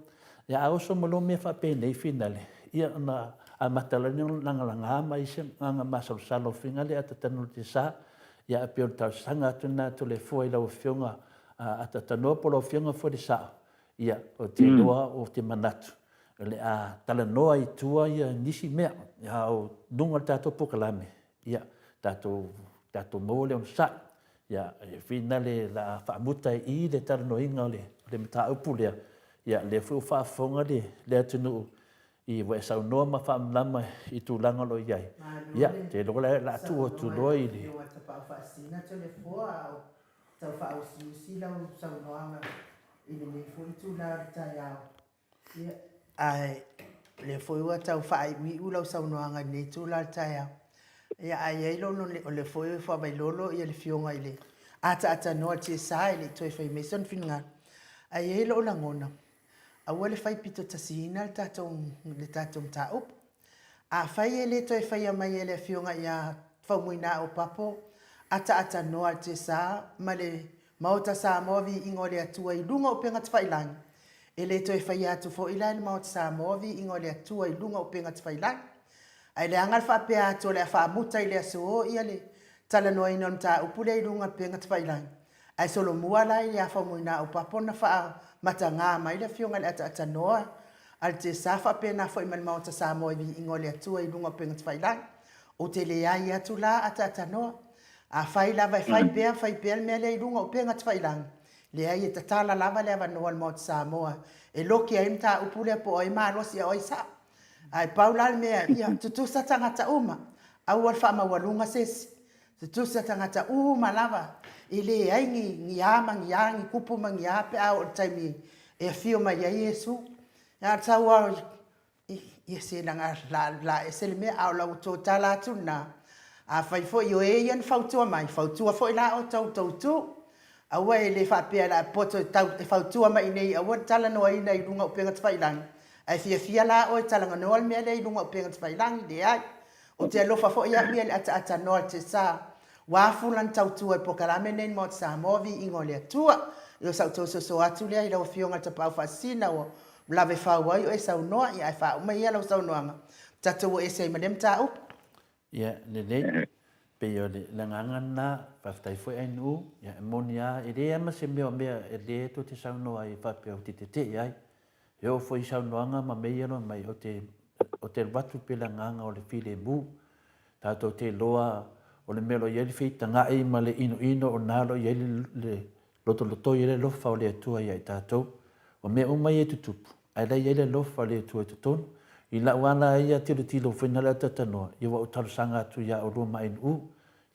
Ia a oso mai loa mea faapenei finale, ia ona amata loa lea ona lagalaga mai se agaga masalosalo finale a tatanu le sa. Ia ae pei o le talosaga atu lena a Toleafoa i lau Afioga a Tatanoa po o lau Afioga foi le Sao, Ia, ou te iloa ou te manatu o le a talanoa i tua ia nisi mea, a o luga o le tatou polokalame, ia, tatou, tatou maua le onosai. Ia, e finale o le a faamuta ai i i le talanoaina o le, o le mataupu lea, ia, lea foi ua faafofoga le, le atunuu i ua e saunoa ma faamalamalama i tulaga o lo o i ai. Ia, ou te iloa o le a tuu atu loa i le. Tau faausiusi lau saunoaga i lenei foi itula o le taeao. Ia, ae o lea foi ua tau faaiuiu lau saunoaga i lenei itula o le taeao. Ia, ae i ai lou o lea foi ua faavailolo le Afioga i le ataatanoa o le TSA e le i toe fai mai sona finagalo. Ae i ai lou lagona, aua le fai pito tasiina le tatou, le tatou mataupu. Afai e le toe faia mai e le Afioga ia Faumuina Opapo ataatanoa le Tesa ma le Maota Samoa Viiga o le Atua i luga o upega tafailangi, e le toe faia atu foi la e le Maota Samoa Viiga o le Atua i luga o upega tafailangi. Ae leaga le faapea atu o le a faamuta i le aso ia le talanoaina o le mataupu lea i luga o upega tafailangi, Ae solomua la ia Faumuina Aupapo na faamatagā mai le Afioga i le Ataatanoa a le Tesa faapena foi ma le Maota Samoa i Viiga o le Atua i luga o Upegatafailagi. Ou te leai atu la Ataatanoa. Afai lava e fai pea fai pea le mea lea i luga o Upegatafailagi, leai e tatala lava le avanoa o le Maota Samoa e loki ai le mataupu lea po o ai malosi a o ai sao. Ae pau la le mea, ia tutusa tagata uma, aua le faamaualuga se isi. Tutusa tagata uma lava, e leai ni, ni a ma ni a, ni kupu ma ni a pe a oo i le taimi e afio mai ai Iesu. A sau lava, ia se leaga la, la ese le mea, a o lau toe tala atu lena, afai foi o e ia na fautua mai, fautua foi la outou i tou itu. Aua e le faapea o le a poto e tau, e fautua mai i inei aua le talanoaina i luga o upega tafailagi, ae fiafia la oe e talanoa le mea lea i luga o upega tafailagi, leai. Ou te alofa foi au ia i le ataatanoa o le Tesa, ua afu lana tautua i polokalame nei i le Maota Samoa, Viiga o le Atua. Ia o sau toe soso atu lea i lau Afioga i le Tapaau Faasisina ua lave fau ai o e saunoa, ia ae faauma ia lau saunoaga, tatou o ese ai ma lea mataupu. Ia, lelei. Pei o le agaga lena, faafetai foi Ainuu, ia e moni lava, e leai lava ma se mea o mea e le tou te saunoa ai faapea ou te tetee ai. E oo foi i saunoaga ma mea ia mai, ou te, ou te alu atu pei le agaga o le filemu. Tatou te iloa o le mea o lo o i ai le feitaga'i ma le inoino o lena o lo o i ai le, le lotolotoi ai le alofa o le Atua ia i tatou. O mea uma ia e tutupu, ae la e i ai le alofa o le Atua i totonu. I lau ala ia tilotilo foi na le atatanoa, ia ua ou talosaga atu ia oulua ma Ainuu,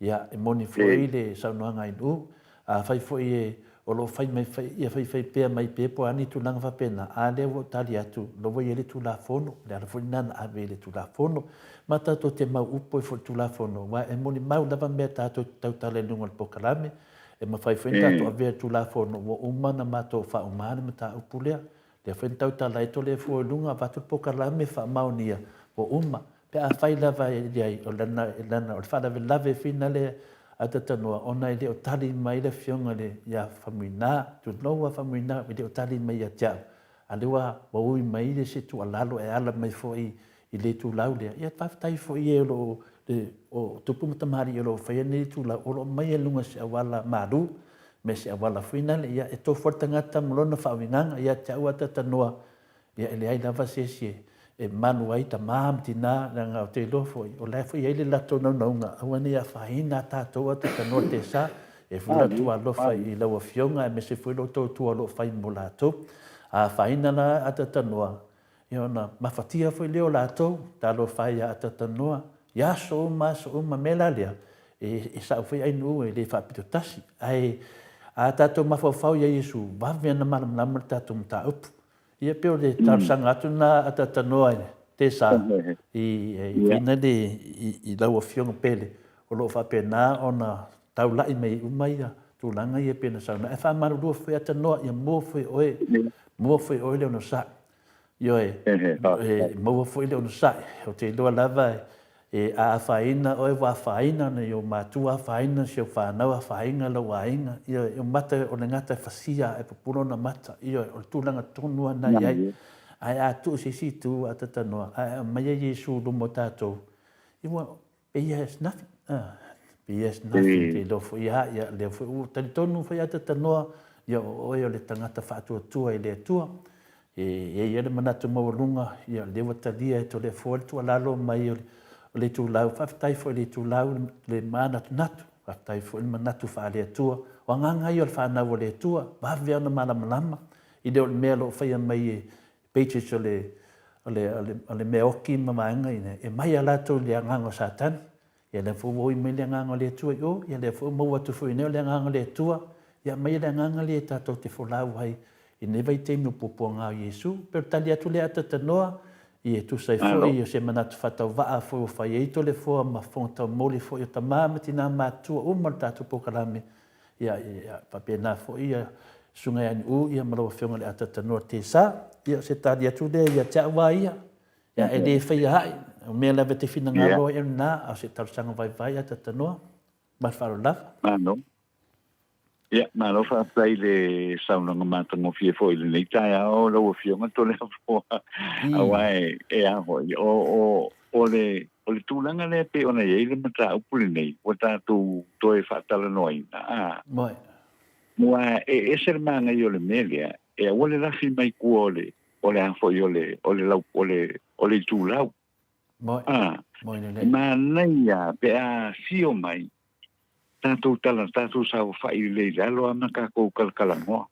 Ia, e moni foi le saunoaga a Inu, afai foi e o lo o fai mai, ia faifai pea mai pea po o a ni tulaga faapena, a lea ua ou tali atu, o la ua i ai le Tulafono, o le ala foi lena na ave i le Tulafono. Ma tatou te mau upu ai foi i le Tulafono, aua e molimau lava mea tatou te tautala i luga o le polokalame, e mafai foi ona tatou avea le Tulafono ua uma ona matou faauma le mataupu lea. Lea foi na tautala ai Toleafoa i luga, avatu le polokalame faamaonia, ua uma. Pe afai lava e leai, o lana, lana, o le faalavelave fina lea a Tatanoa, ona e le o tali mai le afioga i le, ia Faumuina, tulou a Faumuina, e le o tali mai ia te au. A lea ua, ua ui mai le se tuualalo e ala mai foi i le itulau lea. Ia faafetai foi i e o lo o, le, o tupu ma tamalii o lo o faia lenei itulau, o lo o aumaia i luga o se auala malu, me se auala foi nale, ia e tofu lava le tagata ma lona faauigaga ia te au a Tatanoa, Ia e leai lava se isi e malu ai tama ma tina, leaga ou te iloa foi, o la e foi i ai le latou naunauga, aua ne i afaina a tatou ataatanoa tesa, e foi latou alofa i lau Afioga aemaise foi lo outou tua o lo o fai mo latou. A afaina la ataatanoa, ia ona mafatia foi lea o latou, talofa e ia ataatanoa, i aso uma aso uma, mea la lea, E, e sa'o foi ainuu e le faapito tasi. Ae a tatou mafaufau ia Iesu, vave ana malamalama le tatou mataupu. Ia pei o le talosaga atu lena a Tatanoa i Tesa i, i fina le, i, i lau afioga pele, o lo o faapena ona taula'i mai ai uma ia tulaga ia pei ona saunoa. Ae faamalulua foi Atanoa, ia mua foi oe, mua foi oe le onosai. Ioe, e maua foi le onosai. Ou te iloa lava e a afaina oe ua afaina nai ou matua, afaina si ou fanau, afaina lou aiga. Ioe, o mata, o le gata e fasia ae pupula ona mata. Ioe, o le tulaga tonu lava lena e i ai. Ae a tuu i se isi itu a Tatanoa, ae aumaia Iesu i luma o tatou, ia ua, He has nothing. He has nothing. Te iloa foi ia, ia, lea foi ua talitonu foi a Tatanoa, ia o oe o le tagata faatuatua i le Atua. E i ai ia le manatu maualuga, ia lea ua talia e Toleafoa le tuualalo mai o le, o le itulau. Faafetai foi i le itulau le manatunatu. Faafetai foi i le manatu faale-Atua. O agaga ia o le fanau a le Atua, vave ona malamalama, i le o le mea o lo o faia mai e pages o le, o le, o le, o le mea oki ma vaega ia, e mai a latou i le agaga o Satani. Ia lea foi ua oi mai le agaga o le Atua i o, ia lea foi ua maua atu foi i inei o le agaga o le Atua. Ia aumai le agaga lea tatou te folau ai i lenei vaitaimi o puapuaga o Iesu. Pei o le tali atu lea a Tatanoa, ia e tusa ai foi o se manatu faatauvaa foi ua fai ai Toleafoa ma Fofoga Taumoli foi o tama ma tina matutua uma o le tatou polokalame. Ia, ia faapena foi ia Susuga ia Nu'u ia ma lau Afioga i le Atatanoa Tesa. Ia, o se tali atu lea ia te au a ia. Ia, e le faia a'i, o mea lava e te finagalo ai o lena, a o se talosaga vaivai Atatanoa. Ma le faaaloalo lava. Malo. Ia, malo faafetai i le saunoaga matagofie foi i lenei taeao lau Afioga Toleafoa. Aua e, e a foi, o, o, o le, O le tulaga lea e pei ona i ai le mataupu lenei ua tatou toe faatalanoaina, a. Moe. Aua e ese le manaia o le mea lea, e aua le lafi mai tua o le, o le a foi o le, o le lau, o le, o le itulau. Moe. A. Moe lelei. E manaia pe a afio mai, tatou tala, tatou saofai lelei i lalo a ma tatou kalakalanoa.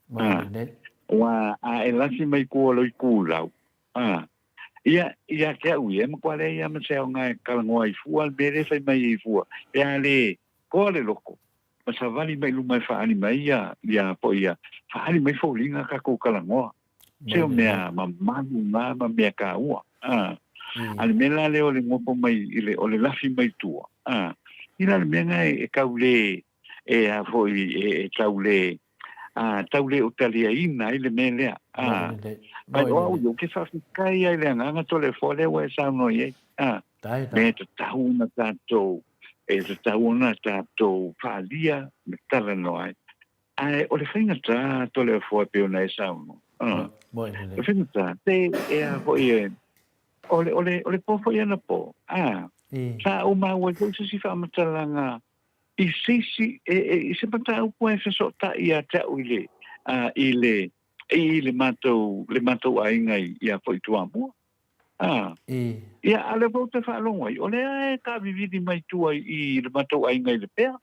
Moe lelei. Aua a e lafi mai tua o le itulau, a, Ia, ia te au ia, e matua leai lava ma se aoga e talanoa ai fua le mea lea e fai mai ai fua, pe a le toa le loto, ma savali mai luma e faaali mai ia, ia po ia, faaali mai foliga tatou talanoa. Se o mea mamalu na ma mea taua. A, a le mea la lea o le nofo mai i le, o le lafi mai tua, a, i la le mea na e, e tau le, e a foi, e, e tau le, a, tau le o taliaina ai le mea lea. A, ai o au ia, ke faafetai ai le agaga Toleafoa lea ua e saunoa i ai. A, me tatau ona tatou, e tatau ona tatou faalia ma talanoa ai. Ae o le faigata Toleafoa e pei ona e saunoa. A, o le faigata, te e a foi e, o le, o le, o le po foi anapo. A, sa ou maua ai foi se isi faamatalaga i se isi, e, e, i se mataupu e fesootai ia te au i le, a, i le, i le matou, le matou aiga i, ia foi Toamua. A, I. ia, a lea foi ou te faalogo ai, o lea e taavivili mai tua i, i le matou aiga i Lepea.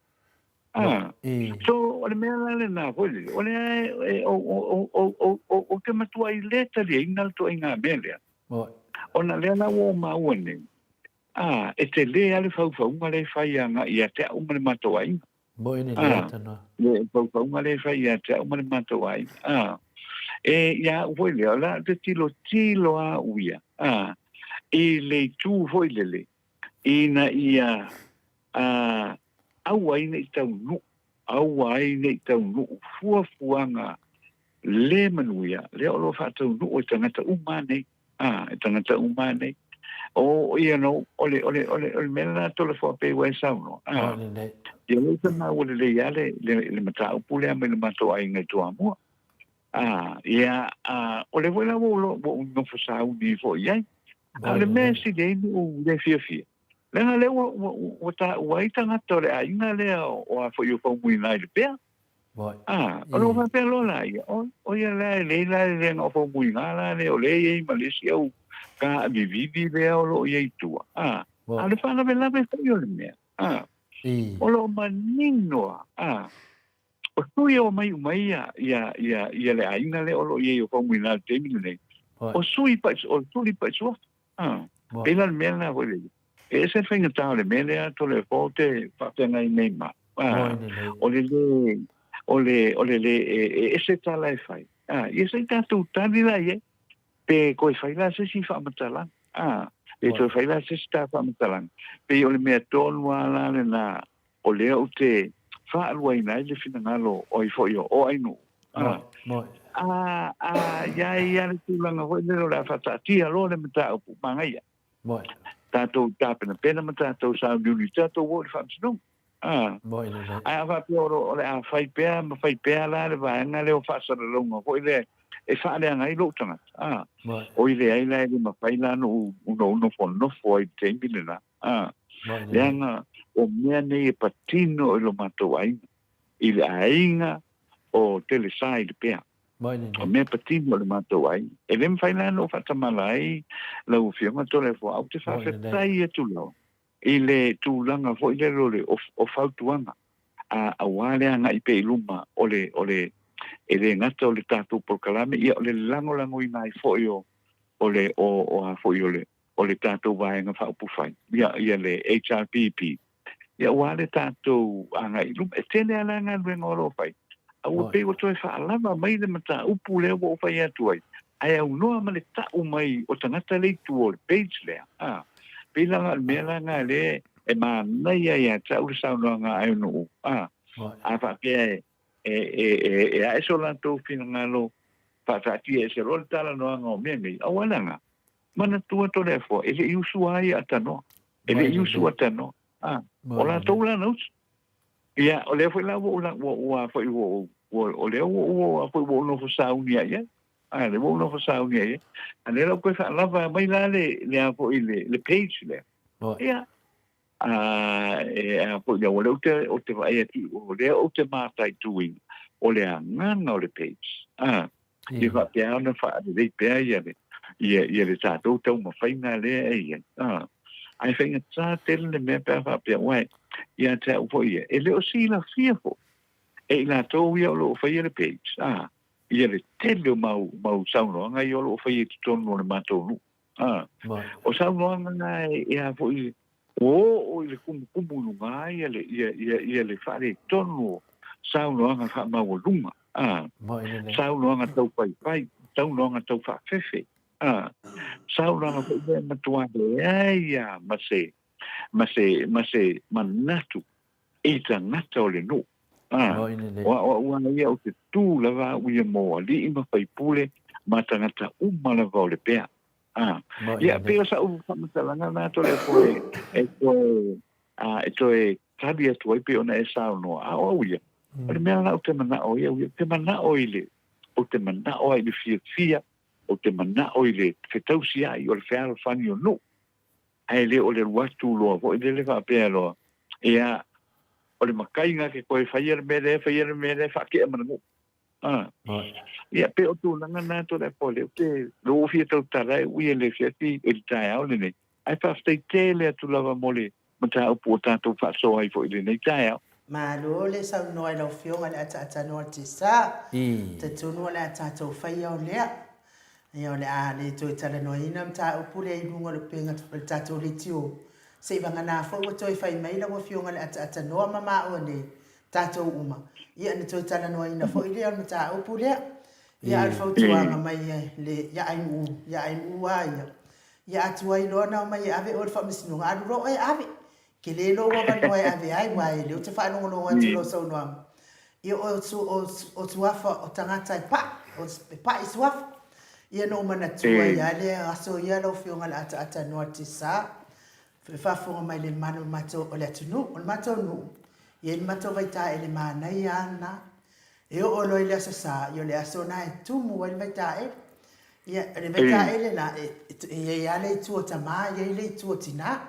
A, I. so, o le mea la lena foi lele, o lea e, e, o, o, o, o, o, o, ou te matuai le taliaina le ituaiga mea lea. Moi. Ona lea la ua ou maua nei, Ā, e telē lava le faufauga lea e fai agai ia te au ma le matou aiga. Moe le Ā, tanoa. le faufauga lea e fai ia te au ma le matou aiga. Ā, e, ia au foi lea, o le a te tilotilo lava au ia, ā, i le itu foi lele, ina ia, ā, aua ai ne i taunuu, aua ai ne i taunuu fuafuaga le manuia, lea o lo o faataunuu e tagata uma nei. A, e tagata uma nei. O, you know, o le, o le, o le, o le mea lena Toleafoa pei ua e saunoa. A, ia lea sa maua lelei lava le, le, le mataupu lea mai le matou aiga i Toamua. A, ia, a, o lea foi la ua ou, ua ou nofo sauni foi i ai. A o le mea e sili ai ona ou le fiafia, leaga lea ua, ua, ua taua ai tagata o le aiga lea o a foi o Faumuina i Lepea. A, ona ou faapea loa laia, oi, o ia la e lei la le leaga o Faumuina la lea o lea e i ai ma le isi au kaavivivi lea o lo o i ai i tua. A, a o le faalavelave foi o le mea, a, o lo o manino lava, a, o sui e omai uma ia, ia, ia, ia le aiga lea o lo o i ai o Faumuina i le taimi lenei, o sui pa'i, o suli pa'i suafa. A, pei la le mea lena foi lele. E ese le faigata o le mea lea Toleafoa ou te faafeagai nei ma au, a, o le lē, o le, o le lē, e, e ese tala e fai, a, ia se i tatou tali la i ai, pe toe fai la se isi faamatalaga, a, pe toe fai la se isi ta faamatalaga, pei o le mea tonu lava la lena o lea ou te faaluaina ai le finagalo o ai foi o Ainuu. A, a, a i ai lava le tulaga foi lele o le a faataatia loa le mataupu manaia. Tatou tapenapena ma tatou sauniuni, tatou o i le faamasinoga. A, ae a faapea o le a fai pea ma fai pea la le vaega lea o faasalalauga foi lea e faaleaga ai lou tagata, a, oi leai la e le mafai la ona ou nofonofo ai i le taimi lena. A, leaga o mea nei e patino i lo matou aiga, i le aiga o Telesa i Lepea. O mea patino i le matou aiga. E le mafai la ona ou faatamala ai lau Afioga Toleafoa, ou te faafetai atu lava i le tulaga foi lele o le o fautuaga, a, aua le agai pea i luma o le, o le, e le gata o le tatou polokalame, ia o le lagolagoina ai foi o, o le, o, o a foi o le, o le tatou Vaega Faaupufai, ia, ia le HRPP, ia aua le tatou agai i luma. E tele lava la galuega o lo o fai, a ua pei ua toe faalava mai le mataupu lea ua ou fai atu ai, ae aunoa ma le tau mai o tagata lea i tua o le page lea, a, pei la o le mea la lena lea e manaia ia te au le saunoaga a Aionuu, a, a faapea e, e, e, e, e ae so latou finagalo faataatia ese loa le talanoaga o mea nei, aua leaga, Manatua Toleafoa, e le i usu a ia Atanoa. E le i usu Atanoa. A, o latou la na usu. Ia, o lea foi la ua ua ua foi ua ua o lea ua ua foi ua ou nofo sauni ai ai. A, lea ua ou nofo sauni ai ai. A lea la ua toe faalava mai la le le a foi le le page lea. Ia, a e a foi lea, o lea ou te ou te vaai atu, o lea ou te mataituina, o le agaga o le page. A, Ia faapea ona faalelei pea ia le, ia, ia le tatou taumafaiga lea e i ai. Ah. Ae faigata tele le mea pe a faapea, uae, ia te au foi ia, e le o silafia foi e i latou ia o lo o faia le page, ah, ia le tele o mau, mau saunoaga ia o lo o faia i totonu o le matou nuu. Ah. O saunoaga na e, e a foi, ua oo i le kumukumu i luga ia le, ia, ia, ia le faaletonu o saunoaga faamaualuga, ā, saunoaga tau paepae, saunoaga tau faafefe, ā, saunoaga foi lea e matua leai lava ma se, ma se, ma se manatu i tagata o le nuu. Ā, o au lava ia ou te tū lava au ia mō alii ma faipule ma tagata uma lava o Lepea. Ā, ia, pei o sa'u faamatalaga lena Toleafoa e toe, ā, e toe tali atu ai pei ona e saunoa, a o au ia, o le mea la ou te manao ai au ia, ou te manao i le, ou te manao ai i le fiafia, ou te manao i le fetausiai o le fealofani o nuu, ae le o le alu atu loa foi lele faapea loa, ia, o le makaiga ke koe faia le mea lea, faia le mea lea, faatea ma le nuu. Ah. Ia, pei o tulaga na Toleafoa lea ou te, lea ua ou fia tautala e ui e le afiafi i le taeao lenei. Ae faafetai tele atu lava mo le mataupu ua tatou faasoa ai foi i lenei taeao. Malo le saunoa i lau Afioga i le ataatanoa o le Tesa. Talitonu o le a tatou faia o lea. Ia o le a le toe talanoaina mataupu lea i luga o le upega o le tatou leitio. Seivagana foi ua toe fai mai lau Afioga i le ataatanoa ma maua nei tatou uma, ia ona toe talanoaina foi lea o le mataupu lea. Ia a o le fautuaga mai le ia Ainuu, ia Ainuu lava ia, ia a tuai loa ona omai e ave oe i le faamasinoga, alu loa oe e ave. Tele lou avanoa e ave ai, aua e lea ou te faalogologo atu i lau saunoaga. Ia o, o, o suafa o tagata e pai, e pai suafa. Ia na ou manatua ai lava le aso ia lau Afioga i le ataata noa Tisa, E faafofoga mai le mamalu o le atunuu, o le matou nuu, e i ai le matou vaitaele manaia lava lena. E oo loa i le Aso Sa, ia o le aso lena e tumu ai le vaitaele. Ia, o le vaitaele la, e i ai lava le itu o tama, e i ai le itu o tina.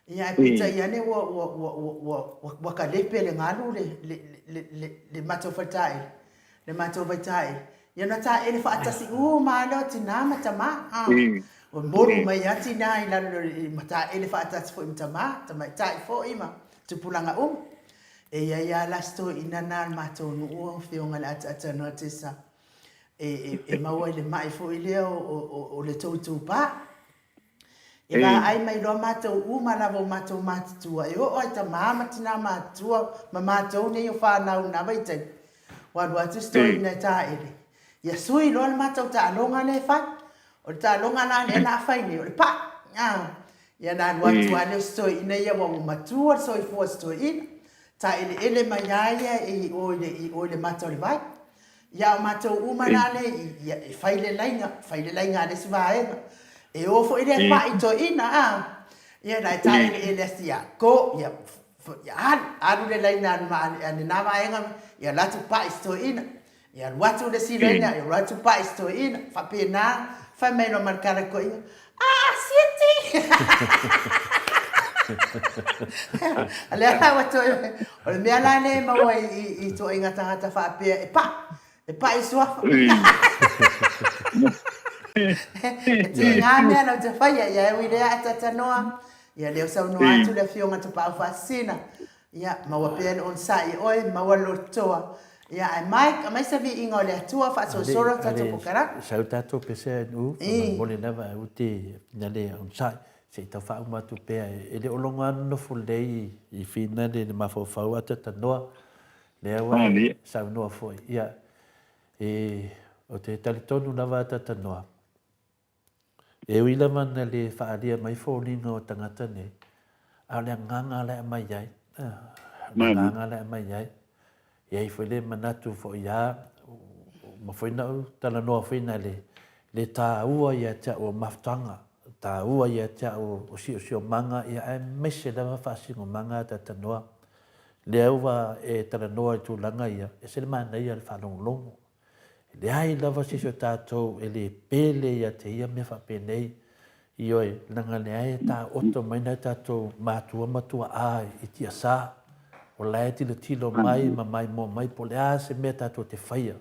Ia, ae peitai ane ua, ua, ua, ua, ua, ua kalepe e le galu le, le, le, le, le matou faletaele. Le matou vaitaele. Ia na taele faatasi uma lava lea o tina ma tama. Ua moru mai lava tina i lalo ma taele faatasi foi ma tama, tamaitai foi ma tupulaga uma. E i ai lava la si toeaina na o le matou nuu o Afioga i le Ataatanoa Tesa e maua i le mai foi lea o le tou itupa. E vaai mai loa matou uma lava o matou matutua, e oo lava i tama ma tina matutua ma matou nei o fanau i na vaitaimi, ua alu atu si toeaina e taele, ia sui loa le matou taaloga lea e fai. O le taaloga la lea o le a fai nei, o le pai. Ia ona alu atu lava lea o si toeaina ia aua ua matua le soifua o si toeaina, taeleele mai lava ia i o i le mata o le vai. Ia a o matou uma la lea i i, ia e fai le laina, fai le laina a le isi vaega. E o foi lea pa'i i toeaina, a. Ia na e taeleele atu ia, go, ia, ia alu, alu le laina a lena vaega, ia alu atu pa'i si toeaina. Ia alu atu le isi laina, ia alu atu pa'i si toeaina. Faapena, fai mai loa ma le tala i toeaina, Aa, sieti! O lea la ua toe, o le mea la lea e maua i ituaiga tagata faapea e pa'i, e pa'i suafa. E tiga mea lau te faia, ia e ui lea ae tatanoa, ia lea ua saunoa atu le Afioga Tapaau Faasisina, Ia, maua pea le onosai e oe, maua le lotoa. Ia, ae Mike, aumai se viiga o le Atua, faasolosolo le tatou kokaraka. Sau tatou pese ai nu, faamolemole lava e ute ina le onosai, se i tau faauma atu pea. E le o logo lava nonofo lelei i Fina le mafaufau a Tatanoa, lea ua e saunoa foi. Ia, e, ou te talitonu lava a Tatanoa, E ui lava ina le faaalia mai foliga o tagata nei, a o le agaga la e aumai ai, o le agaga la e aumai ai. E i ai foi le manatu foi a, uma foi na ou talanoa foi na le, le taua ia te au o mafutaga, taua ia te au o siosiomaga, ia aemaise lava faasinomaga a Tatanoa. Lea ua e talanoa i tulaga ia, ese le manaia o le faalogologo. E leai lava se isi o tatou e le pele ia te ia mea faapenei, ioe, leaga lea e taoto mai nai tatou matua ma tuaa i tiasa, o la e tilotilo mai ma maimoa mai po o le a se mea tatou te faia,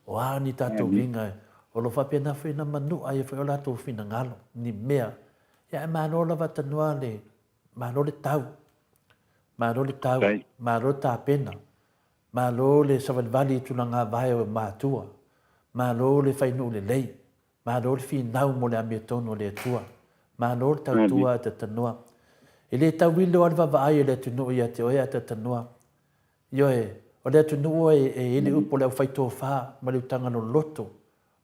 o a ni tatou uiga, o lo o faapena foi ona manua ai foi o latou finagalo, ni mea. Ia ae malo lava tanoa le, malo le tau, malo le tau, malo le tapena. Malo le savalivali i tulaga vae o matua. Malo le fai nuu lelei. Malo le finau mo le amiotonu a le Atua. Malo le tautua a Tatanoa. E le tauilo a le vavaai o le atunuu ia te oe a Tatanoa. Ioe, o le atunuu e i le upu o le aufai tofa ma le utaga loloto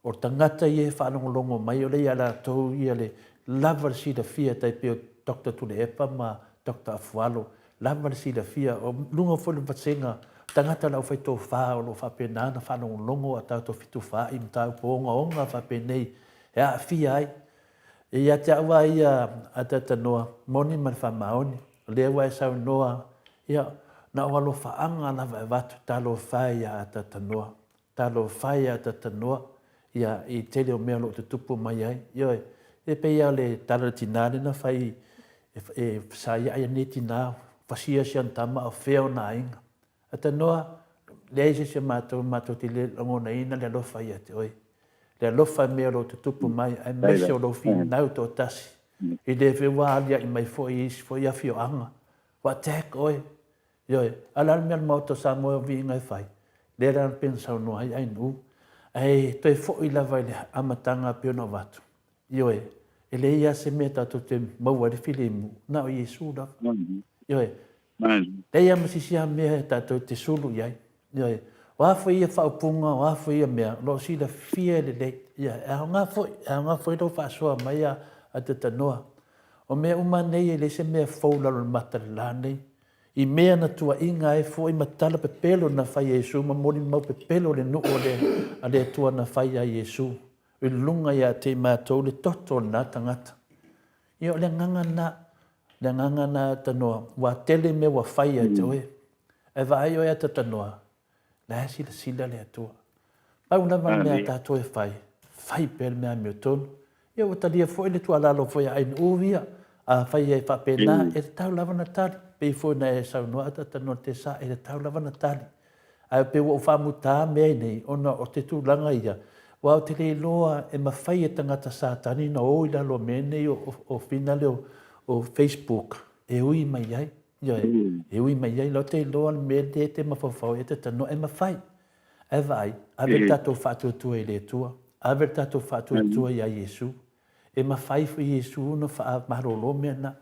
O tagata ia e faalogologo mai o lea ia latou ia le lava le silafia tai pei o Doctor Tuilaepa ma Doctor Afualo, lava le silafia, o luga foi o le vasega tagata o le aufai tofa o lo o faapena ona faalogologo a tatou fetufaai mataupu ogaoga faapenei e aafia ai. E ia te au lava ia a Tatanoa, moni ma le faamaoni, o lea ua e saunoa, ia, na o alofaaga lava e avatu, talofa e ia Tatanoa. Talofa e ia Tatanoa, ia, i tele o mea o lo o tutupu mai ai. Ioe, e pei lava o le tala o le tina lea na fai e, e fesaiai ai lenei tina, fasia si ana tama a o fea ona aiga. Atanoa, leai se isi o matou matou te le lagonaina le alofa ia te oe. Le alofa i mea o lo o tutupu mai, aemaise o lou finau toatasi. I le fe ua aliaʻi mai foi i isi foi afioaga, ua attack oe, Ioe, a o le a le mea a le Maota o Samoa e viiga e fai? Lea la pei ona saunoa ai Ainuu, ae toe foi lava i le amataga pei ona avatu. Ioe, e leai lava se mea tatou te maua ai le filemu, na o Iesu lava. Ioe, leai lava ma se isi lava mea tatou te sulu i ai. Ioe, o a foi ia faaupuga, o a foi ia mea, o lo o silafia lelei. Ia, e aoga foi, e aoga foi lou faasoa mai a Tatanoa. O mea uma nei e leai se mea fou i lalo o le mata i le la nei. I mea na tuuaiga ai foi ma tala pepelo na fai e Iesu ma molimau pepelo le nuu o le a le Atua na fai ia Iesu i luga ia te i matou le toto o lena tagata. Ia o le agaga lena, le agaga lena a Tanoa, ua tele mea ua fai ia te oe. Ae vaai oe a Tanoa, La e silasila le Atua. Pau lava le mea a tatou e fai, fai pea le mea amiotonu. Ia ua talia foi le tuualalo foi a Ainuu ia, afai e faapena, e tatau lava ona tali. Pei foi ona e saunoa Tanoa Tesa, e tatau lava ona tali. Ae pei ua ou faamuta mea nei, ona o te tulaga ia, aua ou te le iloa e mafai e tagata Satani ona o i lalo o mea nei o finale o Facebook e ui mai ai. Ioe, e ui mai ai, lau te iloa le mea lea e te mafaufau ai e te tanoa, e mafai. Ae vaai, ave le tatou faatuatua i le Atua, ave le tatou faatuatua iā Iesu. E mafai foi e Iesu ona faamalolo mea na.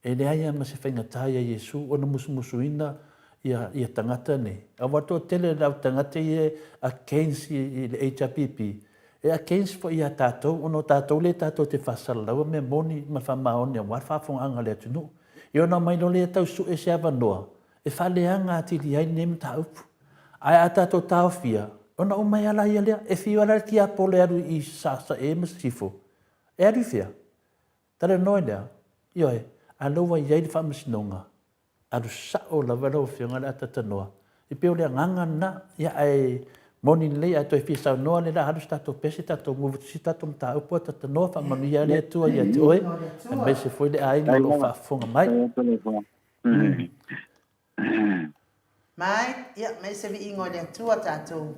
E leai lava ma se faigata ia Iesu ona musumusuina ia, ia tagata nei. Aua toatele le au tagata ia e against i le HRPP, e against foi ia tatou ona o tatou lea tatou te faasalalaua mea moni ma le faamaoni aua le faafofogaaga a le atunuu. Ia ona omai loa lea tau sue se avanoa e faaleaga atili ai lenei mataupu. Ae a tatou taofia, ona uma ai lava laia lea. E fiu lava la le tiapolo e alu i Sasae ma Sisifo, e alu i fea? Talanoa i le a? Ioe, a lea ua i ai le faamasinoga, alu sao lava lau Afioga le atatanoa. E pei o le agaga lena, ia ae moni lelei a toe fia saunoa lea o le a alu se tatou pese tatou move atu i se isi tatou mataupu atatanoa faamanuia le Atua ia te oe aemaise foi le aiga o lo o faafofoga mai. Mai, ia, mai se viiga o le Atua tatou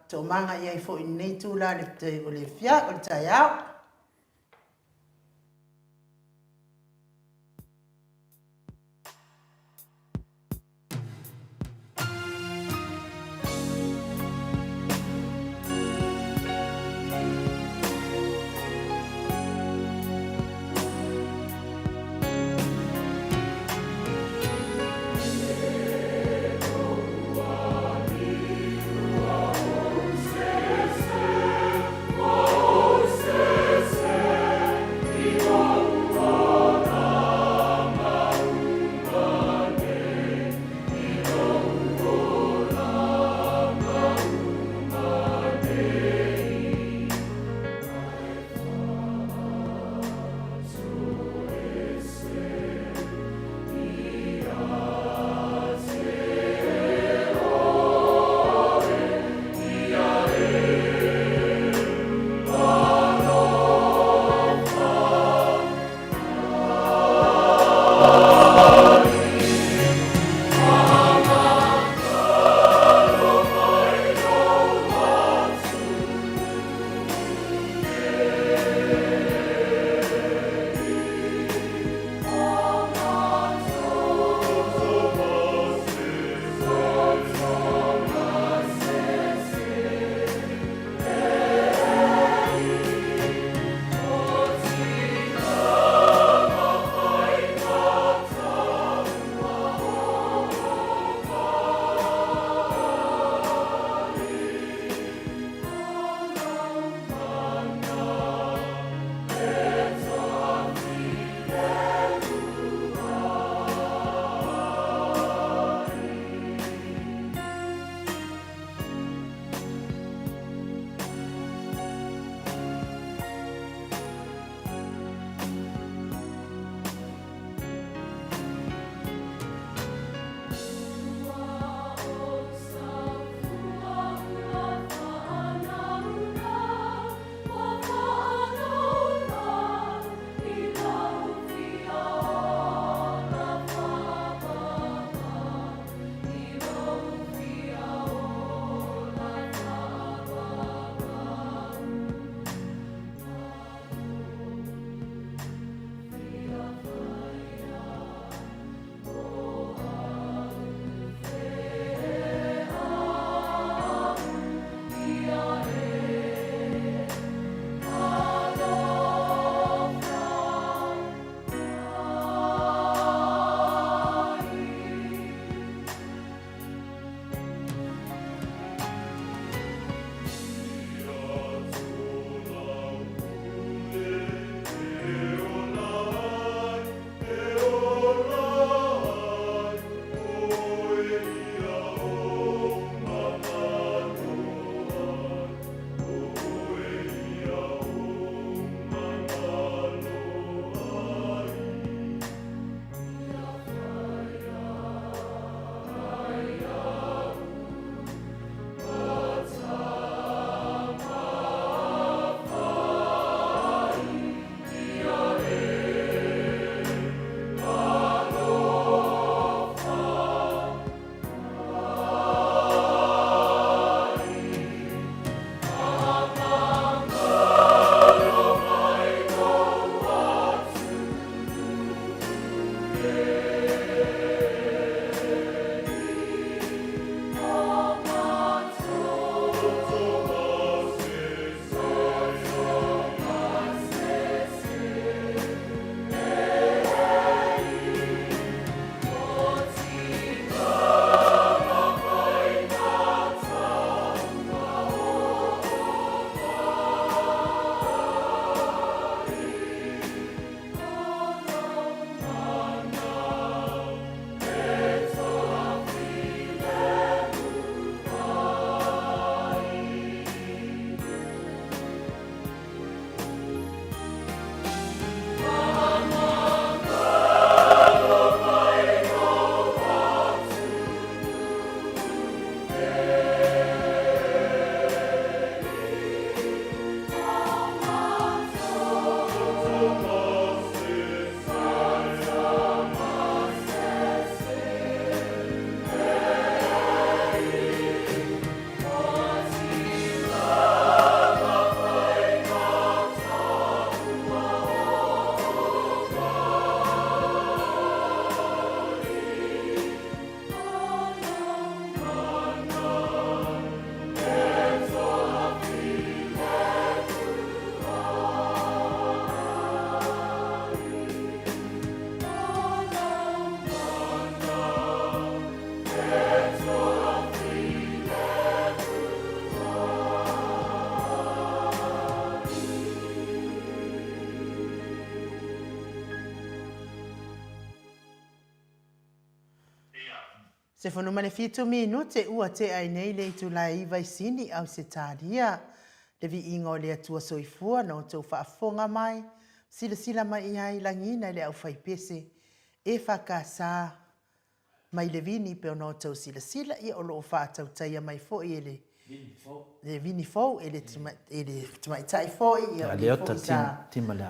toomaga i ai foi i lenei itula o le fia o le taeao. 17 minute ua tea ai nei le itula e 9 i Sini, Ausetalia. Le viiga o le Atua Soifua na outou faafofoga mai, silasila mai i ai lagiina i le aufaipese EFKS mai le vini pei ona outou silasila, ia o lo o faatautaia mai foi e le le vini fou e le e le tamaitai foi, ia o le foi sa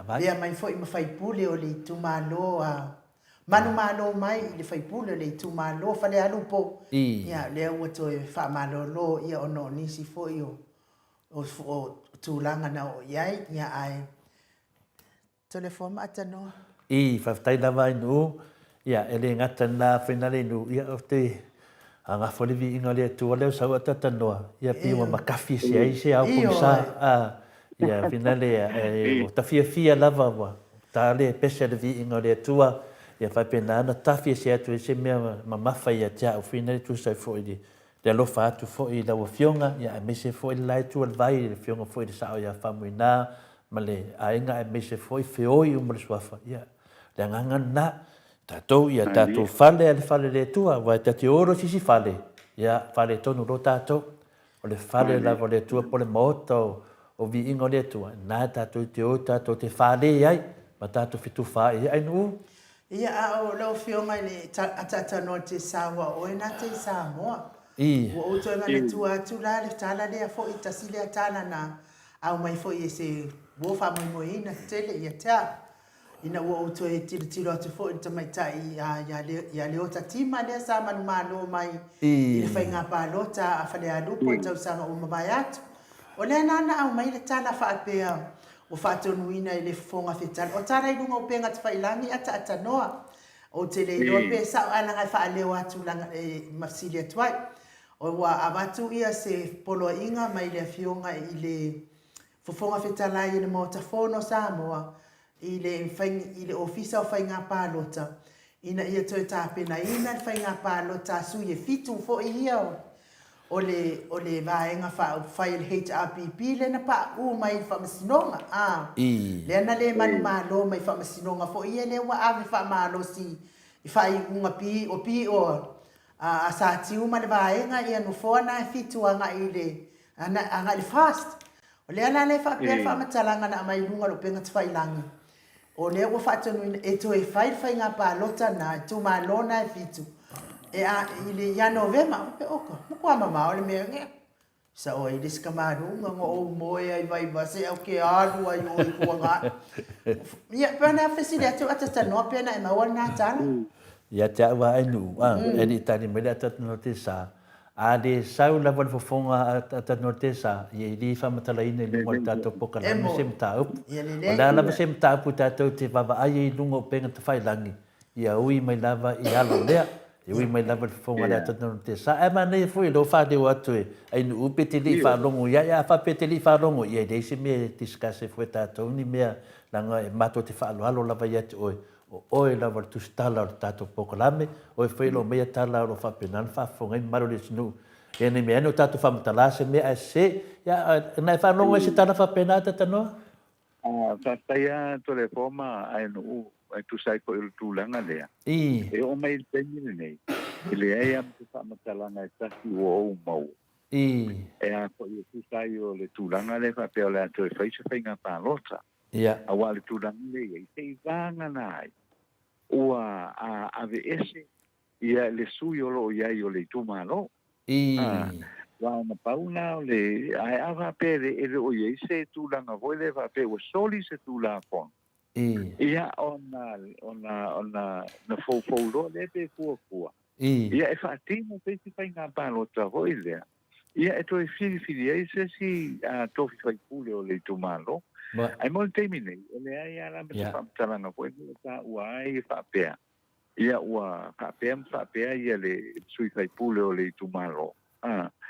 avea mai foi ma faipule o le itumalo a manumalo mai i le faipule o le itumalo Falealupo, ia lea ua toe faamalolo ia ona o nisi foi o o tulaga na oo i ai, ia ae Toleafoa ma Atanoa. I, faafetai lava ai nuu, ia, e le gata na fainale i nuu, ia, o te agafo le viiga o le Atua lea o sau atatanoa, ia, pei ua makafi ese ai se ao pogisa, a, ia, finale, e, ua tafiafia lava, ua ta le pese le viiga o le Atua, ia, faapena ona tafi ese atu ai se mea mamafa ia te au, finale tusa ai foi i le Le alofa atu foi i lau Afioga, ia aemaise foi le la itu o le vai i le Afioga foi i le Sao ia Faumuina ma le aiga aemaise foi feoi uma le Suafa, ia, le agaga lena. Tatou ia tatou fale a le fale le Atua, aua e ta te o loa i se isi fale, ia, faaletonu loa tatou. O le fale lava o le Atua po o le maota o viiga o le Atua, lena tatou te o tatou te fale ai ma tatou fetufaai ai. Nuu. Ia, a o lau Afioga i le Ataatanoa Tesau, a o oe na te i Samoa. Ua ou toe manatua atu la le tala lea foi, tasi lea tala na aumai foi e se uo faamoemoeina tele ia te au. Ina ua ou toe tilotilo atu foi i le tamaitai ia Leota Tima lea sa manumalo mai i le faiga palota a Falealupo i tausaga ua mavae atu. O lea la na aumai le tala faapea, Ua faatonuina e le Fofoga Fetalai, o tala i luga o upega tafailagi ataatanoa. Ou te le iloa pe sao ae leaga e faaleo atu leaga e ma fesili atu ai. Ua avatu ia se poloaiga mai le Afioga i le Fofoga Fetalai o le Maota Fono o Samoa i le i le Ofisa o Faiga Palota ina ia toe tapenaina le faiga palota a sui e fitu foi ia o le o le Vaega Faaupufai a le HRPP lea na pauu mai i le Faamasinoga, a, lea na le manumalo mai i Faamasinoga foi ia lea ua ave faamalosi i faaiuga pi o pi o a Satiu ma le vaega ia nofoa na e fitu agai i le agai i le FAST. O lea la lea e faapea le faamatalaga na aumai i luga o le upega tafailagi, O lea ua faatonuina e toe fai le faiga palota na, itumalo na e fitu, e a, i le, ia Novema. Faapea, oka, matua mamao le mea nge. Sa o ai le isi kamaluga nga ou moe ai Vaivase au ke alu ai o i kuanga. Ia, pe ana fesili atu atatanoa pe ana e maua lena tala. Ia te au a e nuu, a, e li tali mai le atatanoa te sa, A le sau lava le fofoga a Tanuatesa, ia i le faamatalaina i luga o le tatou pokalame se mataupu. O le a lava se mataupu tatou te vaavaai ai i luga o upega tafailagi, ia ui mai lava i ala lea, ia ui mai lava i le fofoga lea a Tanuatesa. Ae manaia foi lou faaleo atu e Ainuu pe te le i faalogo i ai. A faapea e te le i faalogo, ia e leai se mea e discuss ai foi e tatou ni mea, leaga e matou te faaaloalo lava ia te oe, O oe lava le tusitala o le tatou polokalame, oe foi o lo o aumaia tala o lo o faapena ona faafofoga ai mamalu o le atunuu. Ia nei mea ane o tatou faamatala se mea ae sese, ia na e faalogo ai se tala faapena Tatanoa? Faafetai lava Toleafoa ma Aenuu e tusa ai foi o le tulaga lea. E oo mai i le taimi lenei, e leai lava ma se faamatalaga e tasi ua ou maua. E a foi e tusa ai o le tulaga lea faapea o le a toe fai se faiga palota. Ia. Aua o le tulaga lea e i ai, se i vagana ai ua aveese ia le sui o lo o i ai o le itumalo. I. Aua na pau na o le, ae a faapea e le o i ai se tulaga foi lea faapea ua soli se Tulafono, I. ia ona, ona, ona na foufou loa lea pe fuafua, I. ia e faatino se isi faiga palota foi lea. Ia e toe filifili ai se isi tofi faipule o le itumalo. Ae mo le taimi nei, e leai lava la ma se faamatalaga foi lea e taua ai e faapea, ia ua faapea ma faapea ia le sui faipule o le itumalo.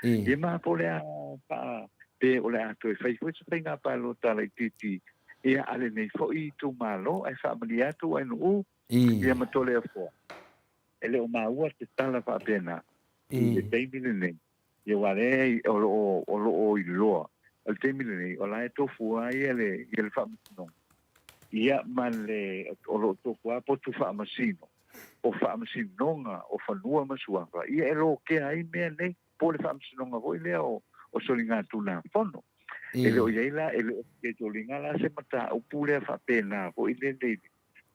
Ia ma po o le a faa, pe o le a toe fai foi se faiga palota laitiiti ia a lenei foi itumalo, ae faamalie atu Ainuu ia ma Toleafoa. E le o maua se tala faapena i le taimi lenei, ia aua lea o lo o, o lo o iloa o le taimi lenei, o la e tofu lava ia le, ia le faamasinoga, ia ma le, o lo o tofu lava potu faamasino. o Faamasinoga o Fanua ma Suafa, ia e lokea ai mea nei, po o le Faamasinoga foi lea o o Soligatulafono. E le o i ai la, e le o schedule ina la se mataupu lea faapena foi lele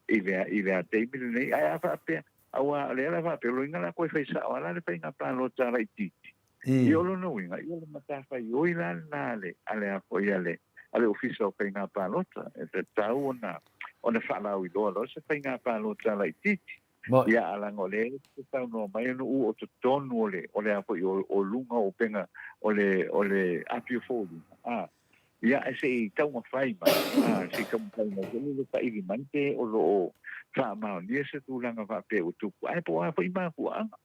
i le i le taimi lenei. Ae a faapea, aua o lea la faapea, o lona uiga la toe fai sao lava la le faiga palota laitiiti. Ia o lona uiga, ia o le matafaioi la lena a le a le a foi a le a le Ofisa o Faiga Palota, e tatau ona ona faalauiloa loa se faiga palota laitiiti. Ia a leaga o lea e te saunoa mai ona u o totonu o le o le a foi o o luga o upega o le o le apiofoliga, a ia ae se i taumafai mai, a se i taumafai mai foi le saili mai pe o lo o faamaonia se tulaga faapea ua tupu, ae po o a foi mafuaaga.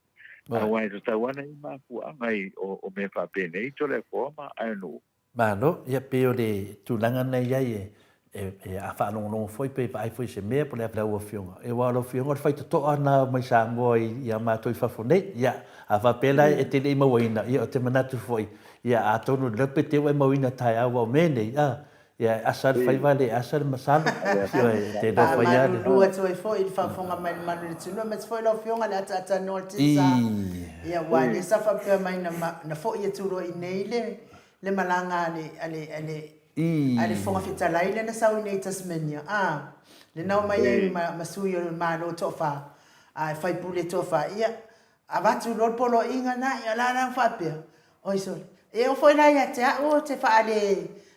Aua e tatau ana i mafuaaga i o o mea faapenei Toleafoa ma Aenu'u. Malo, ia pei o le tulaga na i ai e, e, e a faalogologo foi pe vaai foi i se mea po o le a lau Afioga. E aua o lau Afioga o le faitotoa na mai Samoa i, i a matou i fafo nei. Ia, a faapea la e te le i mauaina, ia ou te manatu foi, ia atonu lelei pe te ua e mauina taeao aua o mea nei, a, ia e asa le faiva le asa le masalo. Ioe, e te iloa fai lava le. Faamalulu atu ai foi i le faafofoga mai a le malu o le atunuu aemaise foi lau Afioga le ataata noa o le Tisa. Ia aua o lea sa faapea mai na, na foi atu loa i inei le, le malaga a le, a le, a le, a le Fofoga Fetalai lea na sau i inei i Tasmania, a, lea na omai ai ma, ma sui o le Malo e toafa, a, e faipule e toafa, ia, avatu loa le poloaiga lena, ia o la la ua faapea, oi sole, e oo foi la ia te au ou te faale,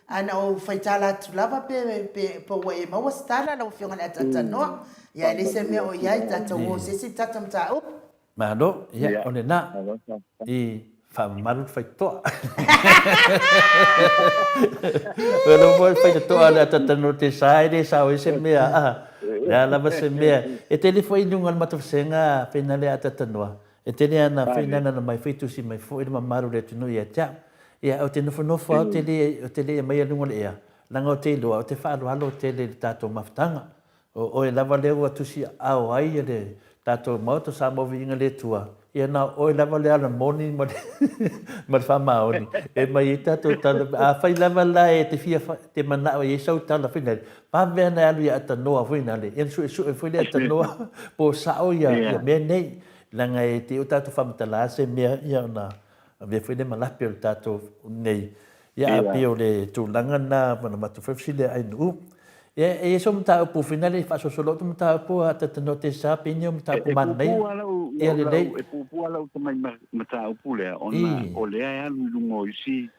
a na ou faitala atu lava pe, pe, pe ua e maua se tala lau Afioga i le Ataatanoa, ia e leai se mea o i ai, tatou o i se isi tatou mataupu. Malo, ia, o lena, i faamamalu le faitotoa. Ua iloa foi le faitotoa le ataatanoa te sa e le sao ai se mea, a, le a lava se mea. E tele foi i luga o le matou vasega pena le ataatanoa, e tele ana fainanana mai foi tusi mai foi le mamalu o le atunuu ia te au. Ia, ou te nofonofo lava ou te le, ou te le aumaia i luga o le ea, leaga ou te iloa, ou te faaaloalo tele i le tatou mafutaga. O oe lava lea ua tusi aao ai le tatou Maota Samoa Viiga le Atua, ia na o oe lava le ala moni ma le ma le faamaoni e mai ai tatou tala. Afai lava la e te fia te manao e i ai sau tala foi lale, vave ana e alu ia Atanoa foi lale, ia ona suesue foi lea e Atanoa po o sao ia ia mea nei. Leaga e te i o tatou faamatala se mea ia ona avea foi lea ma lape o le tatou nei. Ia, a pei o le tulaga lena ma na matou fai fesili a Ainuu. Ia, e i ai sau mataupu foi lea e faasolosolo atu mataupu a Tatanoa Tesa pei ni o mataupu E manaia. puupuu lava lau, Ia lelei. lau, e puupuu lava lau tamai mataupu lea, ona o lea e alu i luga o isi,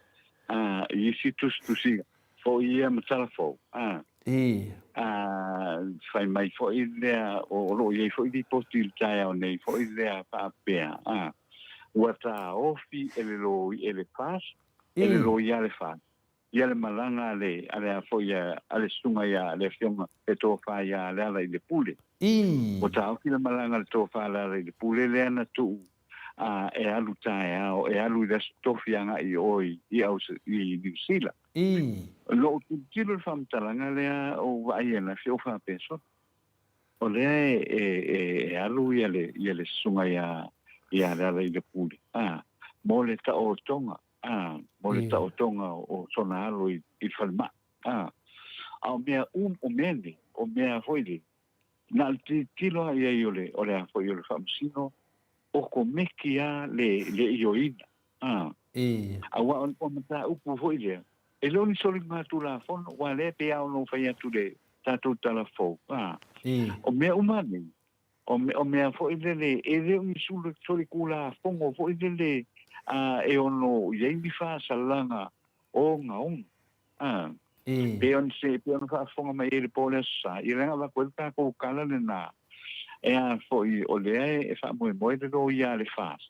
a, i isi tusitusiga foi ia ma tala fou, a. A, fai mai foi lea, o lo o i ai foi lipoti i le taeao nei foi lea faapea, a, ua taofi e le loi, e le FAST, e le loia le FAST, ia le malaga a le, a le a foi a, a le susuga ia, le afioga, le tofa ia Lealailepule. Ua taofi le malaga a le tofa a Lealailepule lea na tuu a e alu taeao, e alu i le Aso Tofi agai i o i, i, i Niu Sila. Na ou tilotilo i le faamatalaga lea ou vaai ananafi ou faapea, sole, o lea e, e, e, e alu ia le, ia le susuga ia, ia Lealailepule, a, mo le taotoga, a, mo le taotoga o sona alo i, i le falemai, a. A o mea um, o mea nei, o mea foi nei, na o le tilotilo lava i ai o le, o le a foi o le faamasino, o komeki lava le, le ioeina, a. Aua o le mataupu foi lea, e le o ni soligatulafono, aua o lea e pei lava ona ou fai atu i le tatou tala fou, a. O mea uma nei, o, o mea foi lele, e le o ni solitulafono foi lele a, e ono i ai ni faasalaga ogaoga. A. Pei ona se, pei ona faafofoga mai ai i le po o le Aso Sa, ia leaga avatu ai le tatou tala lena, e a foi, o lea e faamoemoe le loia a le FAST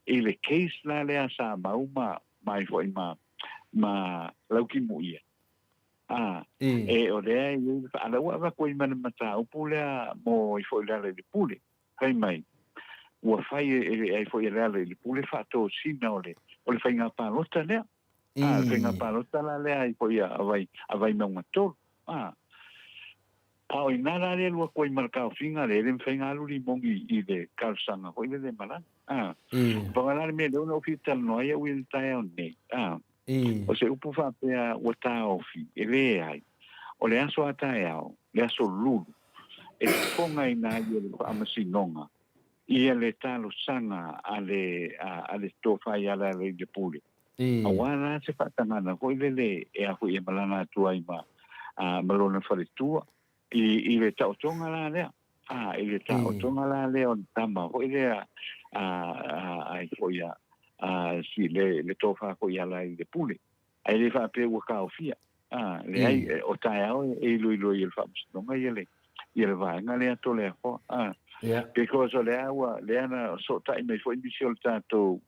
i le case la lea sa mau ma, ma ai foi ma, ma Laukimuia. A, e o lea e i ai le, a lea ua avatu ai ma le mataupu lea mo ai foi Lealailepule, fai mai, ua fai e ai foi e Lealailepule faatosina o le, o le faiga palota lea. A, le faiga palota la lea ai foi a Vai, a Vaimauga 3. A, a o ina la lea lua koe ma le taofiga lea, e le mafai ona alu limogi i le talosaga foi lele malaga. A, paga la le mea lea ona ou fia talanoa ai au i le taeao nei. A, o se upu faapea ua taofi, e leai. O le aso a taeao, le aso lulu, e fofogaina ai e le Faamasinoga. Ia le talosaga a le a le Tofa ia Lealailepule. Aua la se faatagana foi lele e a foi e malaga atu ai ma ma lona faletua i le taotoga la lea. A i le taotoga la lea o le tama foi lea a a foi a a si le le tofa foi ia Lealailepule. Ae le faapea ua taofia. A, leai, o taeao e iloilo ai e le Faamasinoga ia le, ia le vaega lea Toleafoa. A, because o lea ua, lea na sootai mai foi nisi o le tatou,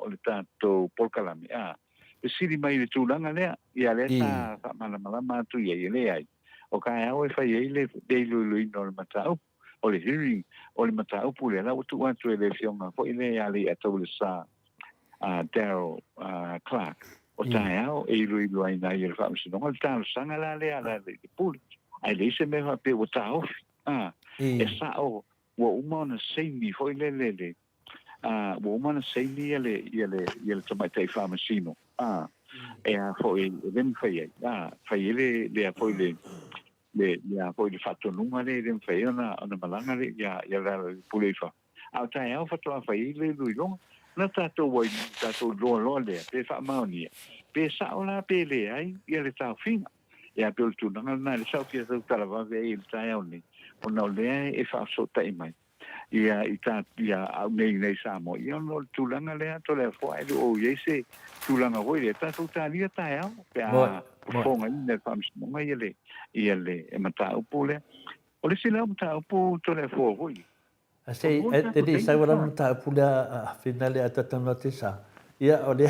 o le tatou polokalame, a, fesili mai i le tulaga lea, ia lea sa faamalamalama atu i ai, e leai, o taeao e fai ai le iloiloina o le mataupu, o le hearing o le mataupu lea, la ua tuu atu e le Afioga foi lea ia Leiataualesa Daryl Clarke, o taeao e iloilo ai i le Faamasinoga le talosaga la lea a Lealailepule, ae leai se mea faapea ua taofi. E sao ua uma ona saini foi lele le ua uma ona saini ia le ia le ia le tamaitai faamasino e a foi e le mafai ai fai ai le le a foi le le le a foi le faatonuga lea e le mafai ai ona ona malaga le ia ia Lealailepule i fafo. A o taeao faatoa fai ai le iloiloga, na tatou ai, tatou iloa loa lea, pe faamaonia, pe sao la pe leai ia le taofiga. Ia pei o le tulaga lena lea sa ou fia tautala vave ai i le taeao nei, ona o lea e faafesootai mai ia i ta ia au nei i Samoa, ia ona o le tulaga lea Toleafoa e le o i ai se tulaga foi lea, tatou talia taeao pe a fofogaina e le Faamasinoga ia le ia le mataupu lea. O le isi lea mataupu Toleafoa foi, A se e te le i sau ala le mataupu lea a Whina lea a Tatanu atu sa. Ia o lea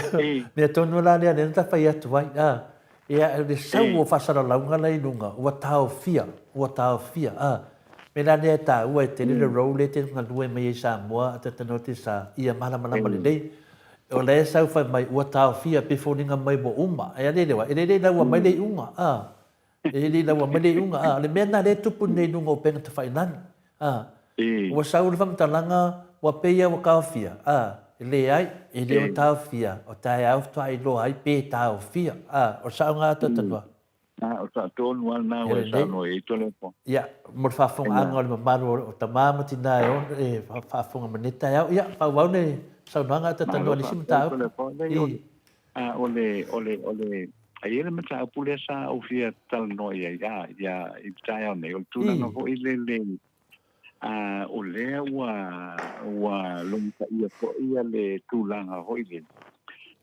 mea tonu la lea lea na ta fai atu ai. A ia o le sau o faasalalauga la i luga ua taofia, ua taofia. A mea la lea e taua e tele le role lea e te galue mai ai i Samoa a Tatanu atu sa ia malamalama lelei. O lea e sau fai mai ua taofia pe foliga mai ua uma. Ai a le lea e lelei la ua mai le iuga. A E le i laua mai le iuga, a, o le mea lena lea e tupu nei i luga o upega tafailagi, a, ua sau le faamatalaga ua pei lava ua taofia, a, e leai, e le o taofia, o taeao faatoa iloa ai pe taofia, a, o le sao lena Tatanuā? A, o le sao tonu lava lena ua e saunoa i ai Toleafoa. Ia, mo le faafofogaaga o le mamalu o tama ma tina e ono, e faafofoga mai nei taeao, ia, faaauau le saunoaga a Tatanuā i le isi mataupu. Malo faafetai Toleafoa. A, o le, o le, o le, e i ai le mataupu lea sa ou fia talanoa i ai, a, ia, i le taeao nei, o le tulaga foi lele, a, o lea ua, ua logosaia foi ia le tulaga foi lele,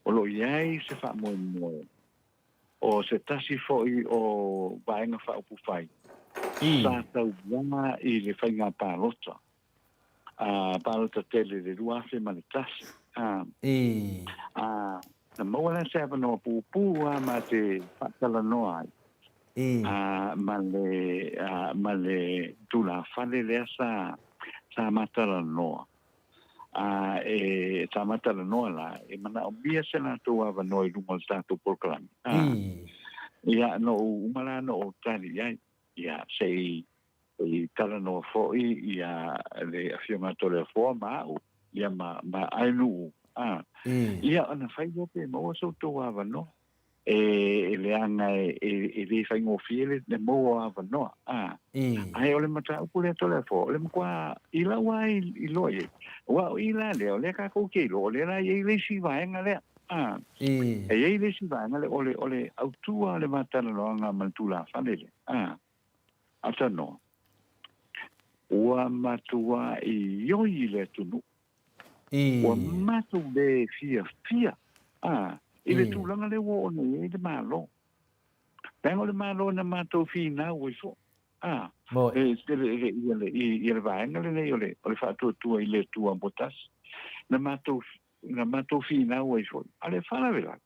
o lo o i ai se faamoemoe o se tasi foi o Vaega Faaupufai sa tauva i le faiga palota. A palota tele i le 2001. A, a, na maua la se avanoa pupū lava ma te faatalanoa ai, a, ma le, a, ma le tulafale lea sa, sa ma talanoa. A, e, sa ma talanoa la, e manaomia se latou avanoa i luga o le tatou polokalame. A, ia, na ou uma la na ou tali i ai, ia, se i I talanoa foi ia le Afioga a Toleafoa ma a'u, ia ma, ma Aenuu, a. Ia ona fai lea pe maua so outou avanoa. E, e leaga e, e, e le faigofie le, le maua o avanoa, a. Ae o le mataupu lea Toleafoa, o le matua i lau lava iloa i ai, aua o i la lea, o lea tatou te iloa, o lea la e i ai le isi vaega lea, a. E i ai le isi vaega lea, o le, o le autu lava o le va talanoaga ma le tulafale lea, a. Atanoa, ua matuai oi i le atunuu. Ua matou le fiafia i le tulaga lea ua oo nei i ai le Malo. Leaga o le Malo na matou finau ai foi i le vaega lenei o le faatuatua i le Atua mo tasi. Na matou finau ai foi. A o le faalavelave,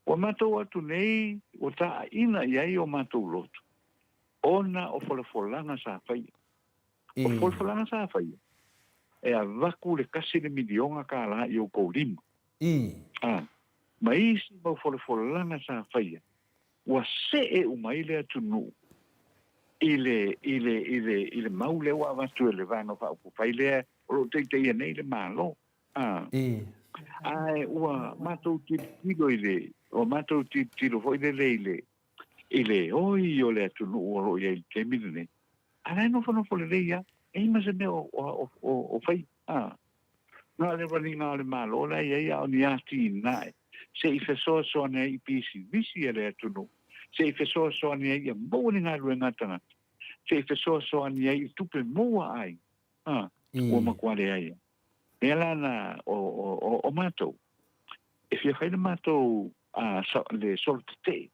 Ua matou atu nei, ua taaina i ai o matou loto, ona o folafolaga sa faia. O folafolaga sa faia, e avatu le tasi le miliona kālā i outou lima. A, ma isi mau folafolaga sa faia, ua see uma ai le atunuu i le, i le, i le, i le mau lea ua avatu e le Vaega Faaupufai lea o lo o taitaia nei le Malo. A, ae ua matou tilotilo i le, ua matou tilotilo foi lele i le, i le oi o le atunuu o lo o i ai i le taimi lenei, a la e nofonofo lelei lava. E ai ma se mea o, o, o, o fai, a. Na o le raniga o le Malo la e i ai a o ni atinae se i fesoasoani ai i pisinisi a le atunuu, se i fesoasoani ai ia maua ni galuega a tagata, se i fesoasoani ai i tupe maua a aiga, a, ua matua leai lava. Mea la na o, o, o, o matou, e fia fai le matou a, le solo tetee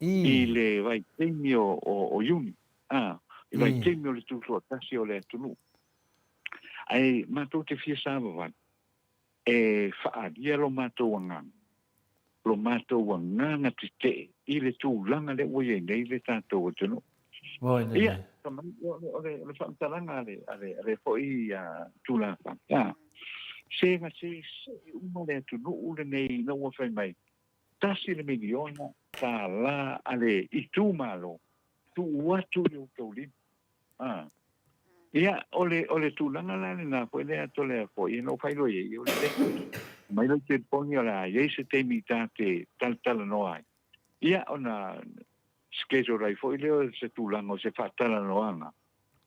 i le vaitaimi o, o, o Iuni, a, i vaitaimi o le tutoatasi o le atunuu. Ae matou te fia savavali e faaalia lo matou agaga, lo matou agaga tetee i le tulaga lea ua i ai nei le tatou atunuu. Ia, o le, o le, o le faamatalaga a le, a le, a le foi a Tulafa, a, se na se see uma le atunuu lenei ina ua fai mai, $1 miliona a le itumalo, tuu atu i outou lima. A. Ia, o le, o le tulaga la lena foi lea Toleafoa, ia na ou faailoa i ai, ia o le taimi, aumai lau telefoni o le a i ai se taimi ta te talatalanoa ai. Ia, ona schedule ai foi lea o se tulaga o se faatalanoaga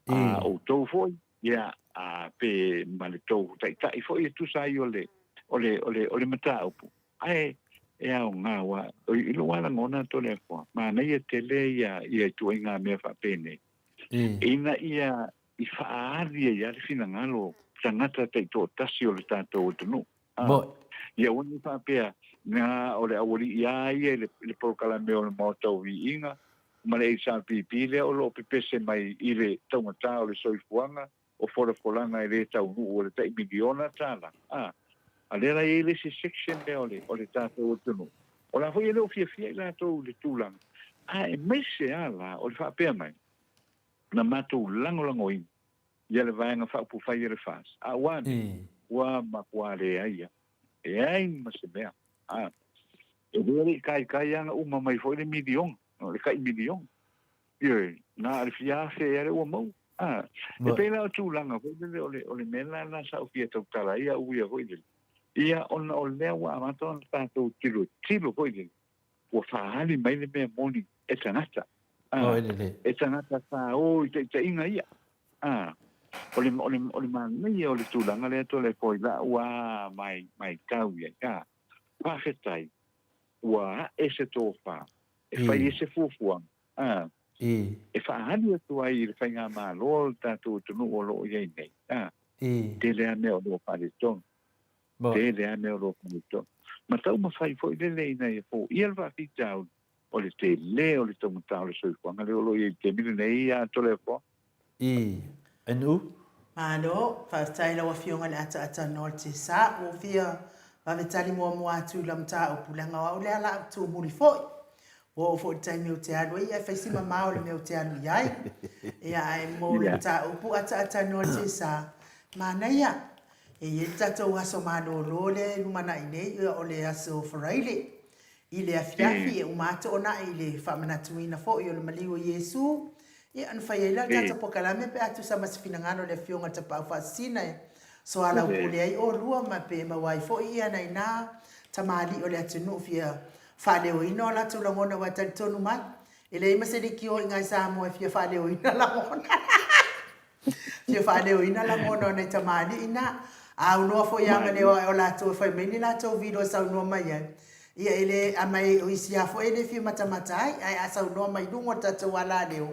a outou foi, ia, a, pe ma le tou taitai foi e tusa ai o le, o le, o le, o le mataupu. Ae e aoga, aua i lou lava lagona Toleafoa, manaia tele ia, ia ituaiga mea faapenei, ina ia i faaali ai lava le finagalo o tagata taitoatasi o le tatou atunuu. Ia aua ne i faapea, na o le aualii lava ia i le polokalame o le Maota o Viiga ma le HRPP lea o lo o pepese mai i le taugata o le soifuaga, o folafolaga e le taunuu o le tai miliona tala, a, a lea la e i ai le isi section lea o le, o le tatou atunuu, o la foi e le o fiafia i latou i le tulaga, aemaise lava la o le faapea mai, na matou lagolagoina ia le Vaega Faaupufai a le FAST, a ua ane, ua matua leai lava, leai ma se mea, a, e le i taitai lava ona uma mai foi le miliona, le tai miliona. Ioe, na o le fia afe ea lea ua maua. A, e pei la o tulaga foi lele o le, o le mea la lena sa ou fia tautala ai au ia foi lele. Ia, ona o lea ua amata ona tatou tilotilo foi lele, ua faaali mai le mea moni e tagata. A, e tagata sa o i taitaiga ia. A, o le, o le, o le manaia o le tulaga lea Toleafoa i lau lava matau i ai. A, faafetai, ua ae se tofa e fai ai se fuafuaga, ā, e faaali atu ai i le faigamalo o le tatou atunuu o lo o i ai nei, ā, tele lava mea o lo o faaletonu, tele lava mea o lo o faaletonu. Ma taumafai foi lele ina ia foia le faafitauli o le tele o le taugata o le soifuaga lea o lo o i ai i le taimi lenei, a Toleafoa. I NU. Malo, faafetai i lau Afioga i le ataatanoa o le TSA. Ua ou fia vave tali muamua atu i lau mataupu, leaga o au lea la ou tumuli foi. Ua oo foi i le taimi ou te alu ai, ae fai si mamao o le mea ou te alu i ai. Ia, ae mo le mataupu ataatanoa o le TSA, manaia. E i ai le tatou aso malolo lea e lumanai nei, o le aso Faraile. I le afiafi e uma atu ona i le faamanatuina foi o le maliu o Iesu, ia ona fai ai lea o le tatou polokalame pe a tusa ma se finagalo o le Afioga i le Tapaau Faasisina e soalaupule ai olua ma pe maua ai foi ia nai na tamalii o le atunuu fia faaleoina o latou lagona aua e talitonu mai e leai ma se leitio i ina i Samoa e fia faaleoina lagona. Fia faaleoina lagona o nai tamalii na. A aunoa foi lava ma le o ae o latou e fai mai ni latou video e saunoa mai ai, ia e le, a mai o isi lava foi e le fia matamata ai, ae a saunoa mai i luga o le tatou alaleo,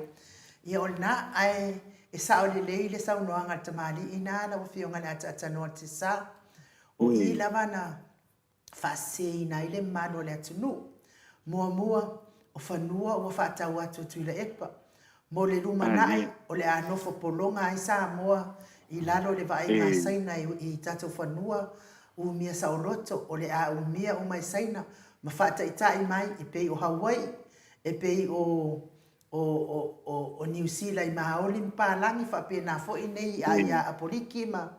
ia o lena, ae e sao lelei le saunoaga a le tamalii na lau Afioga i le Ataatanoa Tesa. O i lava na faaseseina ai le mamalu o le atunuu. Muamua, o fanua ua faatau atu e Tuilaepa. Mo le lumanai, o le a nofo pologa ai Samoa i lalo o le vaaiga a Saina i tatou fanua umia saoloto, o le a umia uma e Saina ma faataitai mai e pei o Hawaii, e pei o o, o, o, o Niu Sila i Maoli ma Palagi, faapena foi nei i Aia Apoliki ma,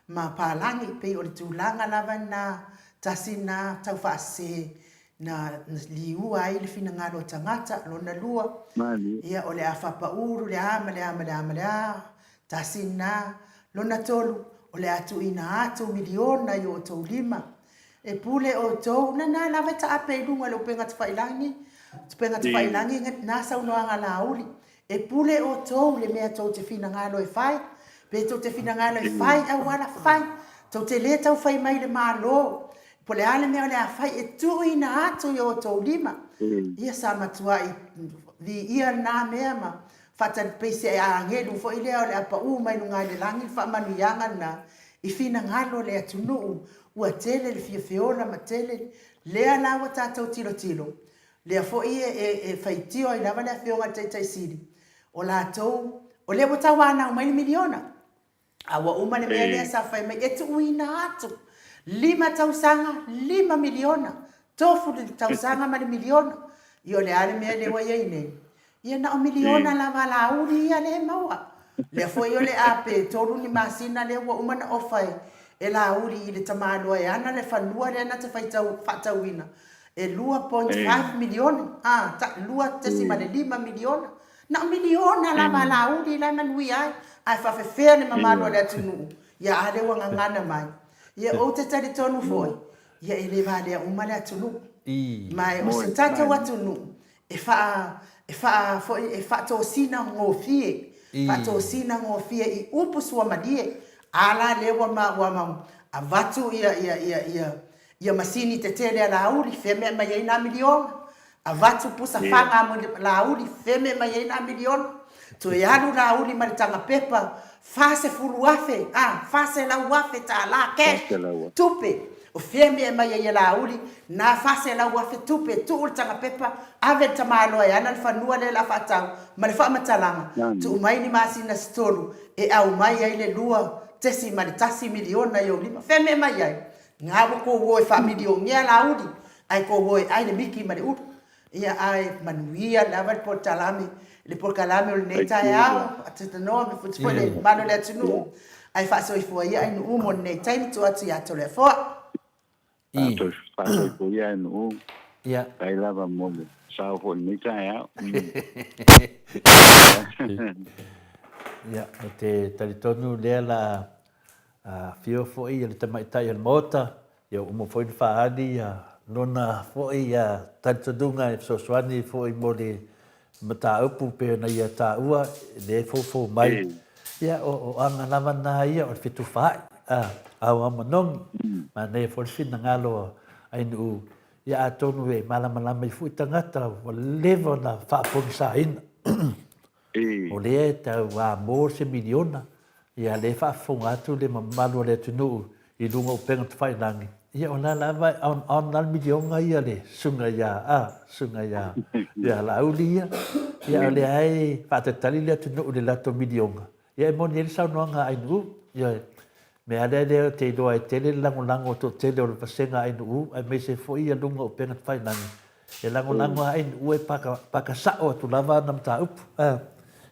ma Palagi, pei o le tulaga lava lena, tasi lena tau faasese na, na liua ai le finagalo o tagata, lona lua, ia o le a fapaulu le a ma le a ma le a ma le a, tasi lena, lona tolu, o le a tuuina atu miliona i o outou lima, E pule outou, na na lava e taape i luga i le upega tafailangi, upega tafailangi na saunoaga Laauli. E pule outou i le mea tou te finagalo e fai, Pe tou te finagalo e fai auala, fai. Tou te le tau fai mai i le Malo, po o le a le mea o le a fai, e tuuina atu i o outou lima. Ia sa matuai viia lena mea ma faatali pei se agelu foi lea o le a pau mai luga i le lagi le faamanuiaga lena i finagalo o le atunuu ua tele le fia feola ma tele lea la ua tatou tilotilo lea foi e faitio ai lava le afioga i le Taitai Sili o latou o lea ua tauanau mai le miliona A ua uma le mea lea sa fai mai e tuuina atu lima tausaga, lima miliona, tofu le tausaga ma le miliona. Ia o le a le mea lea ua i ai nei? Ia na o miliona lava a Laauli ia lea e maua. Lea foi o le a pe tolu ni masina lea ua uma ona ofa e Laauli i le tamaloa e ana le fanua lea na te faitau faatauina e 2.5 miliona, a, 2.5 miliona. Na o miliona lava a Laauli la e manuia ai, ae faafefea le mamalu o le atunuu, ia a lea ua gagana mai. Ia ou te talitonu foi, ia e le valea uma le atunuu. Ma o se tatou atunuu e faa, e faa foi, e faatosina gofie, faatosina gofie i upu suamalie. A la lea ua ma, ua ma avatu ia, ia, ia, ia, ia masini tetele a Laauli, fea mea e aumai ai na miliona? Avatu pusa faga a Laauli, fea mea e aumai ai na miliona? Toe alu Laauli ma le taga pepa 40 afe, a, 400 afe tala cash, tupe. O fea mea e aumai ai e Laauli na 400 afe tupe, tuu le taga pepa, ave le tamaloa e ana le fanua lea o le a faatau ma le faamatalaga, tuu mai ni masina se tolu e aumai ai le 2.1 miliona i ou lima. Fea mea e aumai ai? Nga ua kou o e faamilionea Laauli, ae kou o e ai le miki ma le ulu. Ia ae manuia lava le polokalame, le polokalame o lenei taeao, Atetanoa me futi foi le mamalu o le atunuu, ae faasoifua ia Ainuu mo lenei taimi, tuu atu ia Toleafoa. Faasoifua ia Ainuu. Faafetai lava mo le sao foi i lenei taeao. Ia, ou te talitonu lea la Afio foi le Tamaitai o le Maota, ia ua uma foi ona faaali lona foi talitonuga e fesoasoani foi mo le mataupu pei ona ia taua, lea e foufou mai. Ia, o aga lava na ia o le fetufaai, aoao manogi, manaia foi le finagalo o Ainuu, ia atonu e malamalama ai foi tagata ua leva ona faapogisaina. O lea e tau amo se miliona, ia lea e faafofoga atu le mamalu o le atunuu i luga o upega tafailagi, ia o la lava e on on la le miliona ia le susuga ia a, susuga ia ia Laauli ia. Ia o lea e faatalitali le atunuu i le latou miliona. Ia e moni ai le saunoaga a Ainuu, ioe. Mea lea lea ou te iloa e tele le lagolago toatele o le vasega Ainuu aemaise foi ia luga o upega tafailagi. E lagolago lava Ainuu e paka, paka sao atu lava ana mataupu.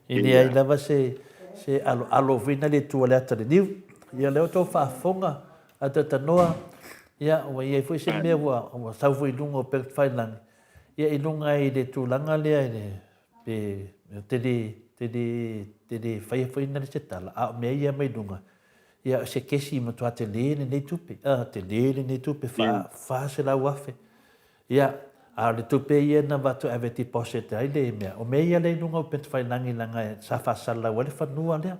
E leai lava se, se aloalo foi na le tua le ata le niu. Ia lea ua outou faafofoga, atatanoa, ia ua i ai foi se mea ua, ua sau foi i luga o upega tafailagi, ia i luga i le tulaga lea i le, pe, te le, te le, te le faia foi na le se tala, a o mea ia mai luga, ia o se kesi matua tele lenei tupe, a, tele lenei tupe, fa, 400,000. Ia, a o le tupe ia na avatu e ave e deposit ai le mea, o mea ia lea i luga o Upetawhailangi leaga sa faasalalau ai le fanua lea.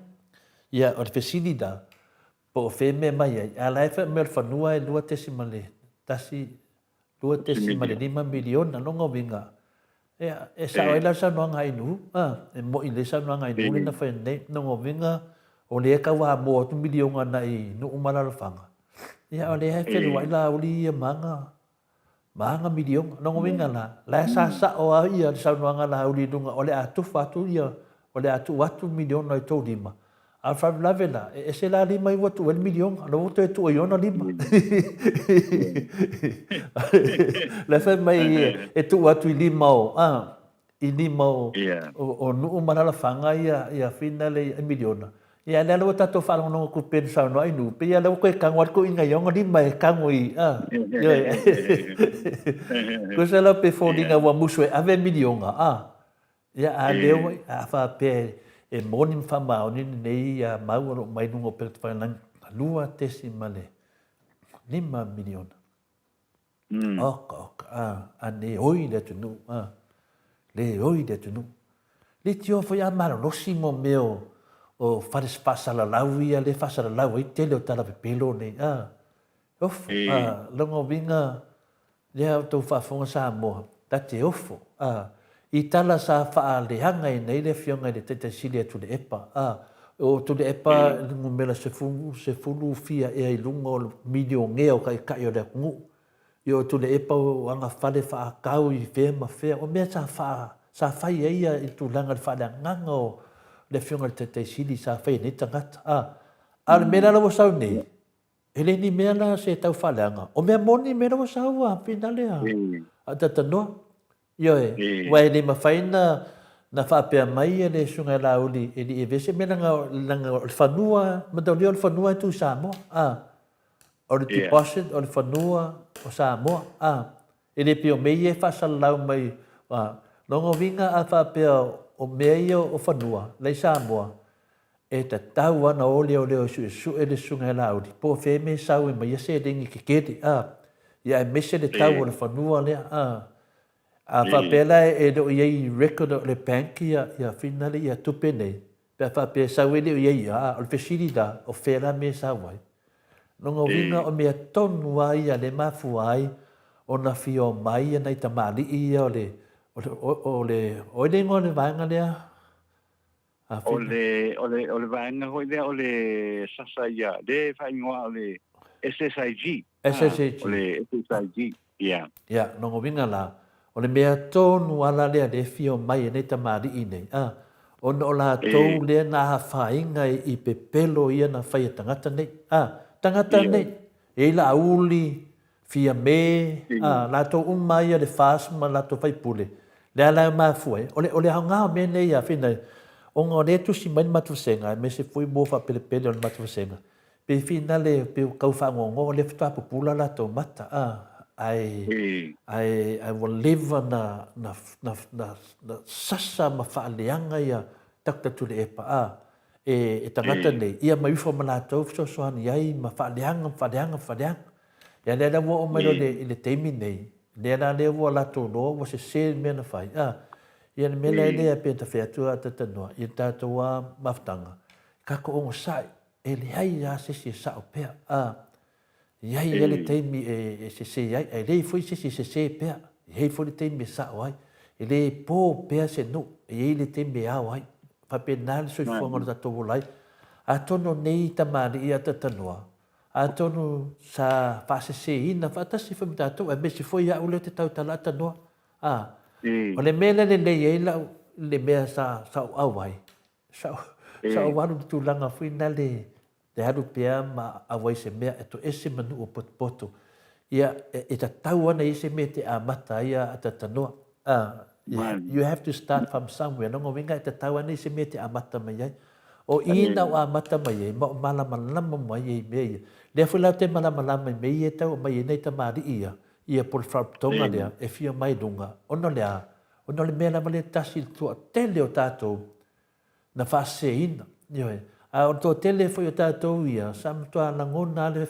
Ia, o le fesili la, po o fea e mea mai ai, a o la e fai mai o le fanua e 2.1, 2.5 miliona, lona uiga, ia, e sao ai la le saunoaga a Ainuu, a, e moni lelei le saunoaga a Ainuu lea na fai nei, lona uiga, o lea e tau amo atu miliona agai nuu ma alaalafaga, ia, o lea e feluai Laauli ia ma ana ma ana miliona. Lona uiga la, la e sa sao lava ia le saunoaga a Laauli i luga o le a tufa atu ia, o le a tuu atu miliona i tou lima. A o le faalavelave la, e ese la lima ia ua tuu ai le miliona, o la ua toe tuu i ona lima. La e fai mai e tuu atu i lima o, a, i lima o, o, o nuu ma alaalafaga ia, ia finale ia miliona. Ia, lea la ua tatou faalogologo atu pei ona saunoa Ainuu, pei lava lea ua toe tago lava le toeaina i ona lima e tago i, a, ioe. Tusa la pei e foliga ua musu e ave miliona, a, ia, a lea ua, a faapea e moni ma faamaoni lenei mau o lo o mai luga o upega tafailagi, 2.5 miliona. Oka, oka, a, a ne oi le atunuu, a, le oi le atunuu. Leitioa foi a malolosi mo mea o, o fale faasalalau ia lea e faasalalau ai tele o tala pepelo nei a. Ofo a, lona uiga lea outou faafofoga Samoa, ta te ofo a, i tala sa faaleaga ai nei le afioga i le Taitai Sili a Tuilaepa a, o Tuilaepa i le numera sefulu, sefulu fia ea i luga o le milionea o taitai o le atunuu. I o Tuilaepa o ana fale faatau i fea ma fea, o mea sa faa, sa fai ai ia i tulaga i le faaleagaga o le afioga i le Taitai Sili sa fai e nei tagata a. A o le mea la ua sau nei, E le ni mea la se tau faaleaga. O mea moni mea la ua sau a finale a a Tatanoa. Ioe, aua e le mafai na na faapea mai ia le Susuga ia Laauli e le i avea se mea leaga leaga o le fanua, mataulia o le fanua e tu i Samoa, a. O le deposit o le fanua o Samoa, a. E le pei o mea ia e faasalalau mai, a. Lona uiga a faapea o mea ia o fanua la i Samoa, E tatau lava ona o leoleo e suesue le Susuga ia Laauli, po o fea e mea e sau ai ma ia seleni tetele, a, ia aemaise le tau o le fanua lea, a. A faapea la e le o i ai i record o le bank ia, ia finale ia tupe nei, pe a faapea e sau e le o i ai, a, o le fesili la, o fea la mea e sau ai? Lona uiga o mea tonu lava ia lea e mafua ai ona fia omai ia nai tamalii ia o le, o le, o le, o ai le igoa o le vaega lea? O le, o le, o le vaega foi lea o le sasa ia, lea e faaigoa o le SSIG. SSIG. O le SSIG, ia. Ia, lona uiga la, o le mea tonu lava la lea lea e fia omai ai nei tamalii nei, a, ona o latou lea na afaina i pepelo ia na fai e tagata nei, a, tagata nei, e i ai Laauli, Fiame, a, latou uma ia le FAST ma latou faipule, lea la e mafua ai, o le, o le aoga o mea nei a Fina, ona o lea e tusi mai le matou vasega, aemaise foi mo faapelepele o le matou vasega, pei Fina le, pei ua tau faanoanoa, o lea faatoa pupula latou mata, a, ae, ae, ae ua leva na, na, na, na, na sasa ma faaleaga ia Doctor Tuilaepa, a, e, e tagata nei, ia ma ifo ma latou fesoasoani ai ma faaleaga, ma faaleaga, ma faaleaga. Ia lea la ua oo mai loa i le taimi nei, lea la lea ua latou loa ua sese le mea na fai, a, ia le mea la lea pei ona fai atu a Tatanoa, ia le tatou a mafutaga, tatou onosai, e leai lava se isi e sao pea, a, i ai ia le taimi e sese ai, ae leai foi se isi e sese pea, e i ai foi le taimi e sao ai, e le po pea se nuu, e i ai le taimi e ao ai. Faapena le soifuaga o le tatou ola ai. Atonu o nei tamalii a Tatanoa, Atonu sa faaseseina faatasi foi ma tatou, aemaise foi au lea ou te tautala atanoa. A, o le mea lea e lelei ai lau, le mea sa, sa ou auai, sa, sa ou alu i le tulaga foi lena le, le alu pea ma auai i se mea e toese ma nuu o potopoto. Ia, e, e tatau ana i ai se mea e te amata ai a atatanoa. A, you have to start from somewhere. Lona uiga e tatau ana i se mea e te amata mai ai. O i na o amata mai ai, ma o malamalama mai ai i mea ia. Lea foi la ou te malamalama i mea ia e tau aumai ai nai tamalii ia, ia po o le faalapotopotoga lea e fia mai luga, ona o le a? Ona o le mea lava lea e tasi i le toatele o tatou na faaseseina. Ioe. A o le toatele foi o tatou ia, sa matua lagona lava le,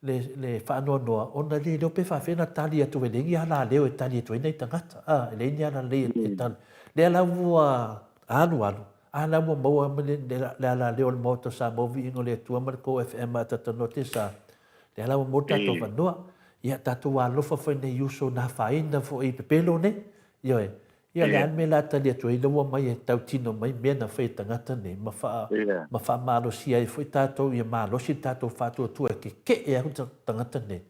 le, le faanoanoa, ona e le iloa pe faafefea ona tali atu, e leai ni alaleo e tali atu ai nai tagata, a, e leai ni alalei e tali. Lea la ua alualu, a la ua maua mai le, le, le alaleo o le Maota o Samoa, Viiga o le Atua ma le Kou FM a Tatanoa te sa, lea la ua maua le tatou avanoa. Ia, tatou alofa foi nei uso na afaina foi i pepelo nei. Ioe. Ia, o le a le mea o le a tali atu ai ina ua omai e tautino mai mea na fai e tagata nei, ma faa, ma faamalosia ai foi tatou ia malosi le tatou faatuatua e keke'e atu tagata nei.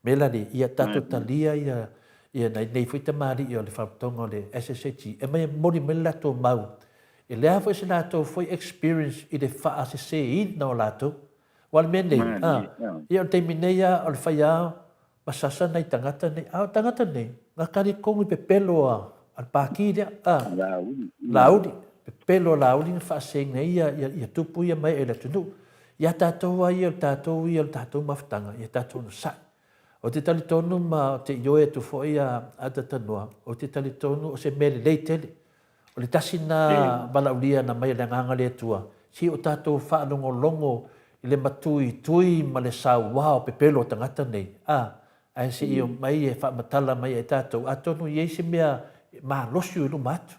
Mea la nei, ia tatou talia ia, ia nai nei foi tamalii o le Faalapotopotoga o le SSHG e aumai e momoli mai le latou mau, e leai foi se latou foi experience i le faaseseina o latou. Aua o le mea nei, a, ia o le taimi nei lava o le fai lava ma sasa nai tagata nei, a o tagata nei, na talitonu i pepelo a le Pati lea, a, Laauli, pepelo a Laauli na faaseseina ai ia, ia tupu ia mai e le atunuu. Ia tatou lava ia, o le tatou ia o le tatou mafutaga, ia tatou onosai. Ou te talitonu ma ou te ioe atu foi a Atatanoa, ou te talitonu o se mea lelei tele O le tasi lena valaaulia na mai e le Agaga o le Atua, se i o tatou faalogologo i le matuitui ma le sauā o pepelo o tagata nei, a, ae se i omai e faamatala mai ia i tatou, atonu e i ai se mea malosi o i luma atu.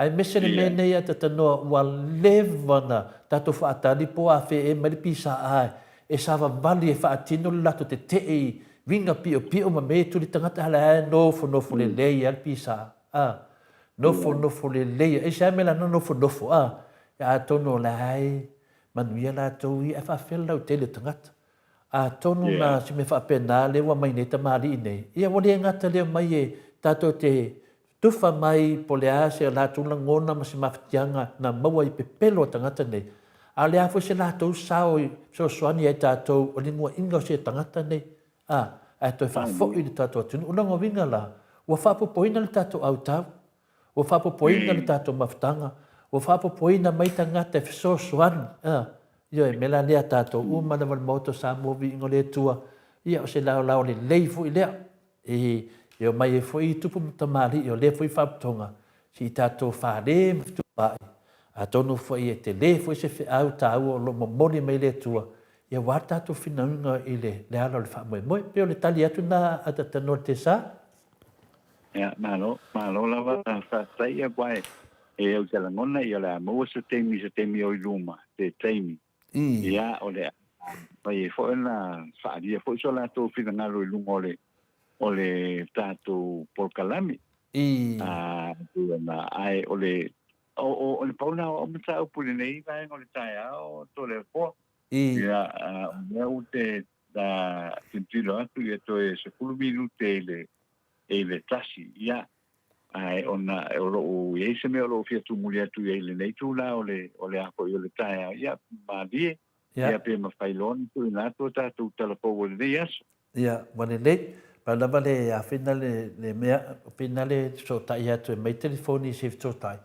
Aemaise le mea nei a Tatanoa ua leva na tatou faatali po o afea ea mai le PSA e savavali e faatino le latou tetee i uiga piopio ma mea e tuli tagata a la e nofonofo lelei a le PSA a nofonofo lelei a aisea mea la na nofonofo a atonu o la e manuia latou ia ae faafefea le lautele o tagata. Atonu na se mea faapena lea ua mai nei tamalii nei, ia ua le gata lea mai e tatou te tufa mai po o le a se latou lagona ma se mafatiaga na maua i pepelo a tagata nei, a o le a foi se latou sao i fesoasoani ia i tatou o le nguaiga o se tagata nei, a, ae toe faafoi i le tatou atunuu. O lona uiga la, ua faaopoopoina le tatou autau. Ua faapopoina le tatou mafutaga, ua faapopoina mai tagata e fesoasoani, a, ioe, mea la lea a tatou uma lava le Maota o Samoa, viiga o le Atua, ia o se laolao lelei foi lea, e, e omai ai foi tupu ma tamalii o lea foi faapotoga, se i tatou fale ma fetupaai, atonu foi e tele foi se feau taua o lo o momoli mai le Atua, ia aua le tatou finauga i le, le ala o le faamoemoe. Pei o le tali atu lena a Tatanoa Tesa. Ia, malo, malo lava faafetai ia aua e ou te lagona ia o le a maua se taimi se taimi o i luma, se taimi. Ia, o le a mafai ai foi ona faaalia foi so latou finagalo i luga o le o le tatou polokalame. A, pei ona, ae o le o, o, o le pau lena o au mataupu i lenei vaega o le taeao, Toleafoa. Ia, o lea ou te tilotilo atu ia toe 10 minute i le i le tasi, ia, ae ona o lo o i ai se mea o lo o fia tumuli atu i ai i lenei itula o le, o le a foi o le taeao, ia, malie, ia, pe mafai loa ona tuuina atu a tatou tala fou o lenei aso. Ia, ua lelei. Pau lava le afina le, le mea, pina le fesootai atu e mai telefoni i se fesootai.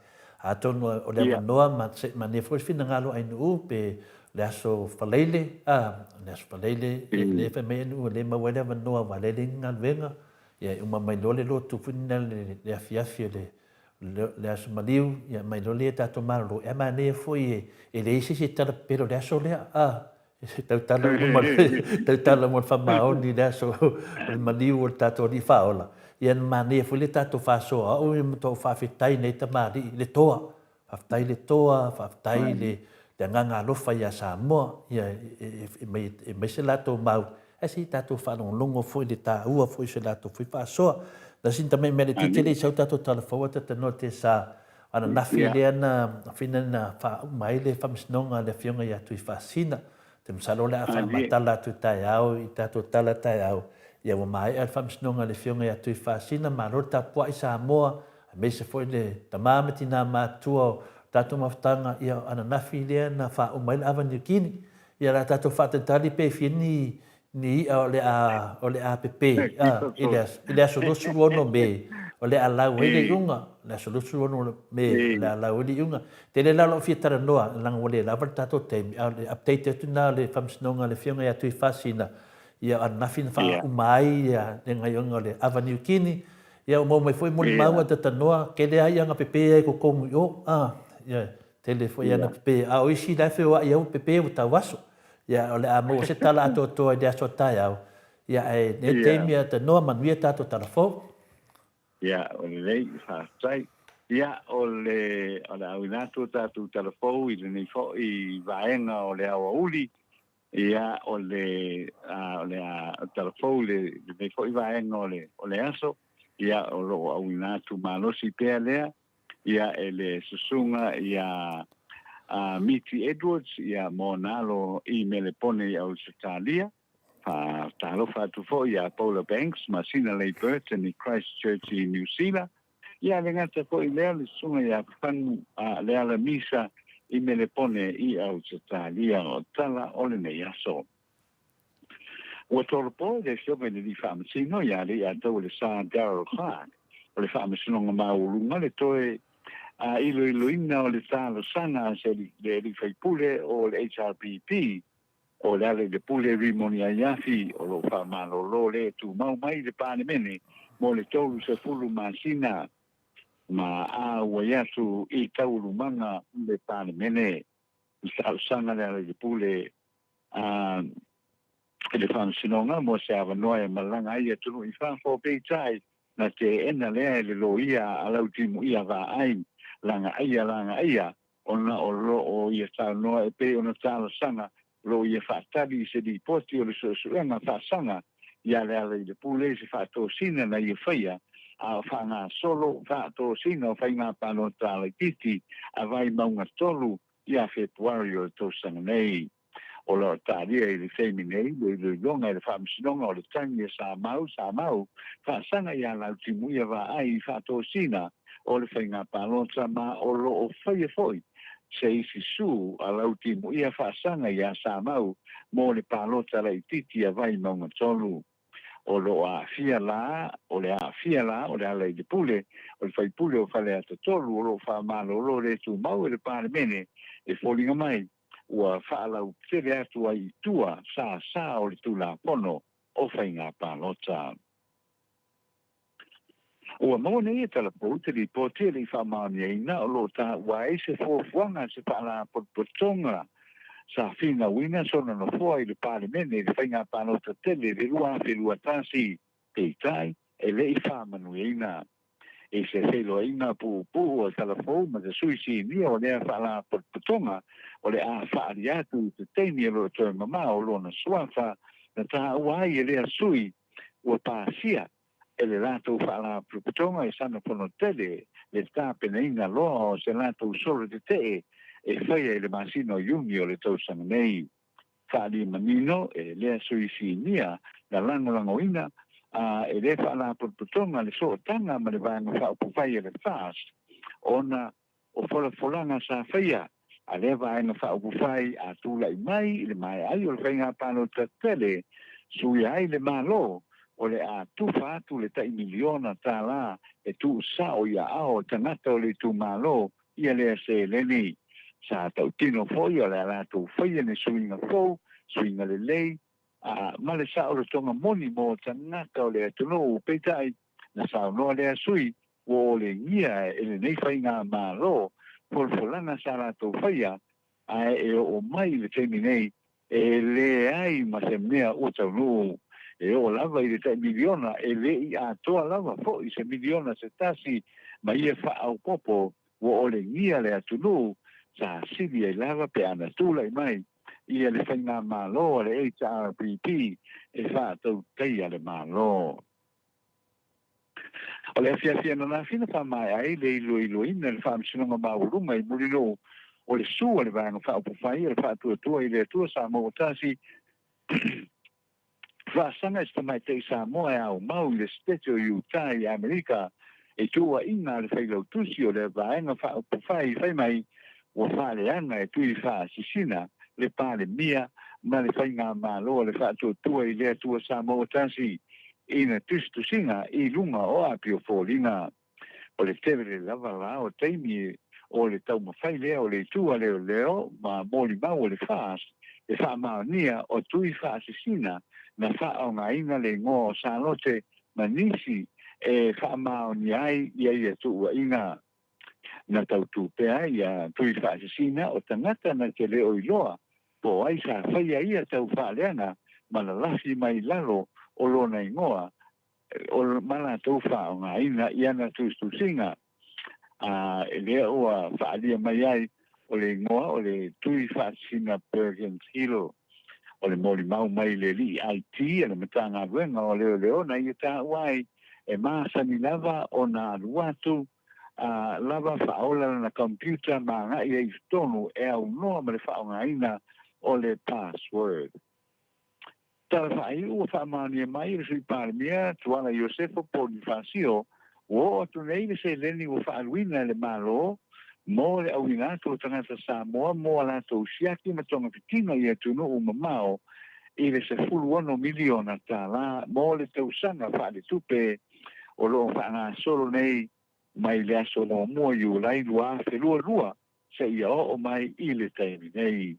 Atonu o le avanoa ma se i manaia foi le finagalo ainuu pe le aso Faleile, a, le aso Faleile, e le fai mai ainuu e le maua ai le avanoa aua lea e leai ni galuega, ia e uma mai loa le lotu foi lena le, le afiafi o le, le, le aso maliu, ia mai loa lea tatou malolo, ae manaia foi e, e leai se isi e tala pepelo i le aso lea, a, e tautala uma, tautala uma le faamaoni i le aso o le maliu o le tatou Alii Faaola, ia na manaia foi le tatou faasoa, o au e matua ou faafetai nei tamalii, le toa, Faafetai le toa, faafetai le agaga alofa ia Samoa, ia e aumai se latou mau, ae se i tatou faalogologo foi i le taua foi o se latou foi faasoa. Na sina tamai mea laitiiti lea i sau tatou tala fou a Tatanoa Tesa ananafi lea na fina na faauma ai le faamasinoga a le Afioga ia Tuifaasina. Ou te masalo o le a faamatala atu i taeao i tatou tala taeao, ia ua maea le faamasinoga a le Afioga ia Tuifaasina, malo le tapuai Samoa, aemaise foi le tama ma tinā matutua o tatou mafutaga, ia o ananafi lea na faauma ai le ava Niukini. Ia o le a tatou faatalitali pe fia ni, ni i'a o le a, o le a pepē, a, i le aso, i le aso 26 Me, o le a lau ai le iuga, le aso 26 Me, o le a lau ai le iuga. Tele la lou fia talanoa, leaga ua le lava le tatou taimi, a o le update atu lena o le Faamasinoga a le Afioga ia Tuifaasina, ia o ananafi na faauma ai ia le gaioiga o le ava Niukini, Ia ua maua mai foi molimau a Tatanoa, tele lava iana pepe ai totonu i o, a, ia, tele foi iana pepe, a o isi la e feoai ai ua pepe ua tau aso. Ia, o le a maua se tala atoatoa i le aso a taeao, ia, ae nei taimi a Tanoa, manuia tatou tala fou. Ia, o lelei, faafetai. Ia, o le, o le a auina atu o tatou tala fou i lenei foi vaega o le aoauli, Ia, o le, a, o le a tala fou le, lenei foi vaega o le, o le aso, ia, o lo o auina atu malosi pea lea, ia, e le susuga ia a Miti Edwards, ia, mo nā alo i Melepone i Ausetalia. Faatalofa atu foi ia Paula Banks ma Sina Leigh Burton i Christchurch i Niu Sila. Ia, le gata foi lea, le susuga ia Fagu a Leala Misa i Melepone i Ausetalia. O tala o lenei aso. Ua tolopo le Afioga i le Alii Faamasino ia Alii-a-Taualesa Darrell Clarke o le Faamasinoga Maualuga le toe iloiloina o le talosaga a se le Alii Faipule o le HRPP o Lealailepule Rimoni Aiafi o lo o faamalolo le tumau mai i le Palemene mo le 30 masina ma auai atu i taualumaga o le Palemene. I talosaga Lealailepule a i le Faamasinoga mo se avanoa e malaga ai i atunuu i fafo, peitai, na teena lea e le loia a Lautimuia Vaai. Lagaaia Lagaaia ona o lo o ia saunoa e pei ona talosaga o lo o ia faatali i se lipoti o le suesuega faasaga ia Lealailepule i se faatosina na ia faia a o faagasolo faatosina o faiga palota laitiiti a Vaimauga 3 ia Fepuari o le tausaga nei. O lo o talia i le taimi nei le iloiloga e le Faamasinoga o le tagi a Samau Samau faasaga ia Lautimuia Vaai i faatosina o le faiga palota ma o lo o faia foi se isi sue a Lautimuia faasaga iā Samau mo le palota laitiiti a Vaimauga 3. O lo o aafia la, o le aafia la o Lealailepule, o le faipule o Faleata 3 o lo o faamalolo le tumau e le Palemene e foliga mai ua faalautele atu ai i tua sāsā o le Tulafono o Faiga Palota. Ua maua nei e Talapou te lipoti e le i faamaoniaina o lo o taua ai se fuafuaga a se faalapotopotoga sa finauina sona nofoa i le Palemene i le faiga palota tele i le 2021, peitai e le i faamanuiaina. I se feiloaiga puupuu a Talafou ma se sui sinia o lea faalapotopotoga o le a faaalia atu i se taimi o lo o toe mamao lona suafa na taua ai e lea sui ua pasia e le latou faalapotopotoga i sana fono tele le tapenaina loa o se latou solo tetee e faia i le masina o Iuni o le tausaga nei. Faaalia manino e lea sui sinia na lagolagoina a e lea faalapotopotoga le sootaga ma le Vaega Faaupufai a le FAST ona o folafolaga sa faia a lea Vaega Faaupufai a tulai mai i le maea ai o le faiga palota tele suia ai le Malo o le a tufa atu le tai miliona tālā e tuusao i aao o tagata o le itumalo ia lea seleni. Sa tautino foi o le a latou faia ni suiga fou, suiga lelei, a ma le saolotoga moni mo tagata o le atunuu. Peitai, na saunoa lea sui ua olegia e lenei faigamalo folafolaga sa latou faia, ae e oo mai i le taimi nei e leai ma se mea ua taunuu. E oo lava i le tai miliona, e le i atoa lava foi se miliona se tasi ma ia faaopoopo ua olegia le atunuu sa sili ai lava pe ana tulai mai ia le faigamalo a le HRPP e faatautaia le Malo. O le afiafi ananafi na faamaea ai le iloiloina e le Faamasinoga Maualuga i Mulinuu o le sue a le Vaega Faaupufai o le Faatuatua i le Atua Samoa Tasi faasaga i se tamaitai Samoa e aumau i le Setete o Utah i Amerika i tuuaiga a le failautusi o lea Vaega Faaupufai fai mai ua faaleaga e tui faasisina le Palemia ma le Faigamalo a le Faatuatua i le Atua Samoa Tasi ina tusitusiga i luga o apio foliga. O le tele lava la o taimi o le taumafai lea o le itu a leoleo ma molimau o le FAST e faamaonia o tui faasisina na faaaogaina le igoa o Salote ma nisi e faamaonia ai ia ia tuuaiga. Na tautū pea ia tui faasisina o tagata na te le o iloa po o ai sa faia ia tau faaleaga ma lalafi mai lalo o lona igoa o ma latou faaaogaina i ana tusitusiga, a e lea ua faaalia mai ai o le igoa o le tui faasisina Bergens Hill. O le molimau mai le alii IT a le Matagaluega o Leoleo na ia taua ai e masani lava ona alu atu a lava faaola lana computer ma agai ai i totonu e aunoa ma le faaaogaina o le password. Tala faaiu ua faamaonia mai e le Sui Palemia Tuala Iosefo Ponifasio ua oo atu nei le seleni ua faaaluina e le Malo mo le auina atu o tagata Samoa mo a latou siaki ma togafitiga i atunuu mamao i le $16 miliona tālā mo le tausaga faaletupe o lo o faagasolo nei mai le aso 1 Iulai 2022 seia oo mai i le taimi nei.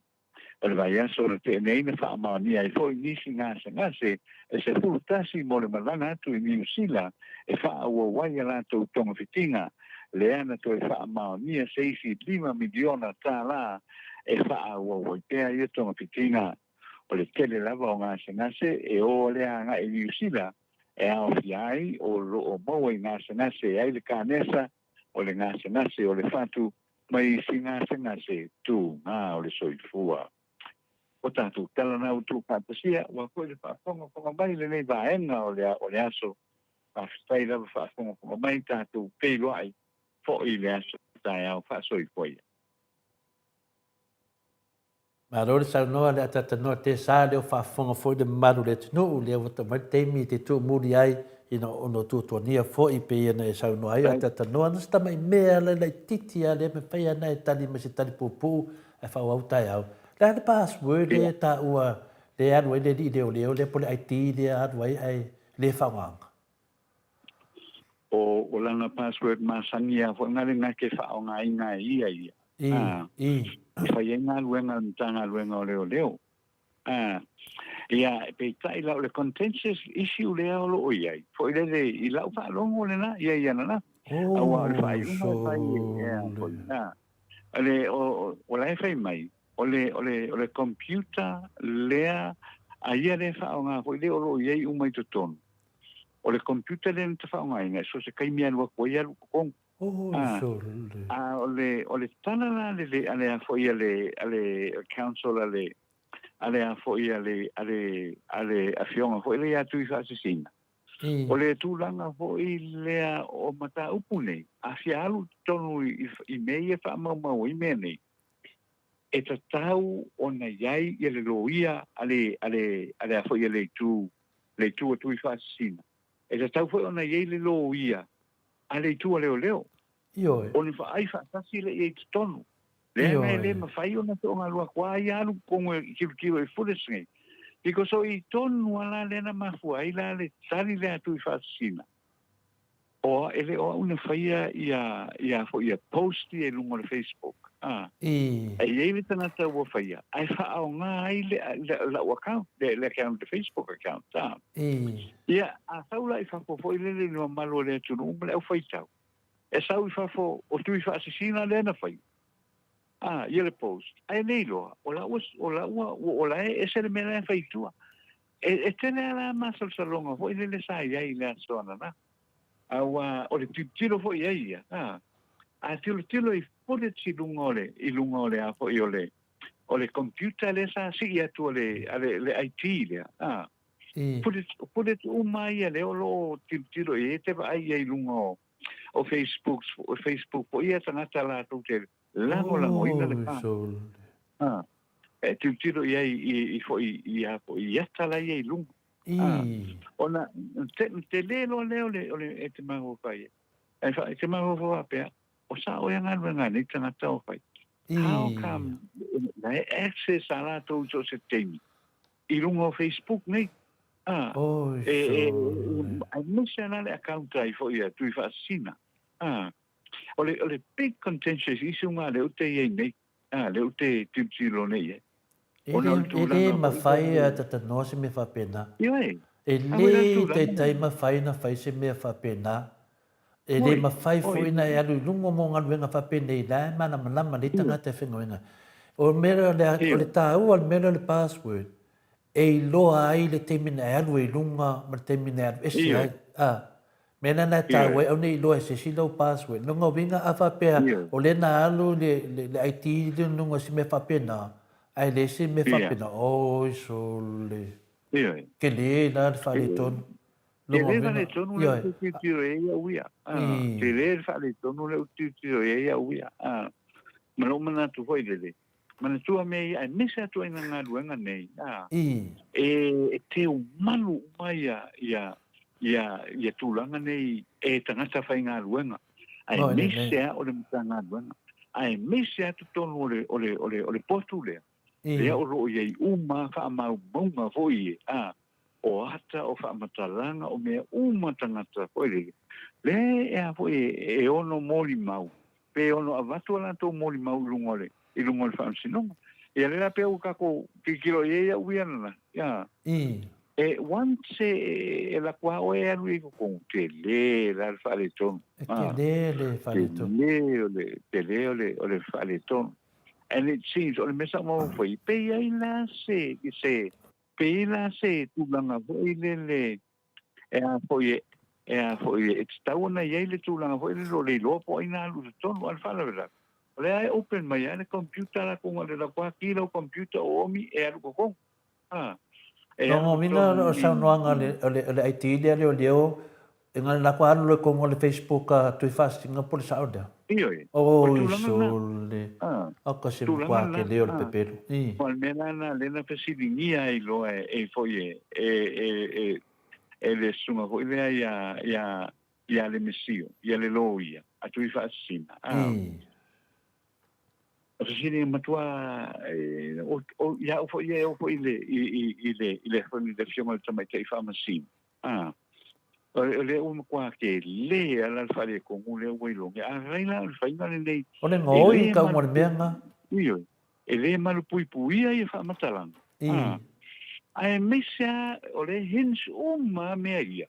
O le vaiaso na tea nei na faamaonia ai foi nisi gasegase e 11 mo le malaga atu i Niu Sila e faaauau ai a latou togafitiga, lea na toe faamaonia se isi $5 miliona tālā e faaauau ai pea ia togafitiga. O le tele lava o gasegase e o lea agai i Niu Sila e aofia ai o lo o maua i gasegase e ai le kanesa, o le gasegase o le fatu ma isi gasegase tugā o le soifua. O tatou tala na ua tuufaatasia, ua foi le faafogafoga mai i lenei vaega o le o le aso. Faafetai lava faafogafoga mai tatou feiloai foi i le aso taeao faasoifua ia. Malo le saunoa le atatanoa te sa leo faafofoga foi le mamalu o le atunuu lea ua tau mai le taimi e te tuumuli ai ina ona o tuatuania foi pei ona e saunoa ai atatanoa na se tamai mea la laitiiti a lea mafai ana e tali mai se tali puupuu ae faaauau taeao. Le a le password lea e taua lea e alu ai le alii leoleo lea po o le ID lea e alu ai ae le faaaogaina? O, o lana password masani lava foi na lena ke faaaogaina e ia ia. I, i. E fai ai galuega a le Matagaluega o Leoleo. A, ia, peitai la o le contentious issue lea o lo o i ai, foi lele i lau faalogo lena, ia ia lana. Aua o le faaiuga e fai e, a, foi, a. O le, o, o la e fai mai, o le, o le, o le computer lea, a ia lea e faaaoga foi lea o lo o i ai uma i totonu. O le computer lea na te faaaogaina, so o se taimi e alu atu ai alu i totonu. A, a o le, o le tala la a le, a le a foi a le, a le council a le, a le a foi a le, a le, a le afioga foi lea ia Tuifaasisina, o le tulaga foi lea o mataupu nei, a fia alu i totonu i, i mea ia e faamaumau ai mea nei, e tatau ona i ai ia le loia a le, a le, a le a foi a le itu, le itu a Tuifaasisina. E tatau foi ona i ai le loia a le itu a leoleo. Ioe. O ni vaai faatasi lea i ai i totonu. Leaga e le mafai ona toagalu atu a ia alu totonu e tilotilo i footage nei. Because o i tonu a la lea na mafua ai la le tali lea a Tuifaasisina, o e le o au na faia ia ia foi ia post ia i luga o le Facebook. A. I. E i ai le tagata ua faia ae faaaoga ai le lau account, le le account, le Facebook account. A. I. Ia, a sau la i fafo foi lele i le mamalu o le atunuu ma le aufaitau, e sau i fafo o Tuifaasisina lea na fai, a, ia le post, ae le iloa, o la ua, o la ua, o la e ese le mea la e fai i tua. E, e tele lava la masalosaloga foi lele sa i ai i le aso ananafi. Aua o le tilotilo foi i ai ia, a, a tilotilo i footage i luga o le, i luga o le a foi o le, o le computer lea sa sii atu a le, a le, le IT lea, a, Footage, footage uma ia lea o lo o tilotilo i ai, e te vaai i ai i luga o, o Facebook, o Facebook foi ia tagata latou te lagolagoina le pa. Ah, e tilotilo i ai i, i foi i a foi i ata la ia i luga. Ah, ona te, te le loa lea o le, o le, e te mafaufau ai. E, fa, e te mafaufau faapea, o sa oe a galuega a nei tagata o fai. How come la e access a latou i so o se taimi i luga o Facebook nei. A, e, e, aemaise lava le account ai foi a Tuifaasisina. A, o le, o le big contentious issue nga lea ou te i ai nei. A, lea ou te tilotilo nei i ai. E le, e le mafai a tatanoa se mea faapena. Ioe. E le taitai mafai ona fai se mea faapena. E le mafai foi ona e alu i luga mo galuega faapenei, la e malamalama lelei tagata e faigaluega. O le mea lea, o le taua o le mea lea o le password, e iloa ai le taimi na e alu ai i luga ma le taimi na e alu ese ai. A, mea lena na e taua ai, aua ne i iloa e se isi lau password. Lona uiga a faapea o lea na alu le IT i luga o se mea faapena, ae leai se mea faapena, oi sole, tele la le faaletonu. Tele faaletonu le ou tilotilo i ai au ia. Tele le faaletonu le ou tilotilo i ai au ia. Ma lou manatu foi lele, manatua mea ia, aemaise atu ai na galuega nei, e teumalu uma ia, ia, ia, ia tulaga nei e tagata faigaluega, aemaise lava o le Matagaluega, aemaise lava totonu o le, o le, o le, o le potu lea, lea o lo o i ai uma faamaumauga foi e, o ata, o faamatalaga, o mea uma tagata foi lele, lea e a foi e ono molimau, pe ono avatu a latou molimau i luga o le, i luga o le faamasinoga. Ia lea la pea ua tatou tilotilo i ai au ia lana, ia. E once e, e lako lava oe e alu i totonu, tele la le faaletonu. E tele le faaletonu. Tele o le, tele o le, o le faaletonu. And it seems, o le mea sa ou mafaufau i ai, pe i ai la se, se, Pei la se tulaga foi lele e a foi E a foi, e tatau ona i ai le tulaga foi lele o le iloa po o ai na alu i totonu, a o le faalavelave, o lea e open mai lava le computer latou na o le latou lava ki lau computer o omi e alu i totonu. A, e Lona alu i uiga totonu o i, saunoaga a le, o le IT lea a leoleo, e na o le latou alu loa i totonu o le Facebook a Tuifaasisina po o le sao lea? Ioe, o le Oi tulaga lena. sole, A, aka se tulaga matua lena. tele o le A, pepelo. I. o le mea la lena lea na fesiligia ai loa e, e foi e, e, e, e, e le susuga foi lea ia, ia, ia le Mesio, ia le loia, a Tuifaasisina. A, I. o fesili e matua, e, o, o, ia au foi ia e oo foi i le, i, i, i le, i le, i le afioga i le tamaitai faamasino. A, o lea ua matua tele lava la le faaletonu lea ua ilogia. A fai la o le faiga lenei, O le e gaoi le tau mo le mea na. Ioe, e le malupuipuia ia faamatalaga. A, aemaise lava o lea e hinge uma lava mea ia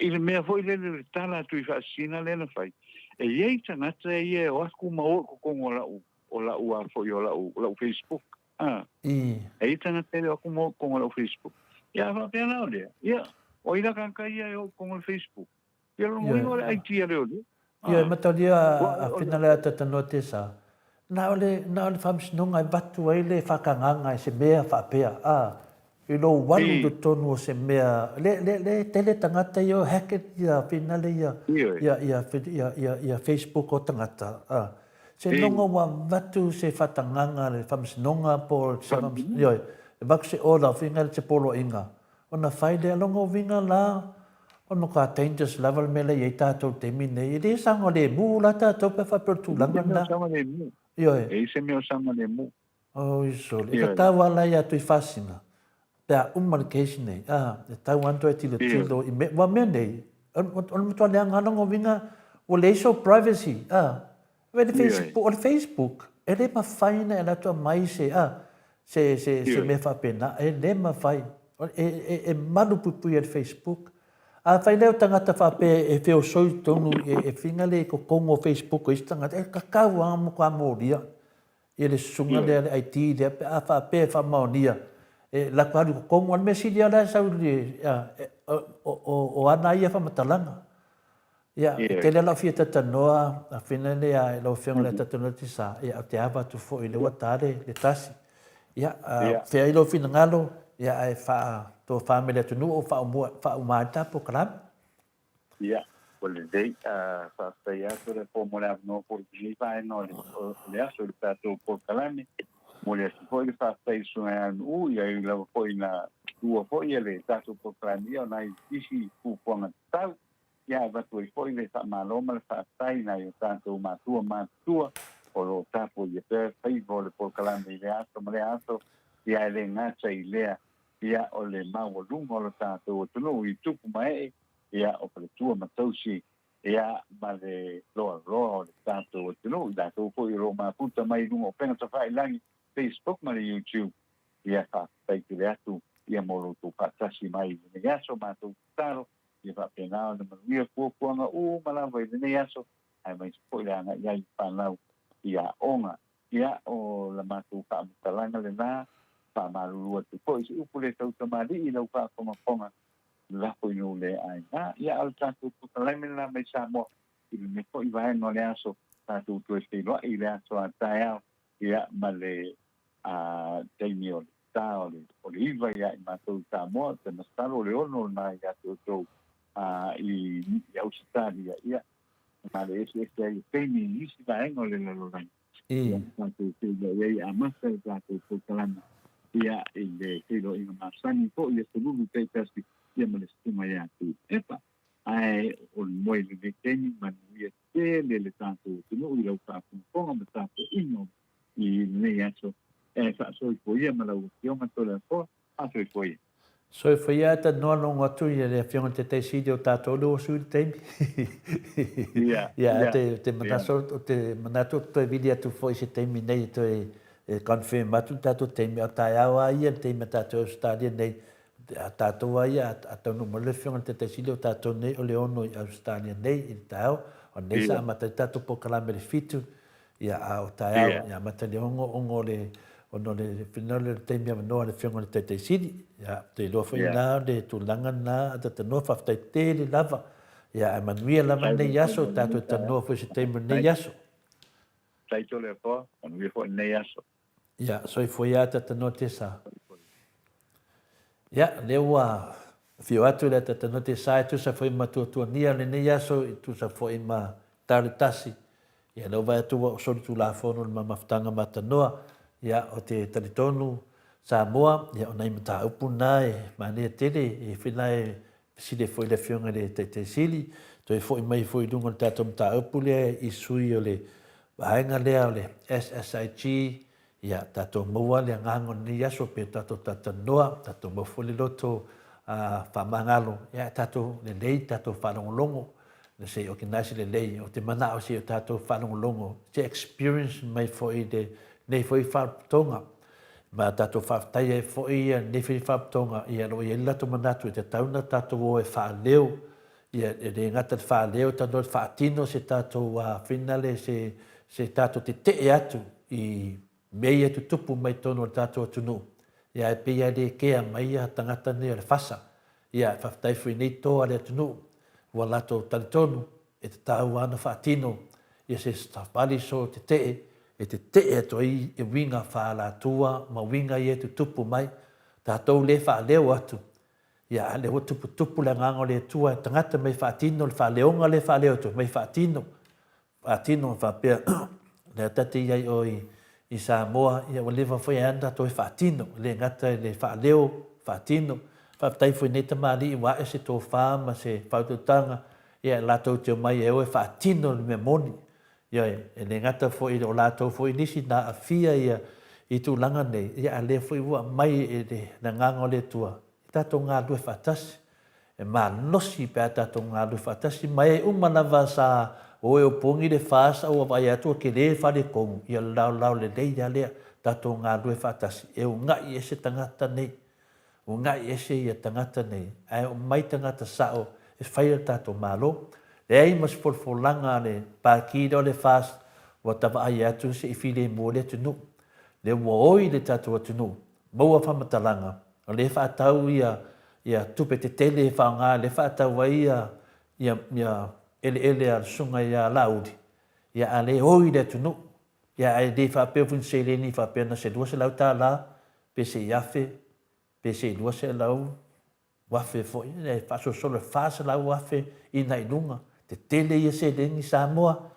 i le mea foi lele o le tala atu i faasisina lea na fai. E i ai tagata ia e o atu ma o i totonu o lau, o lau a foi o lau, o lau Facebook. A, e i ai tagata e le o atu ma o i totonu o lau Facebook. Ia a faapea la o lea, ia, o ai la tagata ia e o i totonu o le Facebook? Ia lona uiga o le IT a leoleo. Ia, e matalia a whina le ata tanoa te sa. Na o le, na o le faamasinoga e avatu ai le faakagaga e se mea faapea, a, i lou alu i totonu o se mea, le, le, le tele tagata ia o hacked ia whina le ia, ia, ia, ia, ia, ia Facebook o tagata, a. Se logo ua avatu se faatagaga a le faamasinoga po o se faamasinoga, ioe, e avatu se order, whina le se poloaiga, Ona fai lea lona uiga la, o matua dangerous lava le mea la i ai tatou i le taimi lenei. E le saogalemu la tatou pe a faapea o le tulaga lena. E leai se mea o saogalemu. Ioe. E leai se mea o saogalemu. Oi sole. E tatau lava la ia Tuifaasina pe a uma le case nei, a, e tatau lava ona toe tilotilo i mea, aua o mea nei, o le matua leaga lava lona uiga ua leai sou privacy, a. Vaai le Facebook, o le Facebook, e le mafai ona e alu atu aumai se, a, se, se, se mea faapena, e le mafai. E, e, e malupuipuia e le Facebook. Afai lea o tagata faapea e feosoi i totonu, e, e whina le i totonu o Facebook o isi tagata, e kakau lava matua molia ia le susuga lea le IT lea pe a faapea e faamaonia, e latou alu i totonu. A o le mea sili lava la e sau i le, a, o, o, o ana ia faamatalaga. Ia, e tele lau fia talanoa, a whina lea lau Afioga i le Talanoa Tisa, ia, ou te ava atu foi lea ua ta le, le tasi. Ia, fea ai lou finagalo, ia, ae faatofa mai le atunuu o faaumua, faauma ai le ta polokalame. Ia, ua lelei, faafetai atu le po mo le avanoa foi i lenei vaega o le, o le aso i le tatou polokalame. Momoli atu foi le faafetai i le Susuga ia Nu'u, ia ui lava foi ina tuua foi le tatou polokalame ia ona ai isi fuafuaga tatau. Ia avatu ai foi le faamalo ma le faafetai i nai o tatou matua matutua o lo o tapuaia pea faiva o le polokalame i lea aso ma lea aso, ia e le gata i lea, ia o le maualuga o lo tatou atunuu i tupu ma ee, ia o faletua ma tausi, ia ma le loaloa o le tatou atunuu, i latou foi o lo o mafuta mai i luga o upega tafailagi, Facebook ma le YouTube, ia faafetai tele atu ia mo lo outou faatasi mai i lenei aso, matou tatalo Ia faapena ona manuia fuafuaga uma lava i lenei aso, aemaise foi le agai ai i fanau i aoga. Ia, o la matou faamatalaga lena, faamalulu atu foi i se upu le tautamalii i lau faafogafoga, lafo i nuu le aiga. Ia, a o le tatou polokalame lena mai Samoa i lenei foi vaega o le aso, tatou toe feiloai i le aso a taeao, ia, ma le a taimi o le ta o le o le iva ia i matou i Samoa, ou te masalo o le ono lena ia te outou a i i Ausetalia, ia, ma le eseese ai o taimi i isi vaega o le lalolagi. Ia, tatou feiloai ai e amata le tatou polokalame, ia, i le feiloaiga masani foi ia Selulu taitasi, ia ma le susuga ia Tuilaepa. Ae o le moe i lenei taimi, manuia tele le tatou atunuu i lau faafogafoga ma tapuaiga i lenei aso e faasoifoia ma lau Afioga Toleafoa, faasoifoia. Soifoia e tanoa logo atu ia le Afioga i le Taitai Sili o tatou lea ua sui le taimi. Ia, Ia, ia, te, te ia. manatu, o te manatu ou te toe vili atu foi i se taimi nei e toe e confirm atu le tatou taimi, a o taeao lava ia le taimi a tatou i Ausetalia nei, a tatou lava ia, a taunuu mai le Afioga i le Taitai Sili o tatou nei o le 6 i Ausetalia nei i le taeao, o nei sa Ia. amata ai le tatou polokalame i le 7, Ia, a o taeao, ia amata i le 6, ona o le, ona o le finagalo o le taimi avanoa a le Afioga i le Taitaisili. Ia, ou te iloa foi lena, o le tulaga lena, a Tatanoa, faafetai tele lava. Ia, ae manuia lava lenei aso, tatou talanoa foi i se taimi o lenei aso. Faafetai Toleafoa, manuia foi lenei aso. Ia, soifua ia Tatanoa Tesa. Ia, lea ua afio atu le Tatanoa Tesa e tusa foi ma tuatuania o lenei aso, e tusa foi ma tau le tasi. Ia, lea ua vaai atu ua ou solitulafono i le mamafutaga matanoa. Ia, ou te talitonu Samoa, ia, o nai mataupu na e manaia tele, e foi la e fesili ai foi i le Afioga i le Taitai Sili, toe foi mai foi i luga o le tatou mataupu lea i sui o le vaega lea o le SSIG, ia tatou maua le agaga o lenei aso pei ona tatou talatalanoa, tatou maua foi le loto faamagalo, ia tatou lelei tatou faalogologo, se i organize lelei. Ou te manao se i o tatou faalogologo, se experience mai foi i lenei foi faalapotopotoga. Ma tatou faafetai ai foi ia lenei foi faalapotopotoga, ia o lo o i ai le latou manatu e tatau ona tatou o e faaleo, ia e le gata i le faaleo, e tatau ona faatino se tatou finale, se tatou tetee atu i mea ia e tutupu mai totonu o le tatou atunuu, ia ae pei lava e le kea mai ia tagata nei o le FASA. Ia faafetai foi i nei toa a le atunuu ua latou talitonu e tatau lava ona faatino ia se savali soo tetee e tetee atu ai i uiga faaalatua ma uiga ia e tutupu mai. Tatou le faaleo atu, ia a lea ua tuputupu le agaga o le Atua e tagata mai faatino le faaleoga lea e faaleo atu ai, mai faatino. Faatino faapea lea ta te i ai oi i Samoa, ia ua leva foi ana tatou e faatino, e le gata i le faaleo, faatino. Faafetai foi i nei tamalii ua ae se tofa ma se faautautaga, ia latou te omai e o e faatino le mea moni. Ioe, e le gata foi o latou foi nisi na aafia ia i tulaga nei, ia a lea foi ua aumai e le agaga o le Atua, e tatou galulue faatasi. E malosi pe a tatou galulue faatasi ma e uma lava sa o e opogi le FAST a ua vaai atu ua tele le faletonu, ia o le laolao lelei lava lea, tatou galulue faatasi e una'i ese tagata nei, una'i ese ia tagata nei, ae omai tagata sao e faia le tatou Malo. Leai ma se folafolaga a le Pati lea o le FAST ua ta vaai atu se i filemu ai le atunuu. Lea ua oi le tatou atunuu, maua faamatalaga, O lea e faatau ia ia tupe tetele e faaaoga lea e faatau ai ia ia ia eleele a le susuga ia Laauli, ia a le oi le atunuu. Ia ae le faapea foi ni seleni faapea na se $200 pe se i afe pe se i $200,000 foi, e faasolosolo e $400,000 ina i luga. Tetele ia seleni Samoa.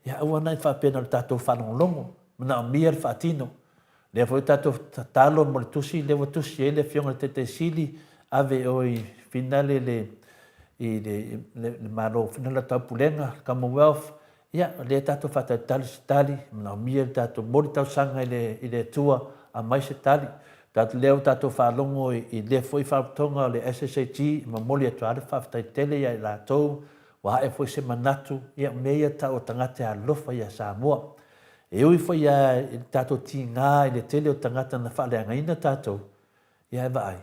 Ia aua nae faapea na o le tatou faalogologo, manaomia le faatino. Lea foi tatou tatalo mo le tusi lea ua tusi ai le Afioga i le Taitai Sili, ave o i finale le i le, le, le Malo finale o Taupulega, le Commonwealth. Ia, lea tatou faatalitali se tali, manaomia le tatou momoli talosaga i le, i le Atua, aumai se tali. Tatou lea ua tatou faalogo i, i lea foi faalapotopotoga o le SSAG, e momoli atu lava le faafetai tele ia i latou Ua ae foi se manatu, ia o mea ia tau o tagata e alofa ia Samoa. E ui foi ia i le tatou tiga i le tele o tagata na faaleagaina tatou, ia e vaai,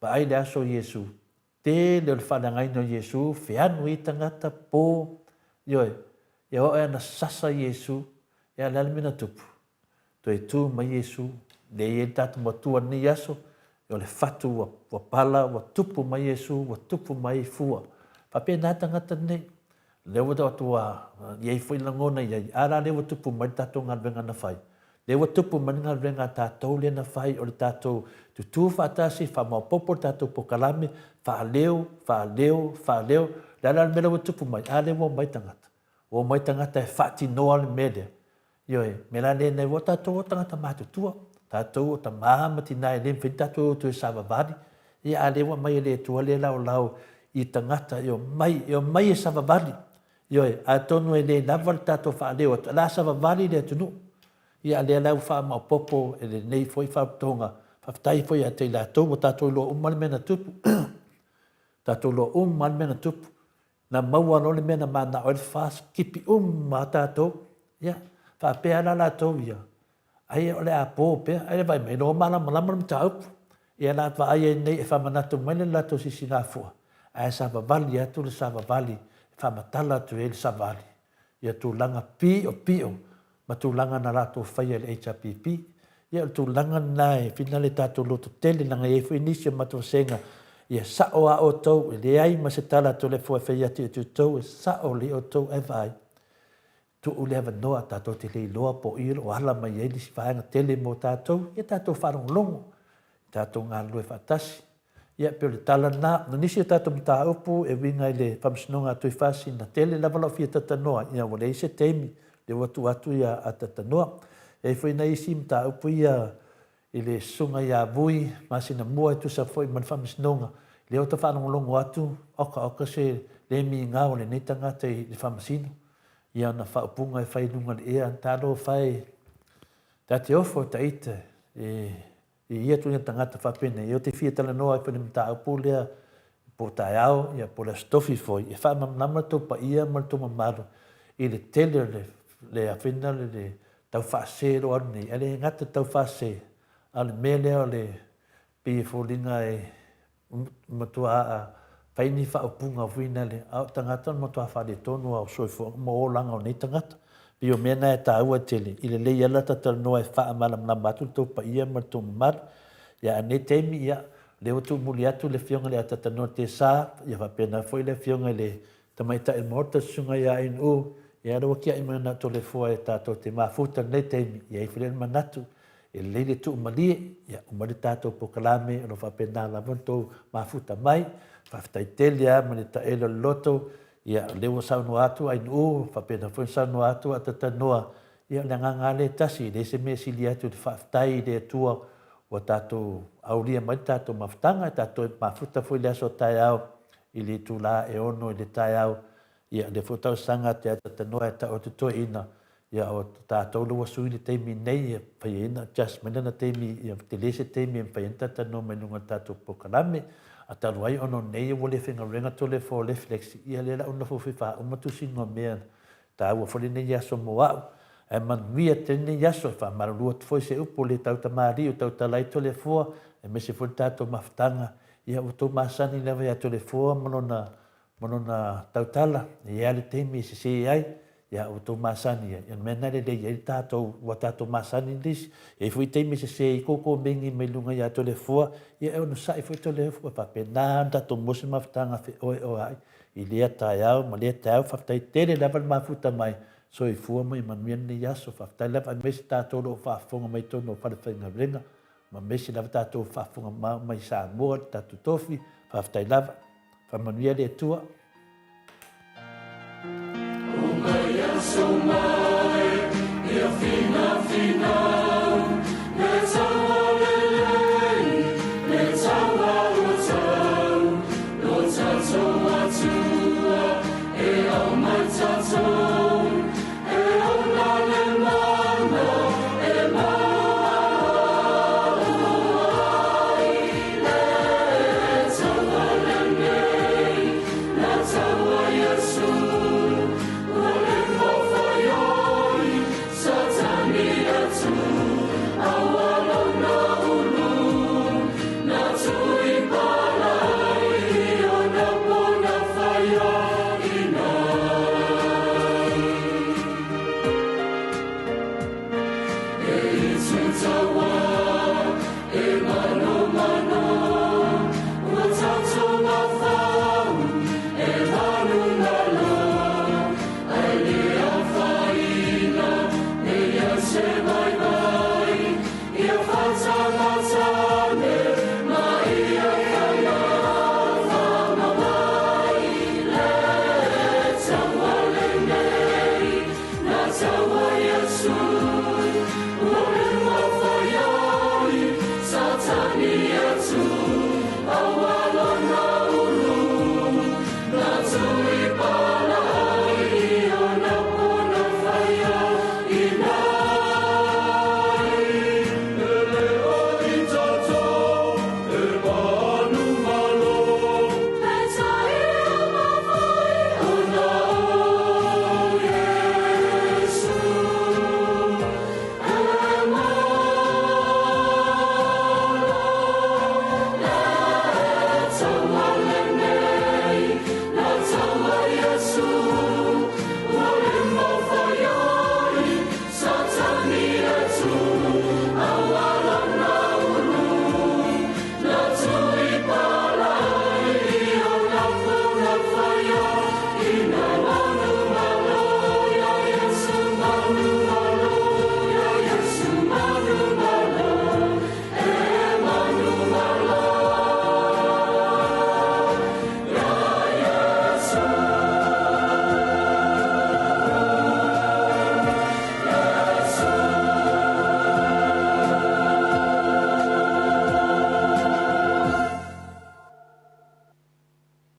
vaai le aso o Iesu, tele o le faaleagaina o Iesu, feanu ai tagata, po, ioe, ia o ea na sasa Iesu, ia o le a le mea na tupu? Toe tu mai Iesu, lea e i ai le tatou Matua i lenei aso, o le fatu ua, ua pala, ua tupu mai Iesu, ua tupu mai fua. Faapena tagata nei. Lea ua tatou ua i ai foi lagona i ai, a la lea ua tupu mai le tatou galuega na fai. Lea ua tupu mai le galuega a tatou lea na fai, o le tatou tutū faatasi, faamaopoopo le tatou polokalame, faaleo, faaleo, faaleo. O le a la le mea lea ua tupu mai? A lea ua omai tagata. Ua omai tagata e faatinoa le mea lea. Ioe, mea la lea ua tatou o tagata matutua, tatou o tama ma tina e le mafai ona tatou o toe savavali, ia a lea ua aumai e le Atua lea laolao i tagata e omai, e omai e savavali. Ioe, atonu e le lava le tatou faaleo atu, o le a savavali le atunuu. Ia a lea la ua faamaopoopo e lenei foi faauputoga, faafetai foi ia te i latou ua tatou iloa uma le mea na tupu. Tatou iloa uma lava le mea na tupu. Na maua loa le mea na manao ai le FAST, kipi uma lava tatou. Ia, faapea lava la latou ia, ai o le a po pea, ai le vaai mai, ua malamalama le mataupu. Ia la vaai ai nei e faamanatu mai le latou sisigafua, ae savavali atu le savavali e faamatala atu ai le savali ia tulaga piopio ma tulaga na latou faia i le HRPP. Ia o le tulaga lena e finagalo le tatou loto tele, leaga e i ai foi nisi o matou vasega. Ia sa'o a outou, e leai ma se tala a Toleafoa e fai atu ia te outou, e sa'o lelei outou ae vaai. Tuu le avanoa, tatou te le iloa po o i o lo o ala mai ai le isi vaega tele mo tatou, ia tatou faalogologo, tatou galulue faatasi. Ia, pei o le tala lena. O nisi o tatou mataupu e uiga i le Faamasinoga a Tuifasi, na tele lava lau fia talanoa, ia ua leai se taimi, lea ua tuu atu ia a talanoa. E i ai foi nai isi mataupu ia i le Susuga ia Vui masina mua e tusa foi ma le Faamasinoga, lea ua ta faalogologo atu, oka oka se le migao o lenei tagata i le Faamasino. Ia ana faaupuga e fai i luga o le ea, talofa e, ta te ofo ta ita e i ia ituaiga tagata faapenei, ou te fia talanoa ai foi i le mataupu lea po o taeao ia po o le Aso Tofi foi, e faamalamalama le tou paia ma le tou mamalu i le tele o le le afena le le tau faasese o lo o alu nei, ae le gata i le tau faasese, a o le mea lea o le pei e foliga e matua fai ni faaupuga foi nale, a o tagata o le matua faaletonu lava o soifuaga ma olaga o nei tagata. Pei o mea na e taua tele, i lelei ai le ta talanoa e faamalamalama atu le tou paia ma le tou mamalu. Ia a o lenei taimi, ia, o lea ua tuumuli atu le Afioga i le Atatanoa Tesa, ia faapena foi le Afioga i le Tamaitai o le Maota, le Susuga ia Inu, ia lea ua tiai mai ona Toleafoa e tatou te mafuta i lenei taimi, ia i ai foi lea manatu, e lelei le tuumalie, ia uma le tatou polokalame o lo o faapena lava ona outou mafuta mai. Faafetai tele lava ma le taele o le loto, ia o lea ua saunoa atu Ainuu, faapena foi ona saunoa atu Atatanoa, ia o le agaga lava lea e tasi, e leai se mea e sili atu i le faafetai i le Atua ua tatou aulia mai le tatou mafutaga, e tatou mafuta foi i le aso a taeao i le itula e 6 i le taeao, ia lea foi ua talosaga atu ia Atatanoa e tau atu toeaina, ia o tatou lea ua sui le taimi nei, ia fai ai ona adjust mai lana taimi, ia tele se taimi e mafai ai ona talatalanoa mai luga o le tatou polokalame. A talu ai ona o nei ua le faigaluega Toleafoa o le flexi, ia lea la ua nofo foi faauma tusiga o mea taua foi lenei aso mo au. Ae manuia tele lenei aso, e faamalulu atu foi se upu le tautamalii o tautala ai Toleafoa, aemaise foi le tatou mafutaga, ia ua outou masani lava ia Toleafoa ma lona ma lona tautala, e i ai lava le taimi e sese ai, ia ua outou masani ai. O le mea lena e lelei ai le tatou, ua tatou masani le isi. E i ai foi taimi e sese ai kou komeni mai luga ia Toleafoa, ia e onosai foi Toleafoa. E faapena ona tatou maua se mafutaga feoeoeai i lea taeao ma lea taeao. Faafetai tele lava le mafuta mai. Soifua ma ia manuia lenei aso. Faafetai lava aemaise tatou o lo o faafofoga mai totonu o falefaigaluega ma aemaise lava tatou faafofoga mai Samoa le tatou tofi. Faafetai lava. Faamanuia le Atua.